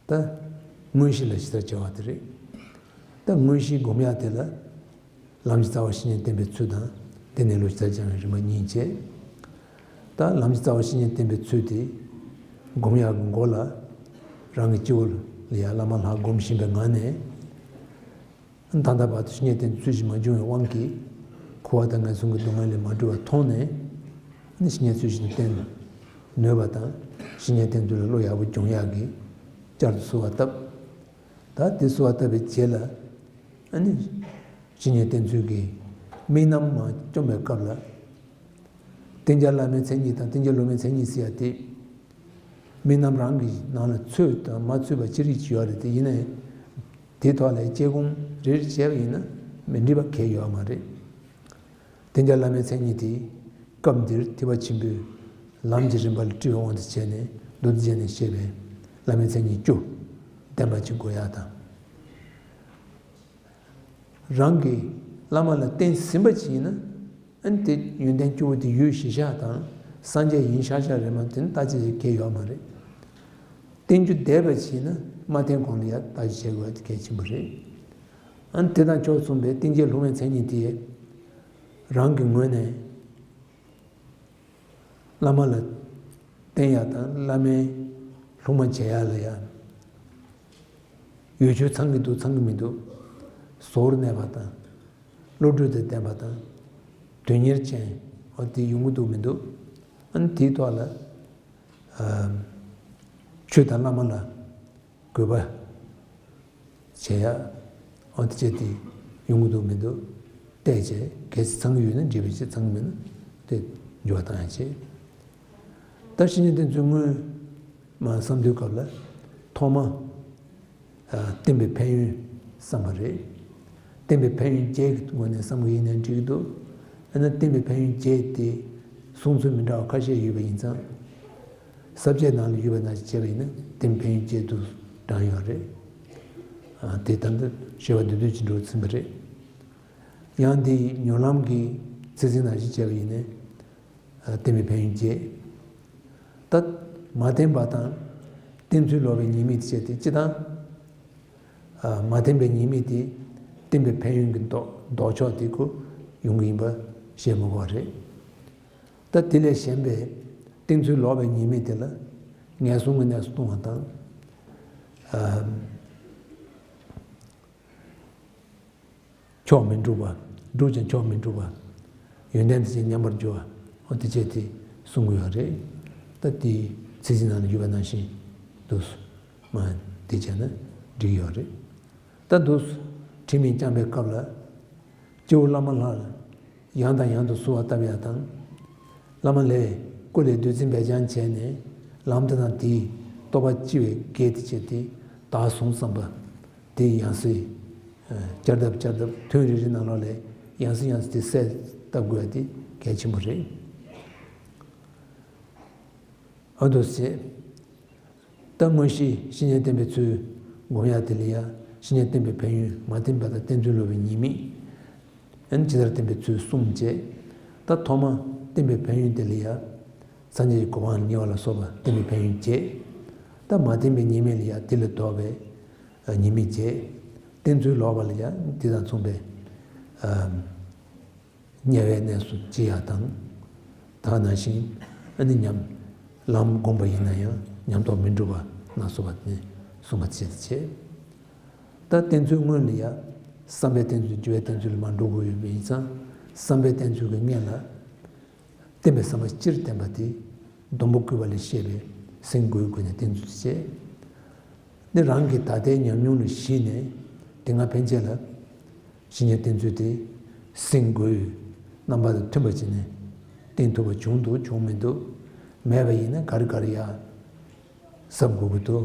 ད་དངོས་གཞི་ལ་ཇི་ལྟར་བྱ་བ་དེ་རེད། ད་དངོས་གཞི་སྒོམ་ཡག་དེ་ལ་ལམ་གྱི་རྩ་བ་བཤེས་གཉེན་བསྟེན་པའི་ཚུལ་དང་། དེ་ནས་ལུགས་ལྟར་སྦྱང་བའི་རིམ་པ་གཉིས་བྱས། ད་ལམ་གྱི་རྩ་བ་བཤེས་གཉེན་བསྟེན་པའི་ཚུལ་དེ་སྒོམ་ཡག་གི་མགོ་ལ་རང་གི་སྤྱི་བོ་ལ་ཡ་བླ་མ་ལྷ་སྒོམ་བཞིན་པའི་ངང་ནས། ད་ལྟ་བར་དུ་བཤེས་གཉེན་བསྟེན་ཚུལ་བཞིན་མ་བྱུང་བའི་དབང་གིས། འཁོར་བ་དང་ངན་སོང་གི་སྡུག་བསྔལ་ལས་མ་གྲོལ་བ་མཐོང་ནས། ཨ་ནི་བཤེས་གཉེན་ཚུལ་བཞིན་དུ་བསྟེན་ནུས་པ་དང་། བཤེས་གཉེན་བསྟེན་ཚུལ་ལ་བློ་ཡག་པོ་སྦྱོང་ཡག་གི་བསྐྱར་དུ་གསོལ་བ་བཏབ། ད་དེ་གསོལ་བ་བཏབ་པའི་རྗེས་ལ། ཨ་ནི་བཤེས་གཉེན་བསྟེན་ཚུལ་གྱི་དམིགས་རྣམ་མར་བཅོམ་པའི་སྐབས་ལ། བསྟེན་བྱ་བླ་མའི་མཚན་ཉིད་དང་བསྟེན་བྱ་སློབ་མའི་མཚན་ཉིད་ཟེར་ཡ་དེ། དམིགས་རྣམ་རང་གི་ནང་ལ་ཚུད་དང་མ་ཚུད་པ་ཅི་རིགས་ཅིག་ཡོད་རེད། དེ་ཡིན་ནའི་དེའི་ཐོག་ལ་དཔྱད་སྒོམ་རེ་རེ་བྱས་པ་ཡིན་ན་མི་འགྲིག་པ་གང་ཡང་ཡོད་མ་རེད། བསྟེན་བྱ་བླ་མའི་མཚན་ཉིད་དེ་སྐབས་འདིར་ཐེག་པ་ཆེན་པོའི་ལམ་གྱི་རིམ་པ་ལ་དཀྲི་བའི་དབང་དུ་བྱས་ནས་མདོ་སྡེ་རྒྱན་ནས་བཤད་པའི་བླ་མའི་མཚན་ཉིད་བཅུ་ལྡན་པ་ཅིག་དགོས་ཡ་དང་། རང་གིས་བླ་མ་ལ་བསྟེན་ཟིན་པ་ཅིག་ཡིན་ན། ཨ་ནི་དེ་ཡོན་ཏན་བཅུ་པོ་དེ་ཡོད་ཤག་ཤག་དང་སངས་རྒྱས་ཡིན་ཤག་ཤག་རེད་མ་གཏོགས་དེ་ནི་བརྟག་དཔྱད་བྱེད་མཁན་ཡོད་མ་རེད། བསྟེན་རྒྱུ་འདས་པ་ཅིག་ཡིན་ན་མ་བསྟེན་གོང་ལ་ཡ་བརྟག་དཔྱད་བྱེད་དགོས་པ་དེ་གལ་ཆེན་པོ་རེད། ཨ་ནི་དེ་དང་ཕྱོགས་མཚུངས་པའི་བསྟེན་བྱའི་སློབ་མའི་མཚན་ཉིད་དེ། རང་གི་ངོས་ནས་བླ་མ་ལ་བསྟེན་ཡ་དང་བླ་མའི་སློབ་མ་བྱེད་ཡ་ལ་ཡ། ཡོ་བྱད་ཚང་གི་འདུག་ཚང་གི་མི་འདུག། གཟུགས་པོ་གནས་པ་དང་། བློ་གྲོས་དང་ལྡན་པ་དང་། དོན་གཉེར་ཅན་འོ་དེ་ཡོང་གི་འདུག་མི་འདུག། ཨ་ནི་དེའི་ཐོག་ལ། ཨ། ཆོས་དང་བླ་མ་ལ་གུས་པ་བྱེད་ཡ། འོ་དེ་བྱས་ཏེ་ཡོང་གི་འདུག་མི་འདུག་བལྟས་བྱས་གལ་སྲིད་ཚང་གི་ཡོད་ན་འགྲིག་པའི་ཕྱིར། ཚང་གི་མེད་ན་དེ་འགྱུར་བ་བཏང་ཡ་བྱེད། ད་བཤེས་གཉེན་བསྟེན་ཚུལ་སྔོན་མ་བསམ་དུས་སྐབས་ལ་ཐོག་མ། ཨ། བསྟེན་པའི་ཕན་ཡོན་བསམ་པ་རེད། བསྟེན་པའི་ཕན་ཡོན་བརྒྱད་ཀྱི་སྒོ་ནས་བསམ་གྱི་ཡིན་ན་འགྲིག་གི་འདུག། ཨ་ནི་བསྟེན་པའི་ཕན་ཡོན་བརྒྱད་དེ་གསུང་ཚུལ་མི་འདྲ་བ་ཁ་ཤས་ཡོད་པ་ཡིན་ཙང་། ས་བཅད་ནང་ལ་ཡོད་པ་ནང་བཞིན་བྱས་པ་ཡིན་ན་བསྟེན་པའི་ཕན་ཡོན་བརྒྱད་དུ་བགྲངས་ཡོད་རེད། ཨ། དེ་ད་ལྟ་ཞེས་པ་བསྡུས་བསྡུས་ཀྱི་འགྲོ་ཟིན་པ་རེད། ཡང་དེའི་མྱུར་ལམ་གྱི་ཚིག་ཟིན་ནང་བཞིན་བྱས་པ་ཡིན་ན། ཨ། བསྟེན་པའི་ཕན་ཡོན་བརྒྱད། ད་མ་བསྟེན་པ་དང་བསྟེན་ཚུལ་ལོག་པའི་ཉེས་དམིགས་དེ་བྱས་ཏེ་སྤྱི་དང་། ཨ། མ་བསྟེན་པའི་ཉེས་དམིགས་དེ་བསྟེན་པའི་ཕན་ཡོན་གྱི་ལྡོག་ལྡོག་ཕྱོགས་དེ་ཁོ་ཡོང་གི་ཡིན་པ་བཤད་མི་དགོས་པ་རེད། ད་དེ་ལས་གཞན་པའི་བསྟེན་ཚུལ་ལོག་པའི་ཉེས་དམིགས་དེ་ལ་ངན་སོང་གི་གནས་སུ་ལྟུང་བ་དང་། ཨ། ཕྱོགས་མི་འགྲུབ་པ། བསྒྲུབས་ཀྱང་ཕྱོགས་མི་འགྲུབ་པ། ཡོན་ཏན་དེ་བཞིན་ཉམས་པར་འགྱུར་བ། འོ་དེ་བྱས་ཏེ་གསུང་གི་ཡོད་རེད། ད་དེའི་ཚིག་ཟིན་ནང་ལ་ཡོད་པ་ནང་བཞིན་དུ་མ་དེ་བྱས་ན་འགྲིག་ཡོད་རེད། ད་དུ་ཁྲིམས་ཡིག་བསྐྱངས་པའི་སྐབས་ལ་སྐྱེ་བོ་བླ་མ་ལྷ་ལ་ཡང་དང་ཡང་དུ་གསོལ་བ་བཏབ་ཡ་དང་། བླ་མ་ལས་སྐུ་ལས་བདུད་རྩི་འབེབས་སྦྱང་བྱས་ནས་ལམ་དེ་དང་དེའི་རྟོགས་པ་ལྕི་བའི་དགེ་དེ་བྱས་ཏེ་བདག་བཟུང་བསམ་པ། དེ་ཡང་སྲིད། ཨ། བསྐྱར་ལྡབ་བསྐྱར་ལྡབ་ཐུན་རེ་རེའི་ནང་ལོགས་ལས་ཡང་སྲིད་ཡང་སྲིད་དེ་གསལ་བཏབ་དགོས་ཡ་དེ་གལ་ཆེན་པོ་རེད། འོ་འདུག་སེ། ད་དངོས་གཞི་བཤེས་གཉེན་བསྟེན་པའི་ཚུལ་སྒོམ་ཡ་དེ་ལ་ཡ་བཤེས་གཉེན་བསྟེན་པའི་ཕན་ཡོན། མ་བསྟེན་པ་དང་བསྟེན་ཚུལ་ལོག་པའི་ཉེས་དམིགས། ཨ་ནི་ཇི་ལྟར་བསྟེན་པའི་ཚུལ་གསུམ་བཅས། ད་ཐོག་མ་བསྟེན་པའི་ཕན་ཡོན་དེ་ལ་ཡ། སངས་རྒྱས་ཀྱི་གོ་འཕང་ལ་བསྙེལ་བ་ལ་སོགས་པ་བསྟེན་པའི་ཕན་ཡོན་བརྒྱད། ད་མ་བསྟེན་པའི་ཉེས་དམིགས་ལ་ཡ་དེ་ལས་ལྡོག་པའི་ཉེས་དམིགས་བརྒྱད། བསྟེན་ཚུལ་ལོག་པ་ལ་ཡ་དེ་དང་མཚུངས་པའི་དམྱལ་བའི་གནས་སུ་སྐྱེ་ཡ་དང་། ད་ནང་བཞིན་ཨ་ནི་ཉམས་ལམ་བསྒོམས་པ་ཡིན་ན་ཡང་ཉམས་རྟོགས་མི་འགྲུབ་པ་ལ་སོགས་པ་ནི་གསུངས་པ་བྱེད་བྱེད། ད་བསྟེན་ཚུལ་སྔོན་ལ་ཡ་བསམ་པའི་བསྟེན་ཚུལ་སྦྱོར་བའི་བསྟེན་ཚུལ་ལ་མ་འགྲོ་དགོས་ཡོད་པ་ཡིན་ཙང་། བསམ་པའི་བསྟེན་ཚུལ་གྱི་སྔོན་ལ། བསྟེན་པའི་བསམ་པ་སྤྱིར་བསྟན་པ་དེ་སྡོང་པོ་བརྐོས་པ་ལས་བཤད་པའི་སེམས་བསྒོའི་སྒོ་ནས་བསྟེན་ཚུལ་བྱས། འདི་རང་གི་ད་ལྟའི་ཉམས་མྱོང་ལ་གཞིགས་ནས་དེ་སྔ་ཕན་ཆད་ལ་བཤེས་གཉེན་བསྟེན་ཚུལ་དེ་སེམས་བསྒོའི་རྣམ་པ་དང་མཐུན་པ་བྱས་ནས་བསྟེན་ཐུབ་པ་བྱུང་འདུག་བྱུང་མི་འདུག་མེད་པ་ཡིན་ན་ག་རེ་ག་རེ་ཡ་བསམ་དགོས་ཀྱི་འདུག་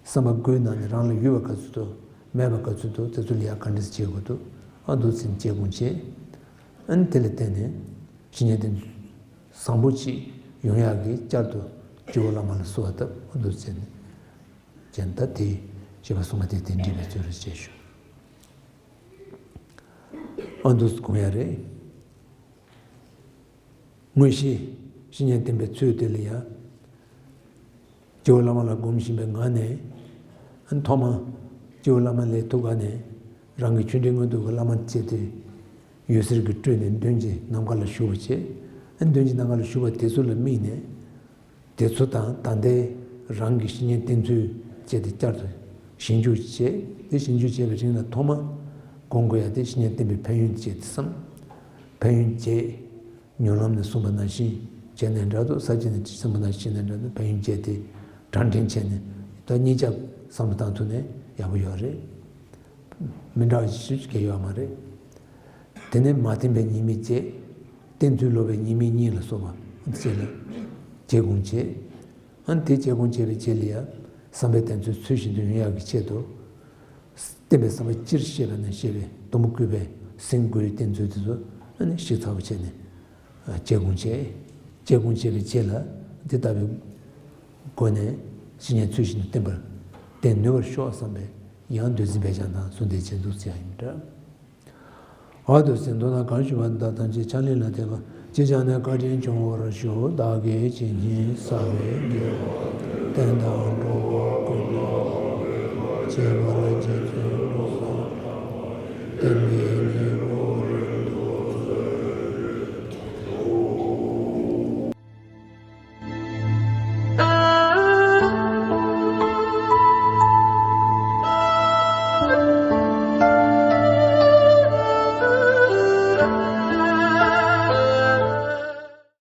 བསམ་པ་བསྒོའི་ནང་ནས་རང་ལ་ཡོད་པ་ག་ཚོད་འདུག་མེད་པ་ག་ཚོད་འདུག་དེ་ཚོ་ལ་ཡ་ག་འདྲ་བྱེད་དགོས་འདུག་ཨ་འདུག་སེམས་བསྐྱེད་སྒོམ་བྱེད། ཨ་ནི་དེ་ལ་བརྟེན་ནས་བཤེས་གཉེན་དེ་བཟང་པོ་ཅིག་ཡོང་ཡག་གི་བསྐྱར་དུ་སྐྱེ་བོ་བླ་མ་ལ་གསོལ་བ་བཏབ། ཨ་འདུག་སེ་བྱས་ནས་ད་དེ་ཞེས་པ་གསུངས་པ་དེ་དེ་འདྲ་བའི་ཚུལ་རེ་བྱས་ཞུ། ཨ་འདུག་སེ་དགོངས་ཡ་རེད། དངོས་གཞི་བཤེས་གཉེན་བསྟེན་པའི་ཚུལ་དེ་ལ་ཡ། སྐྱེ་བོ་བླ་མ་ལ་སྒོམ་བཞིན་པའི་ངང་ནས། ཐོག་མ་སྐྱེ་བོ་བླ་མ་ལས་ཐུག་ག་ནས་རང་གི་ཆོས་འབྲེལ་མངོན་མཐོ་གི་བླ་མ་བྱས་ཏེ། འོད་ཟེར་གྱི་སྤྲོས་ནས་མདུན་གྱི་ནམ་མཁའ་ལ་ཞུགས་པ་བྱས། མདུན་གྱི་ནམ་མཁའ་ལ་ཞུགས་པ་དེ་ཚོ་ལ་དམིགས་ནས། དེ་ཚོ་དང་ད་ལྟའི་རང་གི་བཤེས་གཉེན་བསྟེན་ཚུལ་བཅས་ཏེ་བསྐྱར་དུ་ཞིབ་འཇུག་བྱས། དེ་ཞིབ་འཇུག་བྱས་པའི་རིང་ལ་ཐོག་མ་སྒོམ་དགོས་ཡ་དེ་བཤེས་གཉེན་བསྟེན་པའི་ཕན་ཡོན་བཅས་ཏེ་བསམ། ཕན་ཡོན་བརྒྱད། མྱུར་ལམ་ནས་གསུངས་པ་ནང་བཞིན་བྱས་ནས་འདྲ་འདུག་ས་བཅད་ནས་གསུངས་པ་ནང་བཞིན་བྱས་ནས་འདྲ་འདུག་ཕན་ཡོན་བརྒྱད་དེ་གྲངས་འདྲེན་བྱས་ནས་ད་གཉིས་ཆ་བསམ་བློ་བཏང་ཐུབ་ནས་ཡག་པོ་ཡོད་རེད། མི་འདྲ་བ་ཞིག་གང་ཡོད་མ་རེད། དེ་ནས་མ་བསྟན་པའི་ཉེས་དམིགས་བརྒྱད། བསྟན་ཚུལ་ལོག་པའི་ཉེས་དམིགས་གཉིས་ལ་སོགས་པ་བཅས་ལ་བརྒྱད་དགོངས་བྱས། ཨ་ནི་དེ་བརྒྱད་དགོངས་བྱས་པའི་རྗེས་ལ་ཡང་བསམ་པའི་བསྟན་ཚུལ་ཚུལ་བཞིན་དུ་ཡོང་ཡག་གི་ཆེད་དུ། བསྟན་པའི་བསམ་པ་སྤྱིར་བཤད་པ་ནས་བཤད་པའི་གཏུམ་པོ་བརྐུས་པའི་སེང་དགུའི་བསྟན་ཚུལ་དེ་ཚོ་ཨ་ནི་ཞིབ་ཚགས་པོ་བྱས་ནས་བརྒྱད་དགོངས་བྱས། བརྒྱད་དགོངས་བྱས་པའི་རྗེས་ལ་འདི་ལྟ་བུའི་སྒོ་ནས་བཤེས་གཉེན་ཚུལ་བཞིན་དུ་བསྟེན་པར་བསྟེན་ནུས་པར་ཤོག་བསམ་པས་ཡང་འདོད་འཛིན་བས་ཀྱང་དང་གཟུ་བདེ་བྱེད་འདུག་ཅེས་ཡིན་འདྲ། འོ་དུ་ཟིན་ཐོ་ན་གང་ཞུ་བ་འདི་དག་ཐམས་ཅད་ཕྱག་ལེན་ལ་དད་པ་ཅི་བྱང་ནས་བཀའ་དྲིན་སྐྱོང་བར་ཞུ། བདག་གིས་ཇི་སྙེད་བསགས་པའི་དགེ་བ་བསྟན་དང་འགྲོ་བ་ཀུན་ལ་ཕན་པར་བྱེད་པར་རྗེ་བཙུན་བློ་བཟང་གྲགས་པ་ཡི་བསྟན་པའི་ཉི་